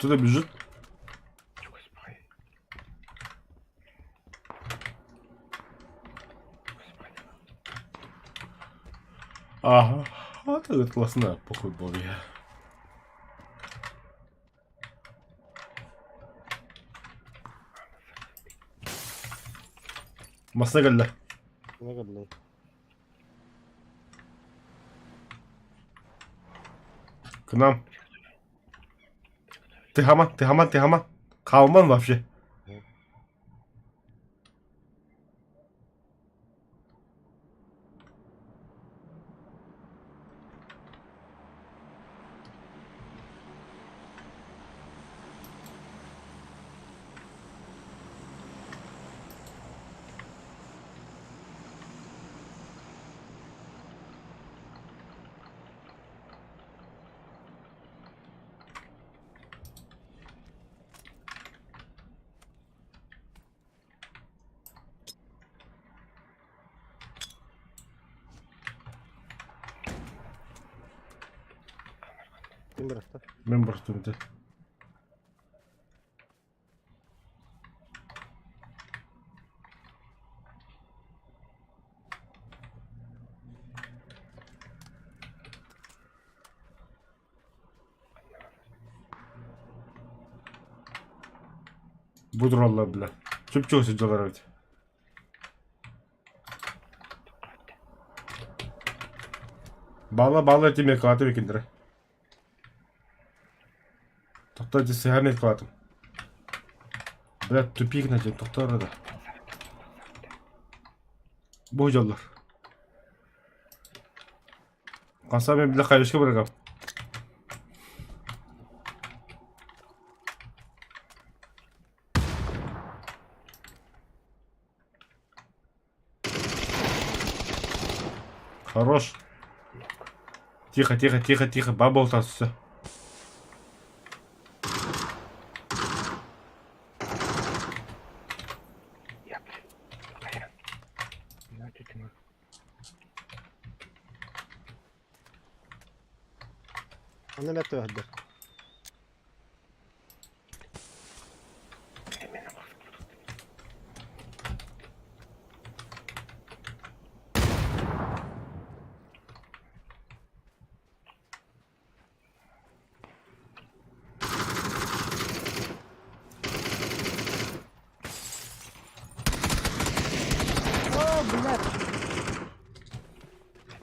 Кто-то бежит. Ага, а ты классно, похуй был я. Масна кэллэ. Не кэллэ. К нам. Ты хаман, ты хаман, ты хаман. Хаалман вообще. Ким бырахта? Мен бырахтым ити. Бу тураллар бля. Чүп-чүгүс сылдьаллар эбит. Баала баала этим кылаатым экиндэрэ. Тохтоо ити сыһан кылаатым. Бля тупик на тохтоо да. Бу дьоллор. Хаса мен бile хайышка барагам. Хорош. Тихо, тихо, тихо, тихо. Бабл все. Я, блин. Хайа. На, тетя, на. Аны эмэ түһэрдэр. Именно мозг. О, блядь!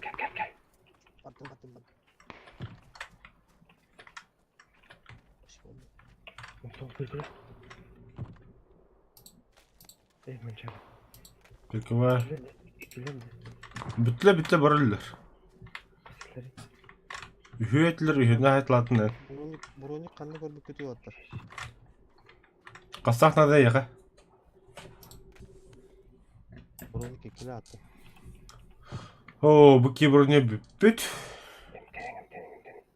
Кай, кай, кай. Бардым, бардым, бардым. Эй, манчары. Прикрываю. Икилер, Бүтле бүтле барыллар. Үһү этилер, үһүнэ хайтлаатын. Броник, броник ханна көрбүккүтүй оттар. Хастаах надо яха. Броник иккилэ атты. Оо, бу киберне бүппүт. Эмтэнин, эмтэнин, эмтэнин.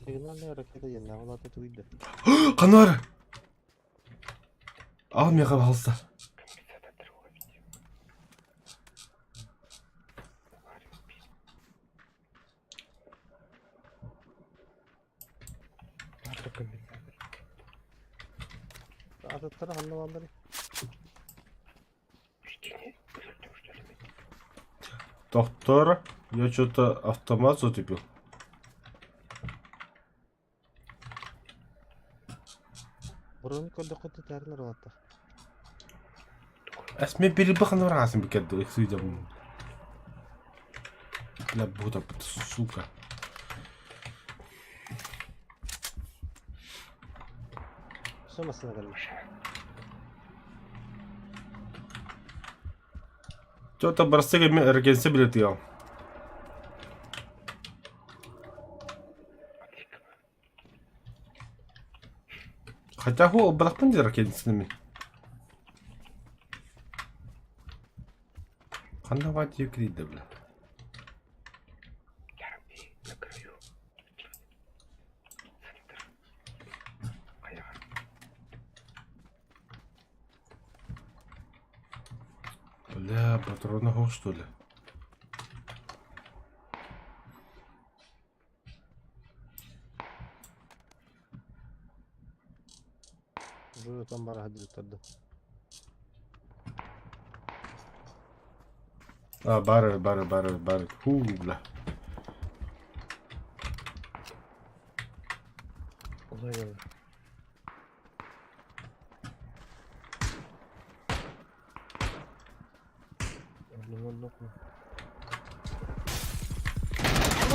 Сигнальная ракета диэн оҕолоото тугуйда. Ханар! Ал меха пожалуйста. Компенсатор ловить. Кто комментатор? Атыттара ханна баалларый? Прикинь, өлөрдүм что ли? Доктор, я что-то автомат затупил. Бұрын көрдөххө тэтэрин ырылатта. Эсме перебы ханна бараасың бикерди ыксыйдым. Бля, бута, сука. Все массына кэллэ. Что-то барсыга мен эргенсе билетиям. Хотя ху ылбатахпын диир ракетницаны мин. Ханна баат диэки кирийдэ бля. На краю. Центр. Хайаҕар. Бля, патрона суох что ли? Уже там бара сылдьыбыттар А, бары, бары, бары, бары. Ху, бля. Уларыйар.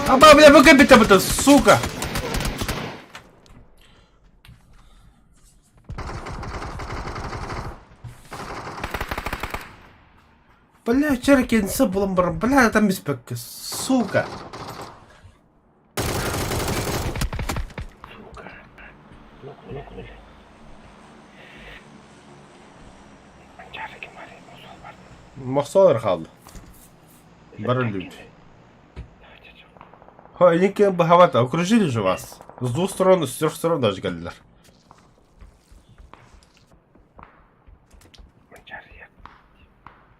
Аба, бля, выкопи это, сука! Бля, черкенсэ булан баран, бля, там испэккэ, сука! Сука. Нокнули. Манчары ким барый? Мосол бар. Мохсоҕор хаалла. Бары өллүбүт. Ха, инникки быһабат, окружили же вас. С двух сторон, с трех сторон даже кэллилэр. Манчары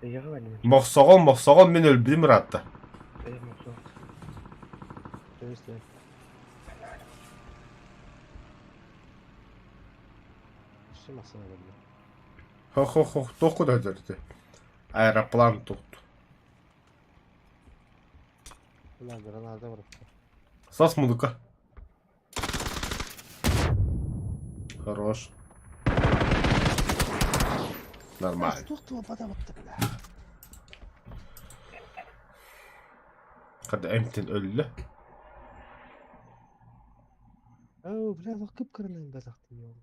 я. Мохсоҕол, мохсоҕол мин өлбүтүм ыраатта. Хо-хо-хо, туох куда ити? Аэроплан тут. Сас музыка. Хорош. Нормально. Хата эмтин өллө. Оо, бля, кып-кырынан базахтын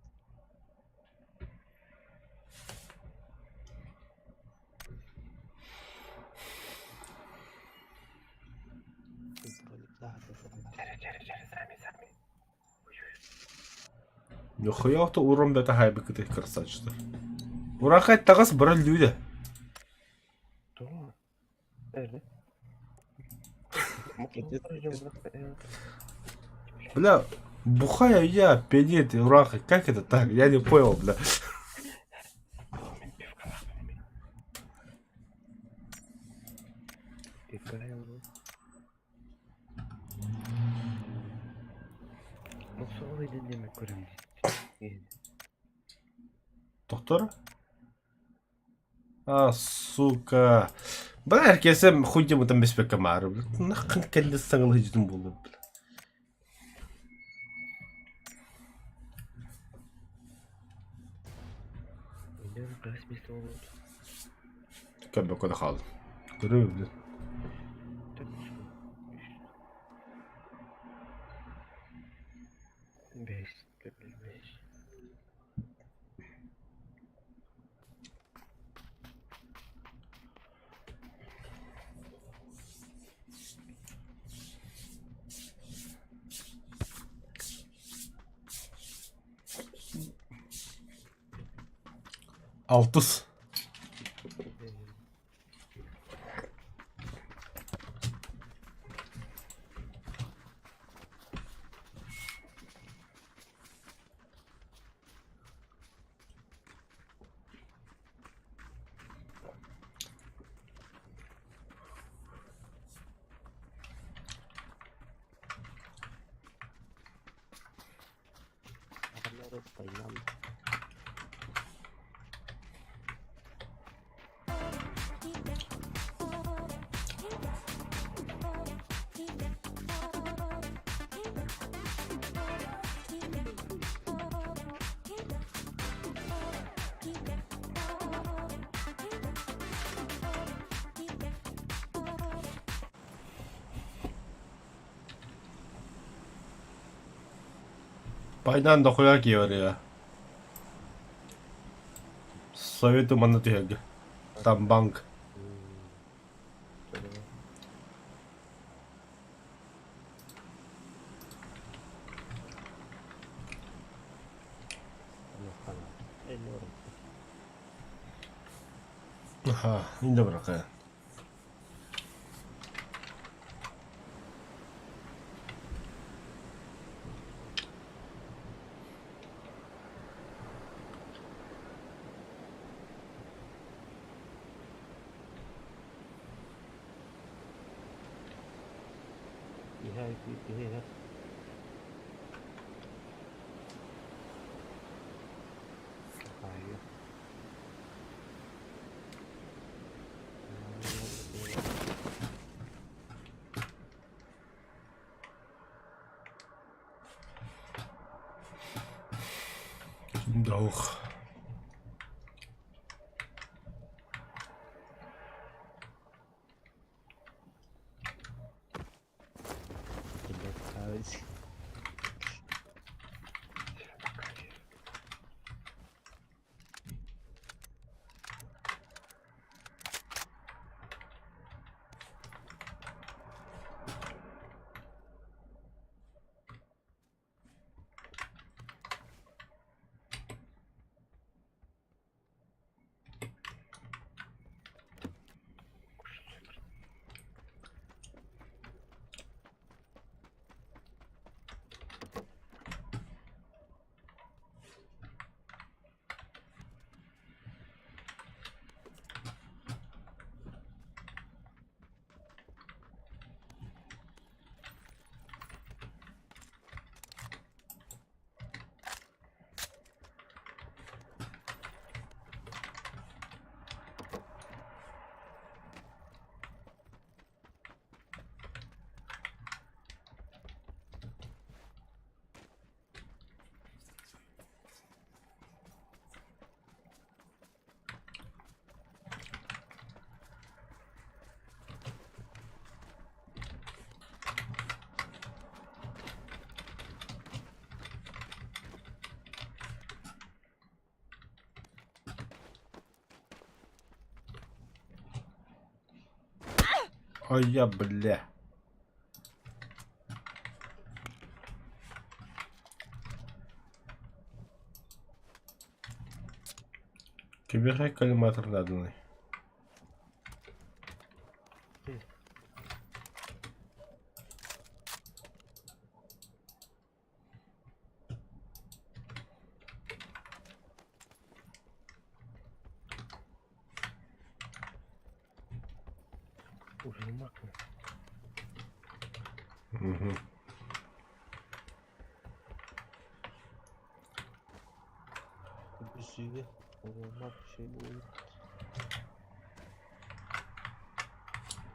Нихуя то урон бета хайбыкыты красавчиктар. Урахай тагас бара люди. Бля, бухая я, пенит, урахай, как это так? Я не понял, бля. Доктор? А, сука. Бля, эркесем хуйдем там беспекка маары, бля. Нахрен кэллэ саҥалыы дьүтүн буолла, бля. Көрбөккө да хааллым. Көрү, бля. Алтыс. Пайнан. Пайнан дохуя киэбэр Совету манна түһэргэ. Там банк. Аха, инде баракая. Иһэ Айы. Дох. Ой я, бля. Кимиэхэ коллиматор нааданый? Уже макно. Угу.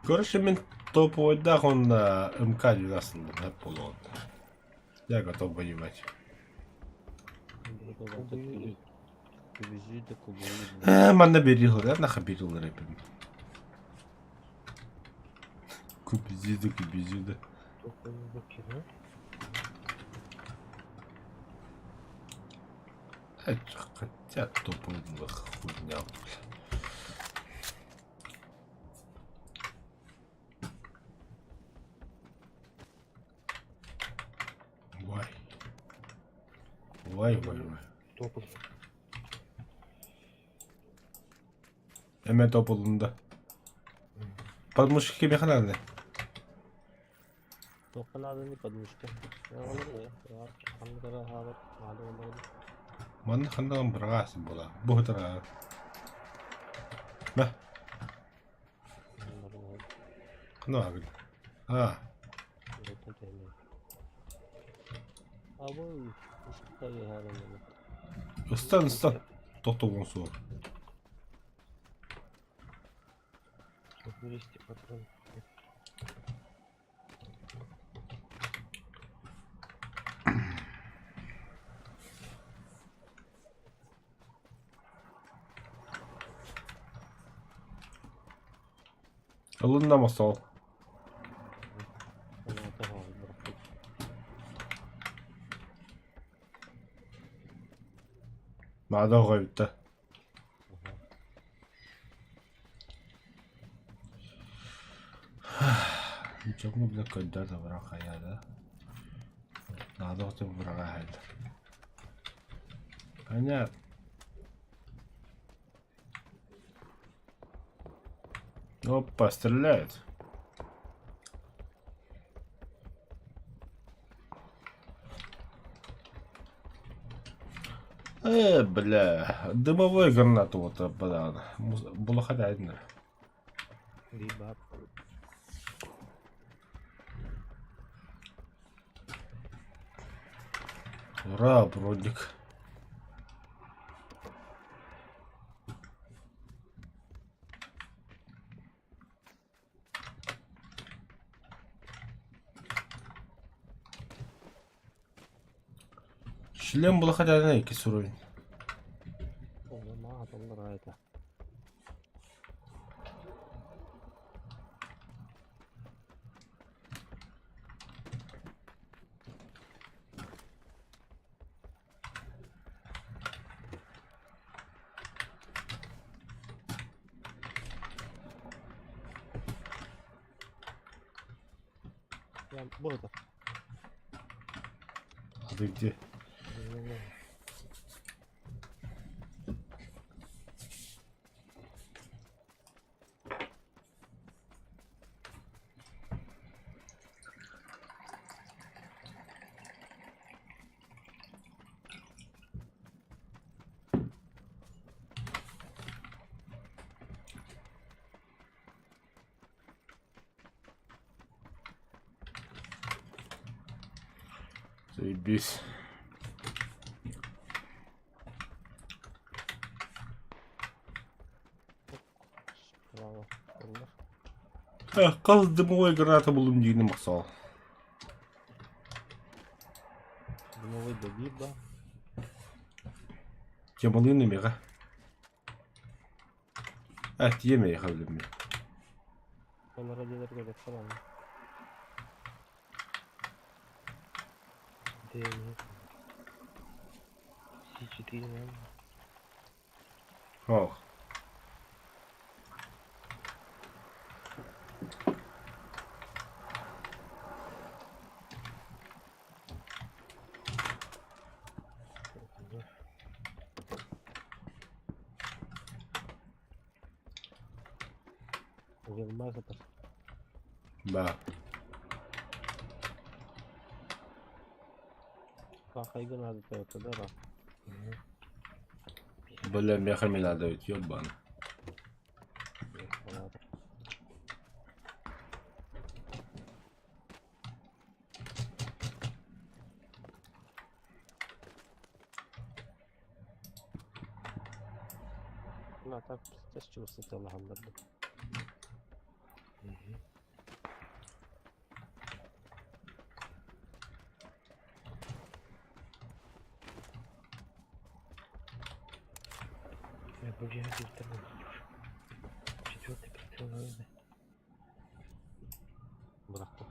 Короче, мин топовойдаах уонна МК-12 ыллым буолуон. Я готов воевать. Ээ, манна бериһилэр, наха бериһилэр эбит. Кубизида, кубизида. Только выкину. Хотя топовый хуйня. Вай. Вай, вай, вай. Топовый. Эмэ тополунда. Подмышки кимиэхэ наада? Туохха нааданы подмышка. Манна ханна быраҕаас буола. Бу ытара. Мэ. Ханна бааргын? Аа. Абы, Ыстан, ыстан. Тохтобун суох. 200 патронов. Ылынна мосол. Наада оҕо эбит да. Дьоҥҥо бile көрдөөн абырах хайаа да. Наада оҕотун быраҕа иһэллэр. Понятно. Опа, стреляет. Бля, дымовой гранату вот, бля, Булахадайна. Либо Ура, броник. Шлем булахадайна иккис уровень. Burada. А ты где? Заебись. Браво. Хас дымовой граната буллум диигин махсал. Дымовой добит, да? Темалыын эмиэхэ. А, тиэмэйэхэ билэммин. Олара дьиэлэргэ өлөрсөн онно. Да нет. С4, наверное. Ох. Угулмаа сытар. Да. Хахайга наада да да. Бля, мехами надо ведь, ёбан. На, так, пиздец, сытыалаһаллар Я побегаю второй. Четвертый прицел, наверное. Бырахтым.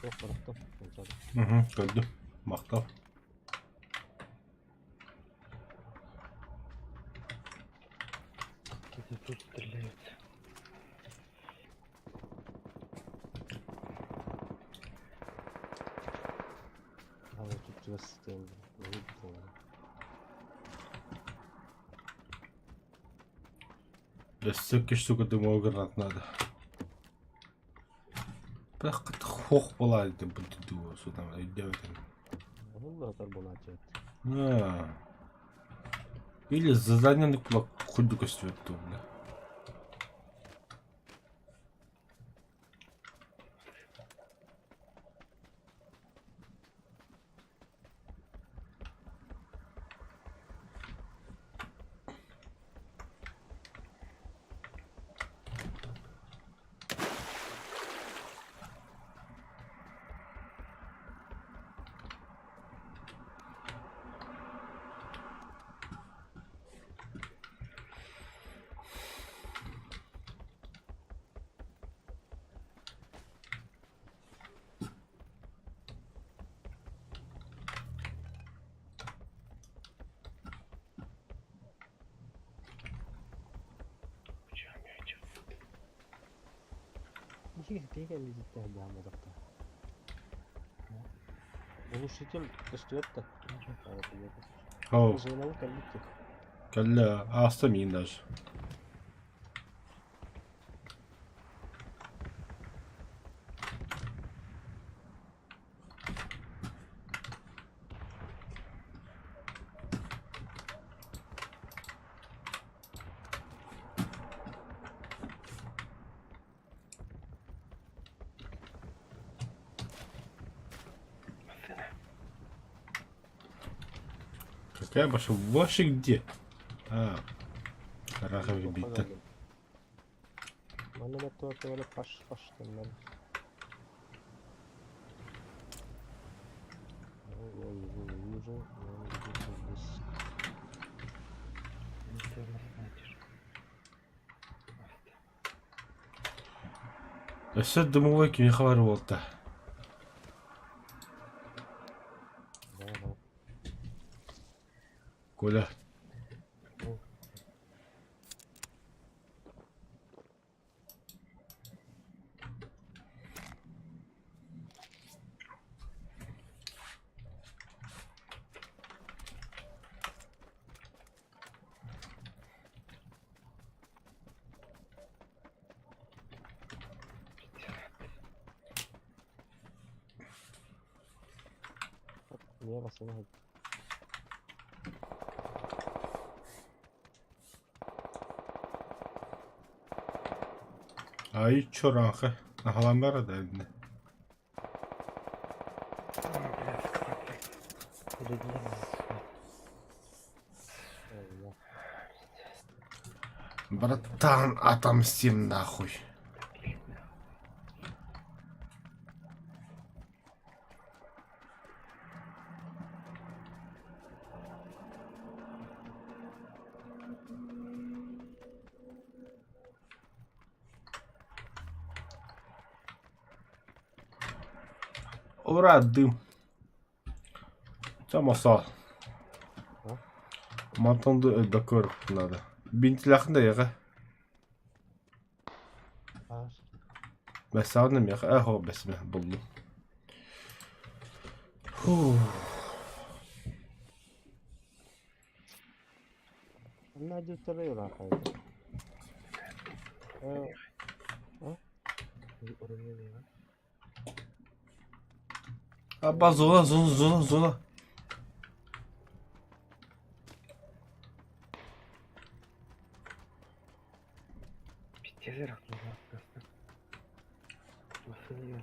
Суох бырахтым. Угу, көрдүм. Махтал. Где-то тут стреляют. А вот тут чугас сытыам. Да всякие штука дымовой гранат надо. Бля, хох была, это будет сюда, идет. А. Или задание кулак курдук өстүбэт бля. Киһи кэллиититтэн дьаамматахта. Глушитель көстүбэт да. Оу, Зонаҕа кэлбит дии. кэллэ, ааста миин даже. Машина. Какая машина? Вообще где? А, Рахов биттен. Манна баттыбакка паш паш тэннэр. Я его вижу, но он где-то здесь. Ну, ты нас знаешь. Өссө дымовой кимиэхэ баар буолта? Да, да. Коля, Niye basana? ай чорахы. Наһалан бара да инне. Бля, сколько. Allah. Братан, отомстим нахуй. Ура, дым. Самосал. А? Мантонду докор надо. Бинтилахын да яга. Аар. Бэсаҕына миэхэ ээ бэсимэ буллум. Фу. Надюттары ыраахайда. Э, Аба зона зона зона зона. Пиздец, рахнула просто. Машина.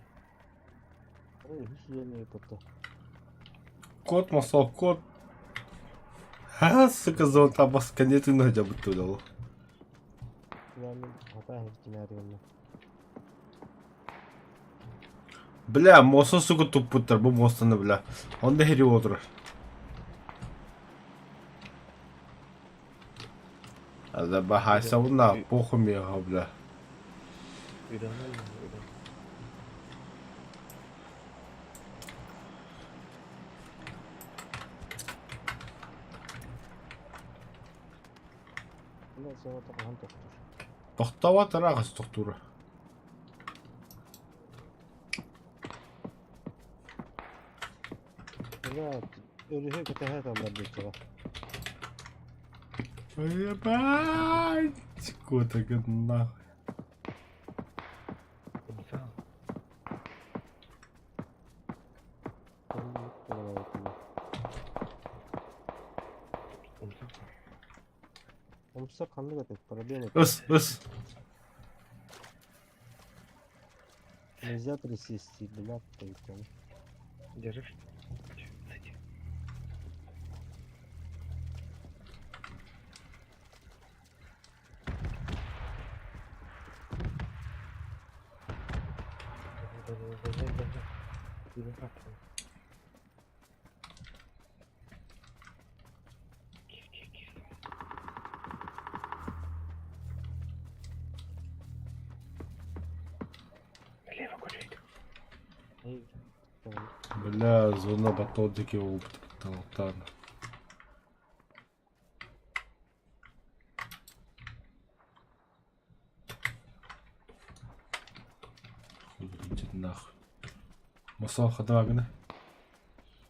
үһүс зона ыппыта. Кот масал кот. Ха, сука, зона табас конец хотя бы туда. Yani hata hepsini Бля, моста, сука, туппуттар, бу мостаны, бля. Он да хери отырар. Ада бахайса уна, похуй меха, бля. Ondan sonra tokahan тохтуур. Тохтообот ыраах тохтуура. Бля, өрүһү кэтэһэ таллар диэччигэ. Ебать, кот, нахуй. Умсал. Умсал. Умса ханнык этэй проблема. Ыс, ыс. Нельзя присесть, блядь, там. Держишь? Кстати. Налево гуляет. Эй, там, Бля, зона батон дикий опыт. Талтан. Мосол хатабагына.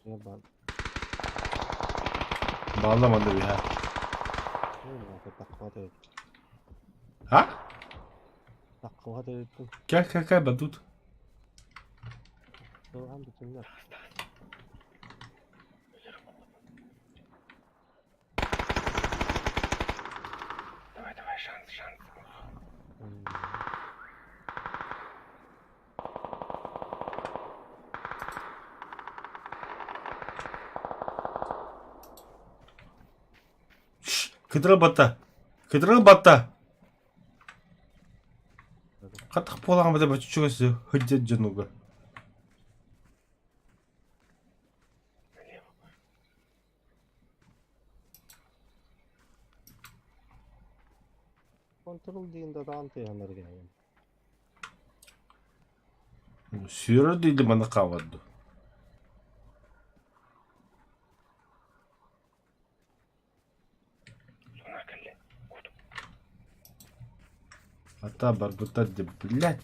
Я баар. Bağlamadı bir ha. Ну, таххыбат эбит. Ha? Таххыбат эбиппин. Gel gel gel ben tut. Туган бүтүннэр. Давай, давай, шанс, шанс. Şşş, Кыдырыл батта. Кыдырыл батта. Хатах буолаҕым бата баччуга сылдьар дьонугар. Налево. Контрол диэн дадаан тыаһанар кэһэйэн. Сүүрэр диили маны хаалар дуу. Зона кэллэ. Кут. Ата барбыта дии блядь.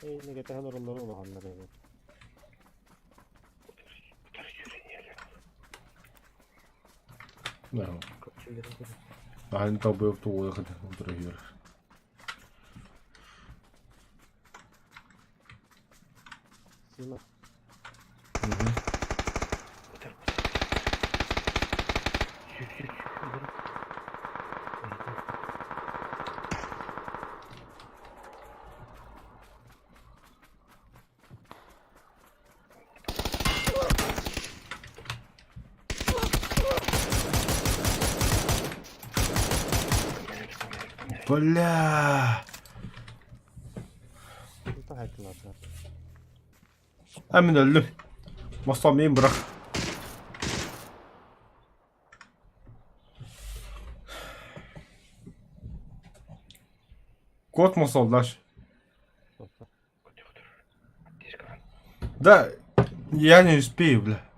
Эйни кэтэһэн олороллоро улаханнар эбит. Утары сүүрэн Аһын талбыйып тугуйа утары Сина. Утары. Сүүр, сүүр, сүүр. Бля. Хайкылаатылар. А мин өллүм. Мостом миин бырах. Кот мосолдаш. Да, я не успею, бля.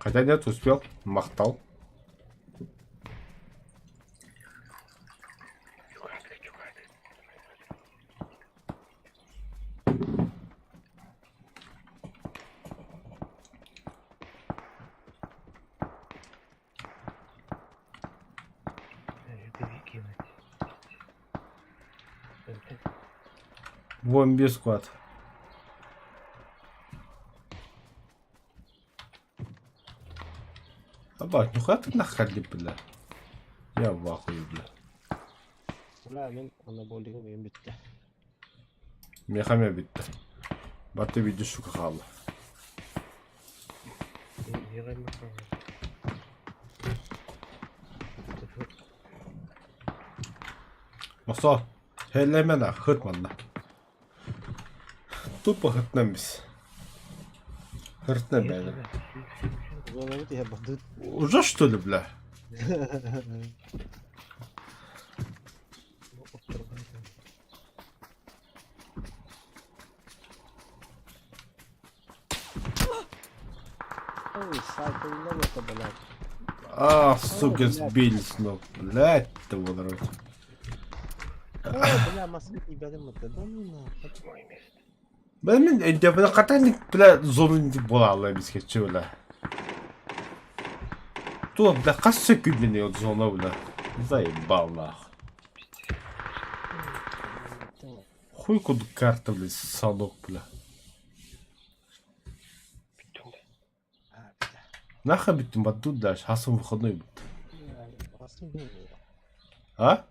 Хотя нет, успел. Махтал. Вон склад. Абак, нихуя ты нахали, бля. Я в ахуе, бля. Бля, мин анаболигым үйüm бүттэ. Мехаме битти. Батты видео шука хаалла. Мосо, хеллемена, хыт манна. Тупо хытнамис. Хыртна бәле. Уже что ли, бля? А, сука, сбили с ног. Блядь, ты народ. Бля, маска ебадым это. Да ну нахуй. Бля, мен бля, катанник, бля, зону була бизге бля. Тула, бля, хас секундini зона, бля. Заебал, нахуй. Хуй куд карта, бля, санок, бля. Нахуй биттим, баттут дальше, хасым выходной бит. А?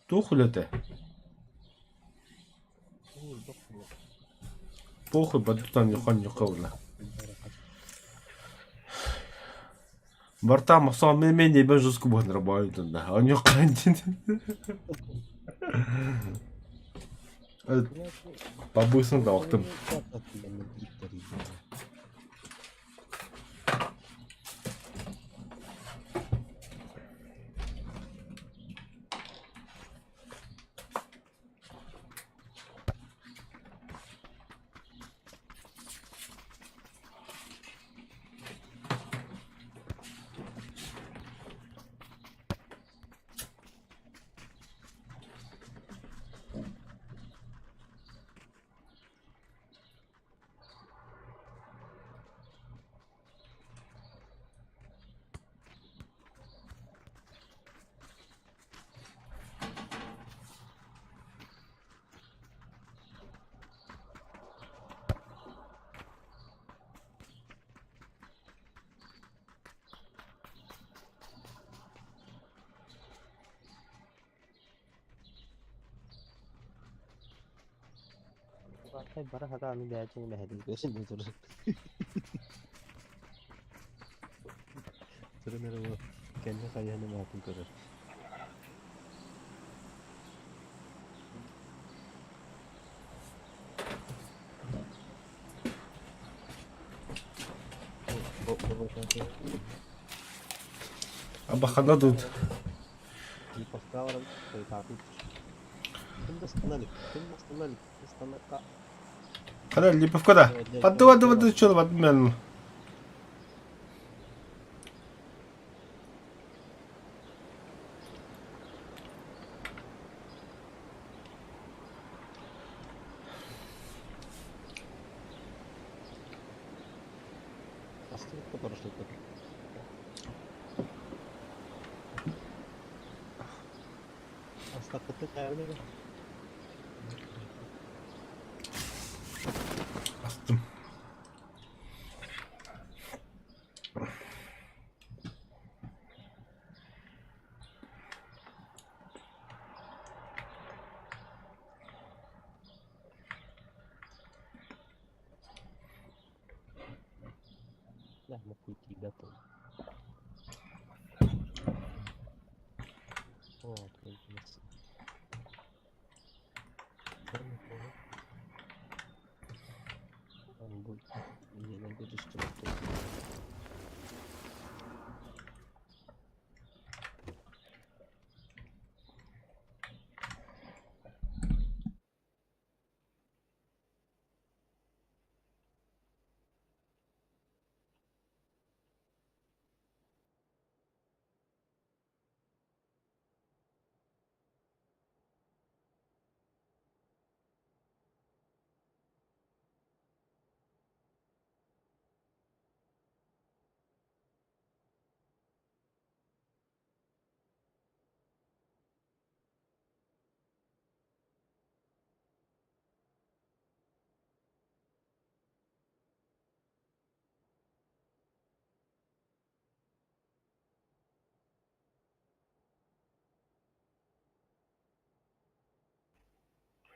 Тух үлете? Похуй, баттутан нюхан нюха, бля. Барта махсан мен мен небе жестко бухан рабаю да. А нюхан Побысың да вақтым. Бара сатаан бэйэтин мэһэйдии көрсөн турар. Туран эрэ уол кэннэ хайыһан эмээхсин көрөр. Абахана тут. Хана Липовка да. Подду, подду, подду, что подмен. Астым.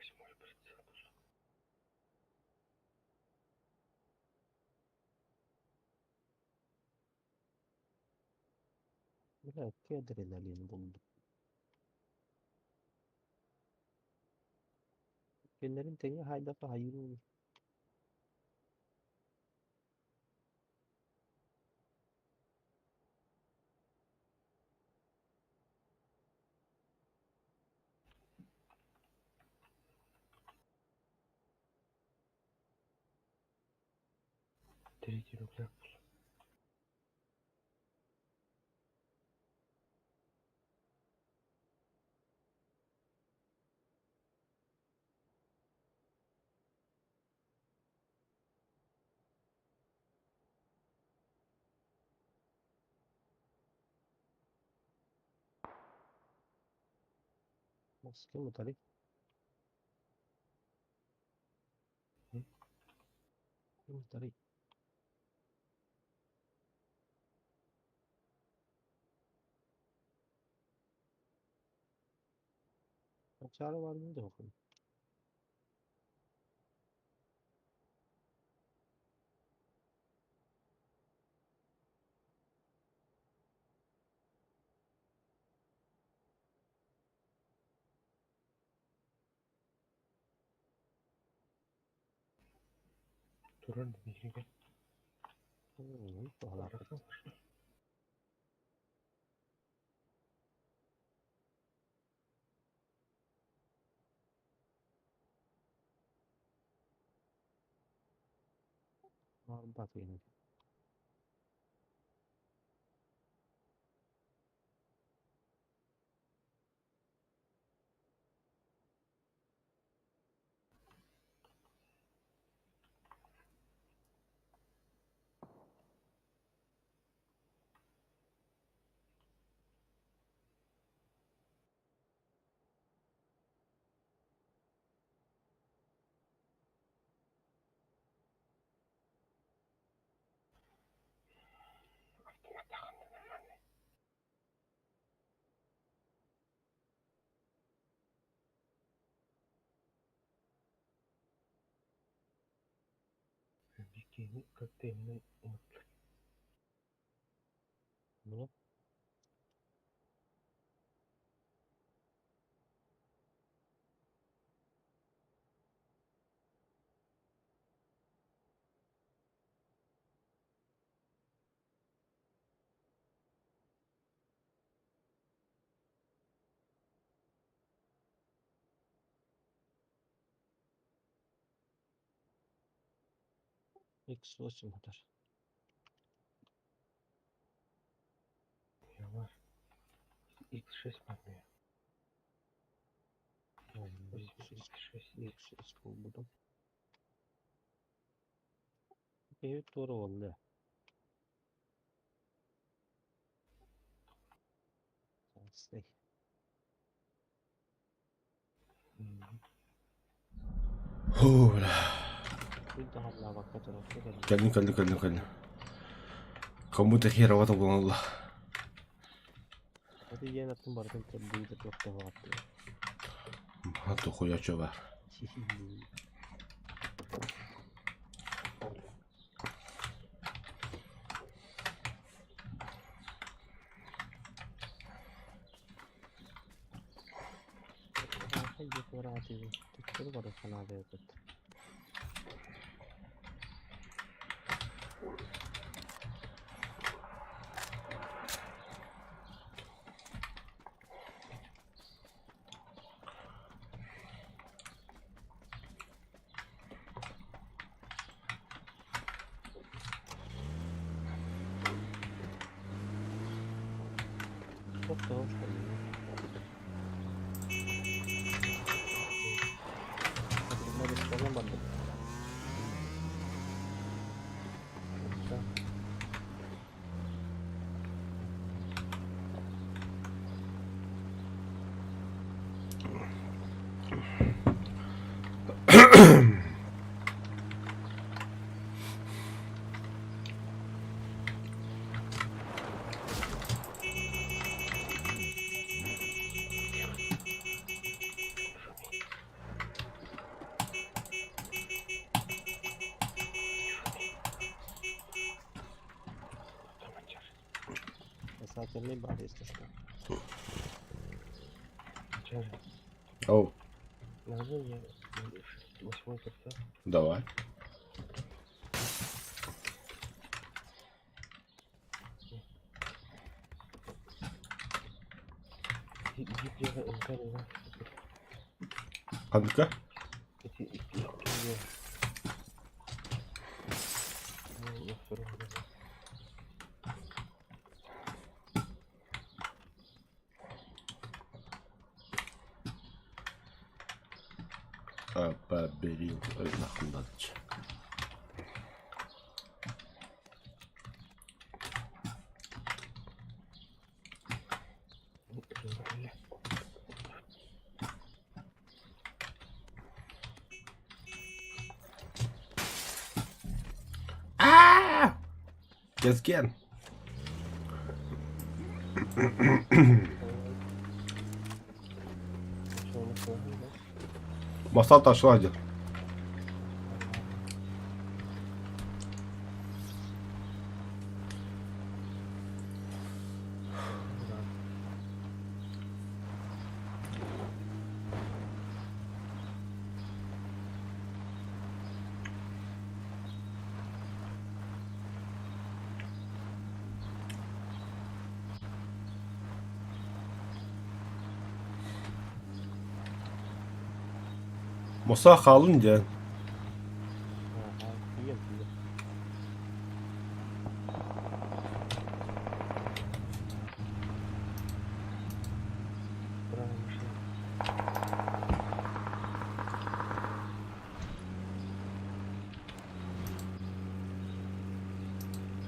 Восьмой прицел кусок. Бля, адреналин булду. Кинилэрин тэҥэ хайдах хайыыр Третий рюкзак. Ким утарый? Ким утарый? Чаара баар дуу Туран биһиги. Туһалаах. Барбат ини. Как-то именно Ну, X8 удар. Я ваш. X6 помню. 8, X6, X6 буолбутум. Киһи туора буолла. Састай. Фу, бля. Күн таһаллаабакка турар. Кэллим, кэллим, кэллим, кэллим. Кому-то херово буолла. Аты диэн аттын барытын көрдүү да туох да баҕаттыы. А то хуя чё бар. Төттөрү бары санаабыт. Туох Касательный бар, если что. Оу, Можно я восьмой прицел? давай. Гитлера МК-12. Ханка? Эти Гитлер. Ну, на втором этаже. А, поберил. Ой, нахуй надо. чё. Ну, бля. А! Кескен. Что, он ушел, да? Масал ташла один. Да. Муса халын диэн. Ага, тиийэн тиийэн. Правая машина.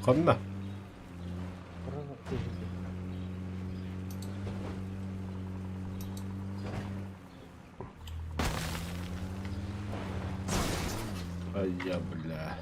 Ханна. Право ты Ай я, бля.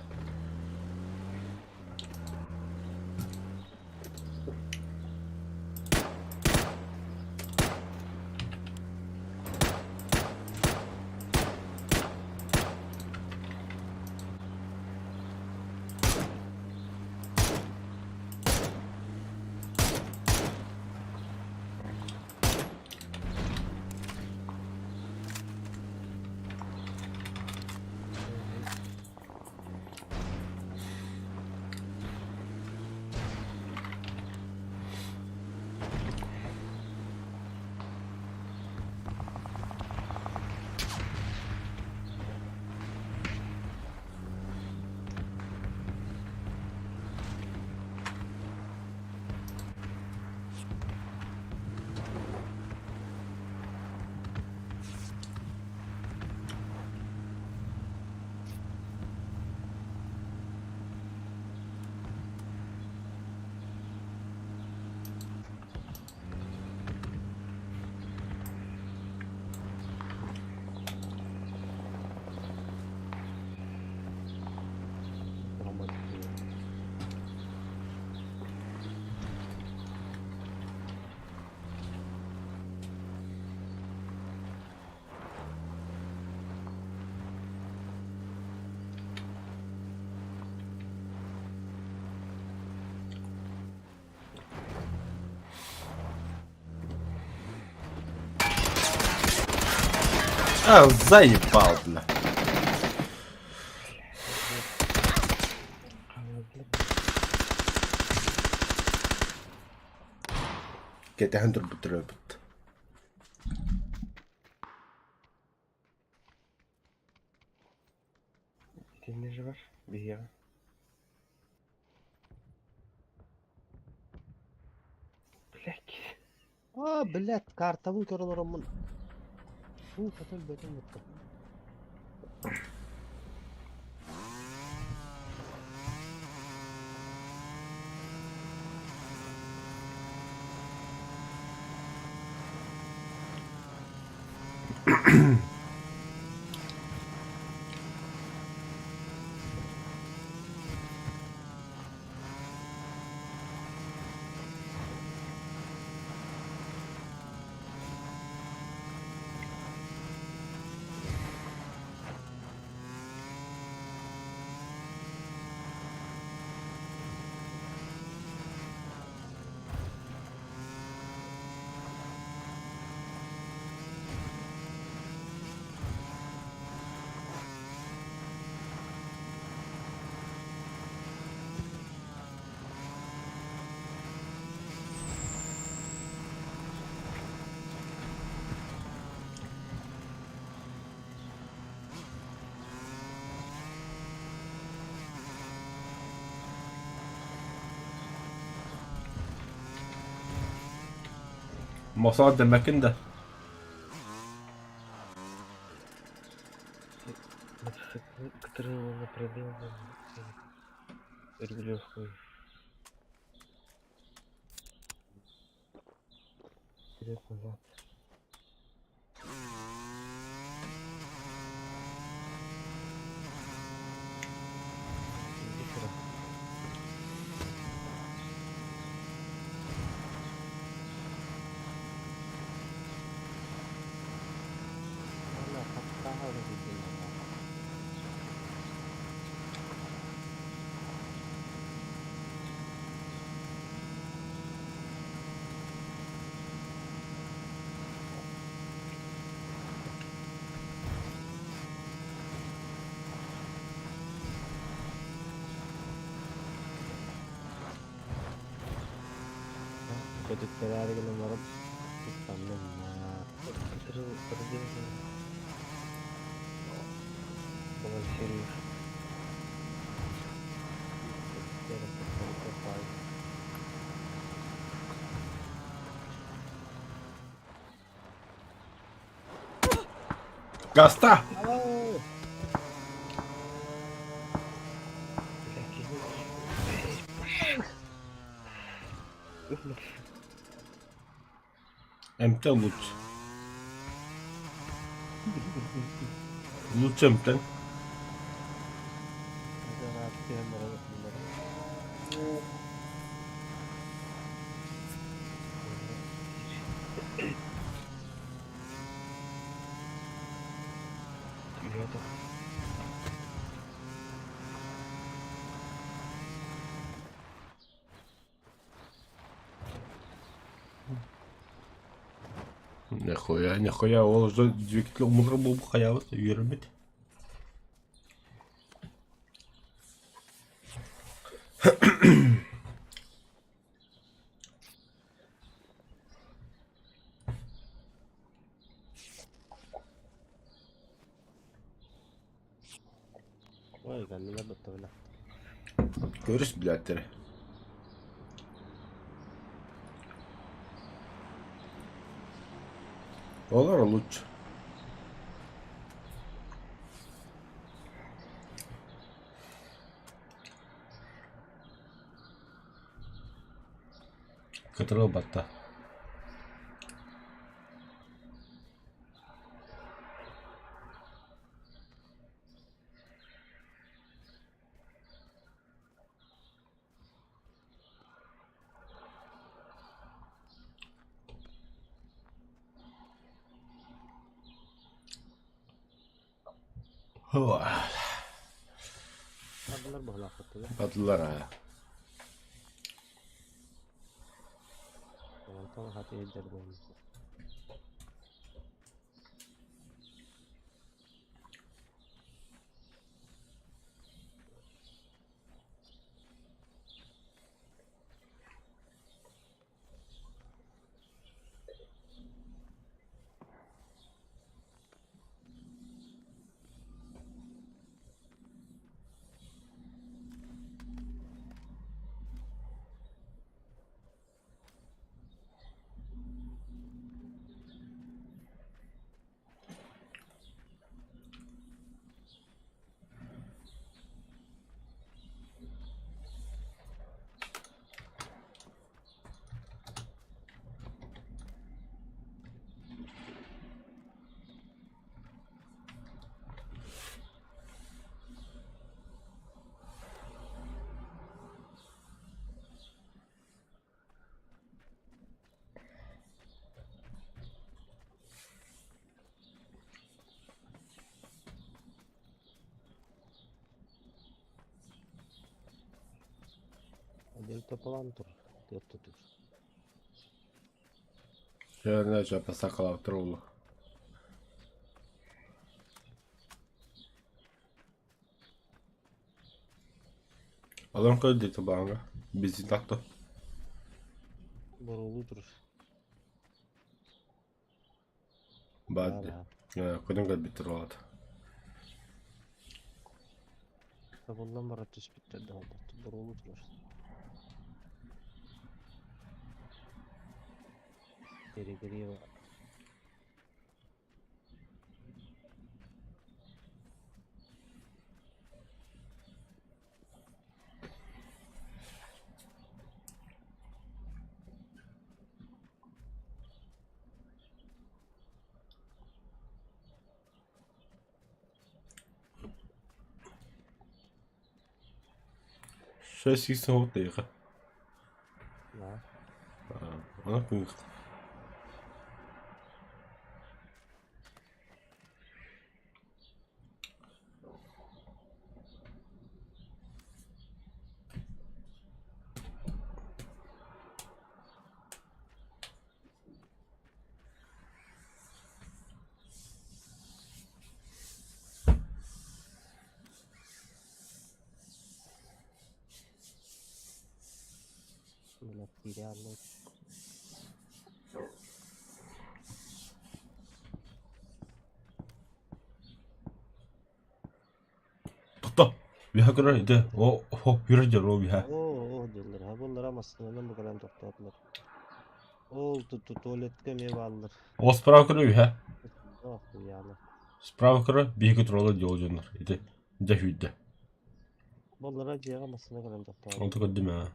А, заебал, бля. Кэтэһэн турбуттар эбит. Итиннэ же бар, биһиэхэ. Блядь. А, блядь, картабын көрө олороммун. Уу, хотел бөтөн бутта. Мосад дэмэкин да? Мотоцикл, который он пробил, регулировку. Вперед, назад. Иди сюда. Ана, хаттаха өрүһүйдүн. Көтүттэрээри гынан баран куттанным. Который пробил, балансируешь. Гаста! Эмтэн лучше. Лучше эмтэн. Нихуя, нихуя, ол уже двигатель умур буолбут хайаабыт үөрэммит. Ой, кэннилэр баттабына. Көрүс билээттэрэ. Олор лучше. Кытырыл батта. Бардылар баһылаахпыттар. Бардылар аа. Онтон хата иһдэр буолла. Дельтаплан тур. Тыаттатыр. Чэ, чэ, посакалаабыттар буолуо. Алан көр дельтаплаҥҥа бензин тахта. Боруолуу турар. Баар Баар дии. аа. Көтөн кэлбиттэр буолаат. Табыллан барар түспүттэр да буолбат. Боруолуу турар. Перегрева. Шесть икс оҕуттайыха. Да. Аны күн Материалы. Тохто. Үөһэ көрөр ити. О, о, үөрэ дьоруо үөһэ. Оо, оо дииллэр. Ха буллара массыынанан бу кэлэн тохтоотулар. Ол ту туалетка эмиэ бааллар. Ол справа көрөр үөһэ. Ох, хуяна. Справа көрөр биһиги туралар дьол дьоннор. Ити дьэ сүүрдэ. Буллара дьиэҕэ массыына кэлэн тохтоотулар. Онто көрдүм ээ.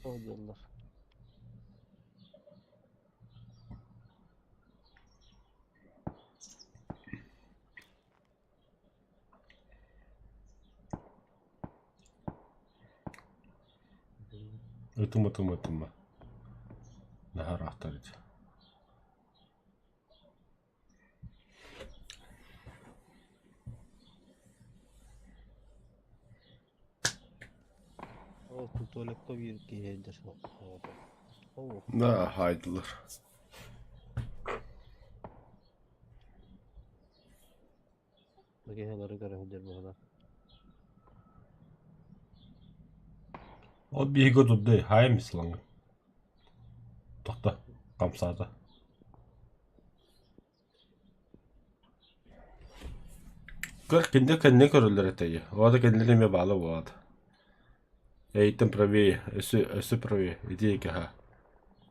Оо дииллэр. Ытыма, ытыма, ытыма. Наһаа ыраахтар ити. Ол туалекка биир киһи Оо, Да, хаайдылар. Киһилэри көрө сылдьар быһыылаах. Ол биһиги отурда хаайым ислаҥҥа. Тохто, хамсаата. Көр, кинилэр кэннэ көрөллөр этэй. Оҕото кинилэр эмиэ баала буолаат. Эйтэн правее, өссө, өссө правее, ити икки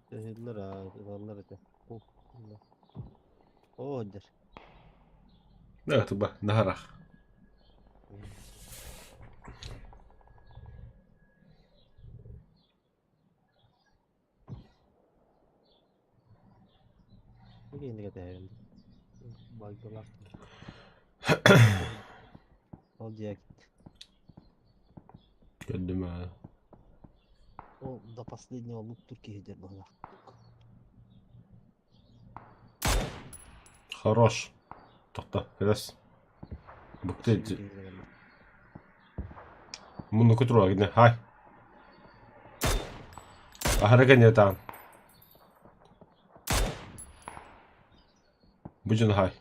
Көһүллэр аа, ылаллар этэ. Оо, дэр. Да, туба, наһарах. Киһини кэтэһэбин. Баггылаах. Ол диэкит. Көрдүм аа. Ол до последнего луктур киһи диэн быһыылаах. Хорош. Тохто, кэлэс. Букты Муннуку туруга гинэ. Хай. Аһара кэннэ таан. Бу дьон хай.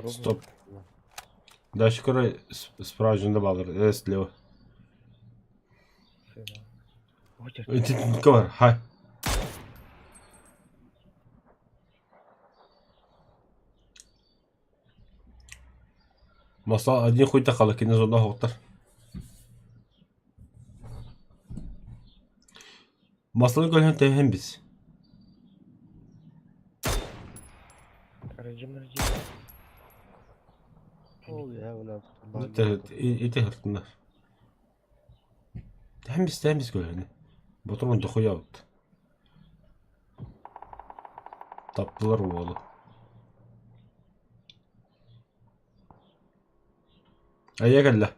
Стоп. Дальше короче, справа жында балыр. Слева. Ити бар. Хай. Масла один хуй тахала кини зона хоқтар. Масланы көрсөн тэһэн бис. Ити хыртынар. Тэһэн бис, тэһэн бис көрөһүнэ. Ботурун дохуйабыт. Таптылар уолу. Айа кэллэ.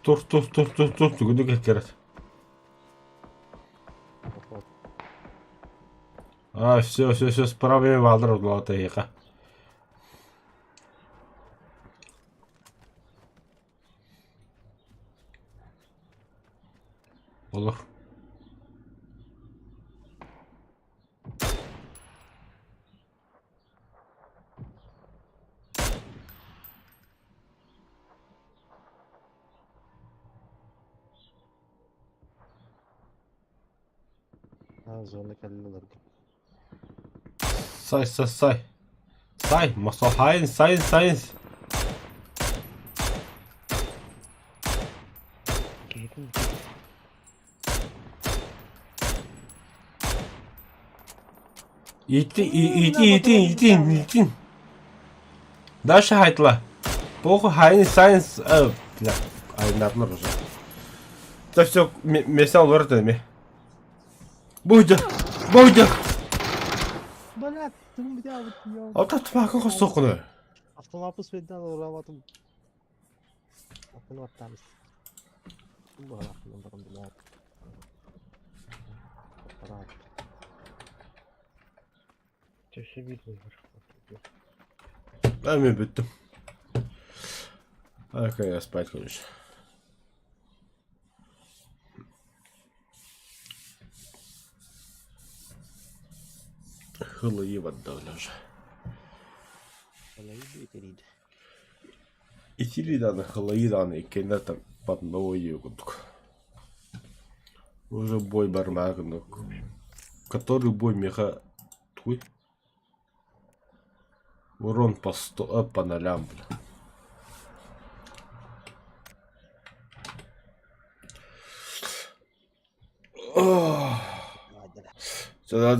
Тур, тур, тур, тур, тур, тугу кэккэрет. Проход. А, все, все, все, справа валдыр улаата эйиэхэ. Olur. А, зона кэллэ олорго. Сай, сай, сай. Сай, Мосохайн, сайн, сайн. Киһитин Иди, иди, иди, иди, иди. Дальше хайтла. Похуй, хайн, сайн, бля, айнарнар уже. Да все, места олорор эми. Будь, будь. Блядь, ты меня вот ё. Ата тмака хосоқны. Автомапус веден урабатым. Атын аттамыз. Бу барам блядь. Аппарат. все видно А мен бүттүм. А, я спать, короче. Хылыйы бадда уже. Итили дааны хылайы дааны иккеннер там подновой курдук. Уже бой бармаа гыннык. Который бой меха туй. Урон по 100, а, по нолям, бля. Ох. Сюда,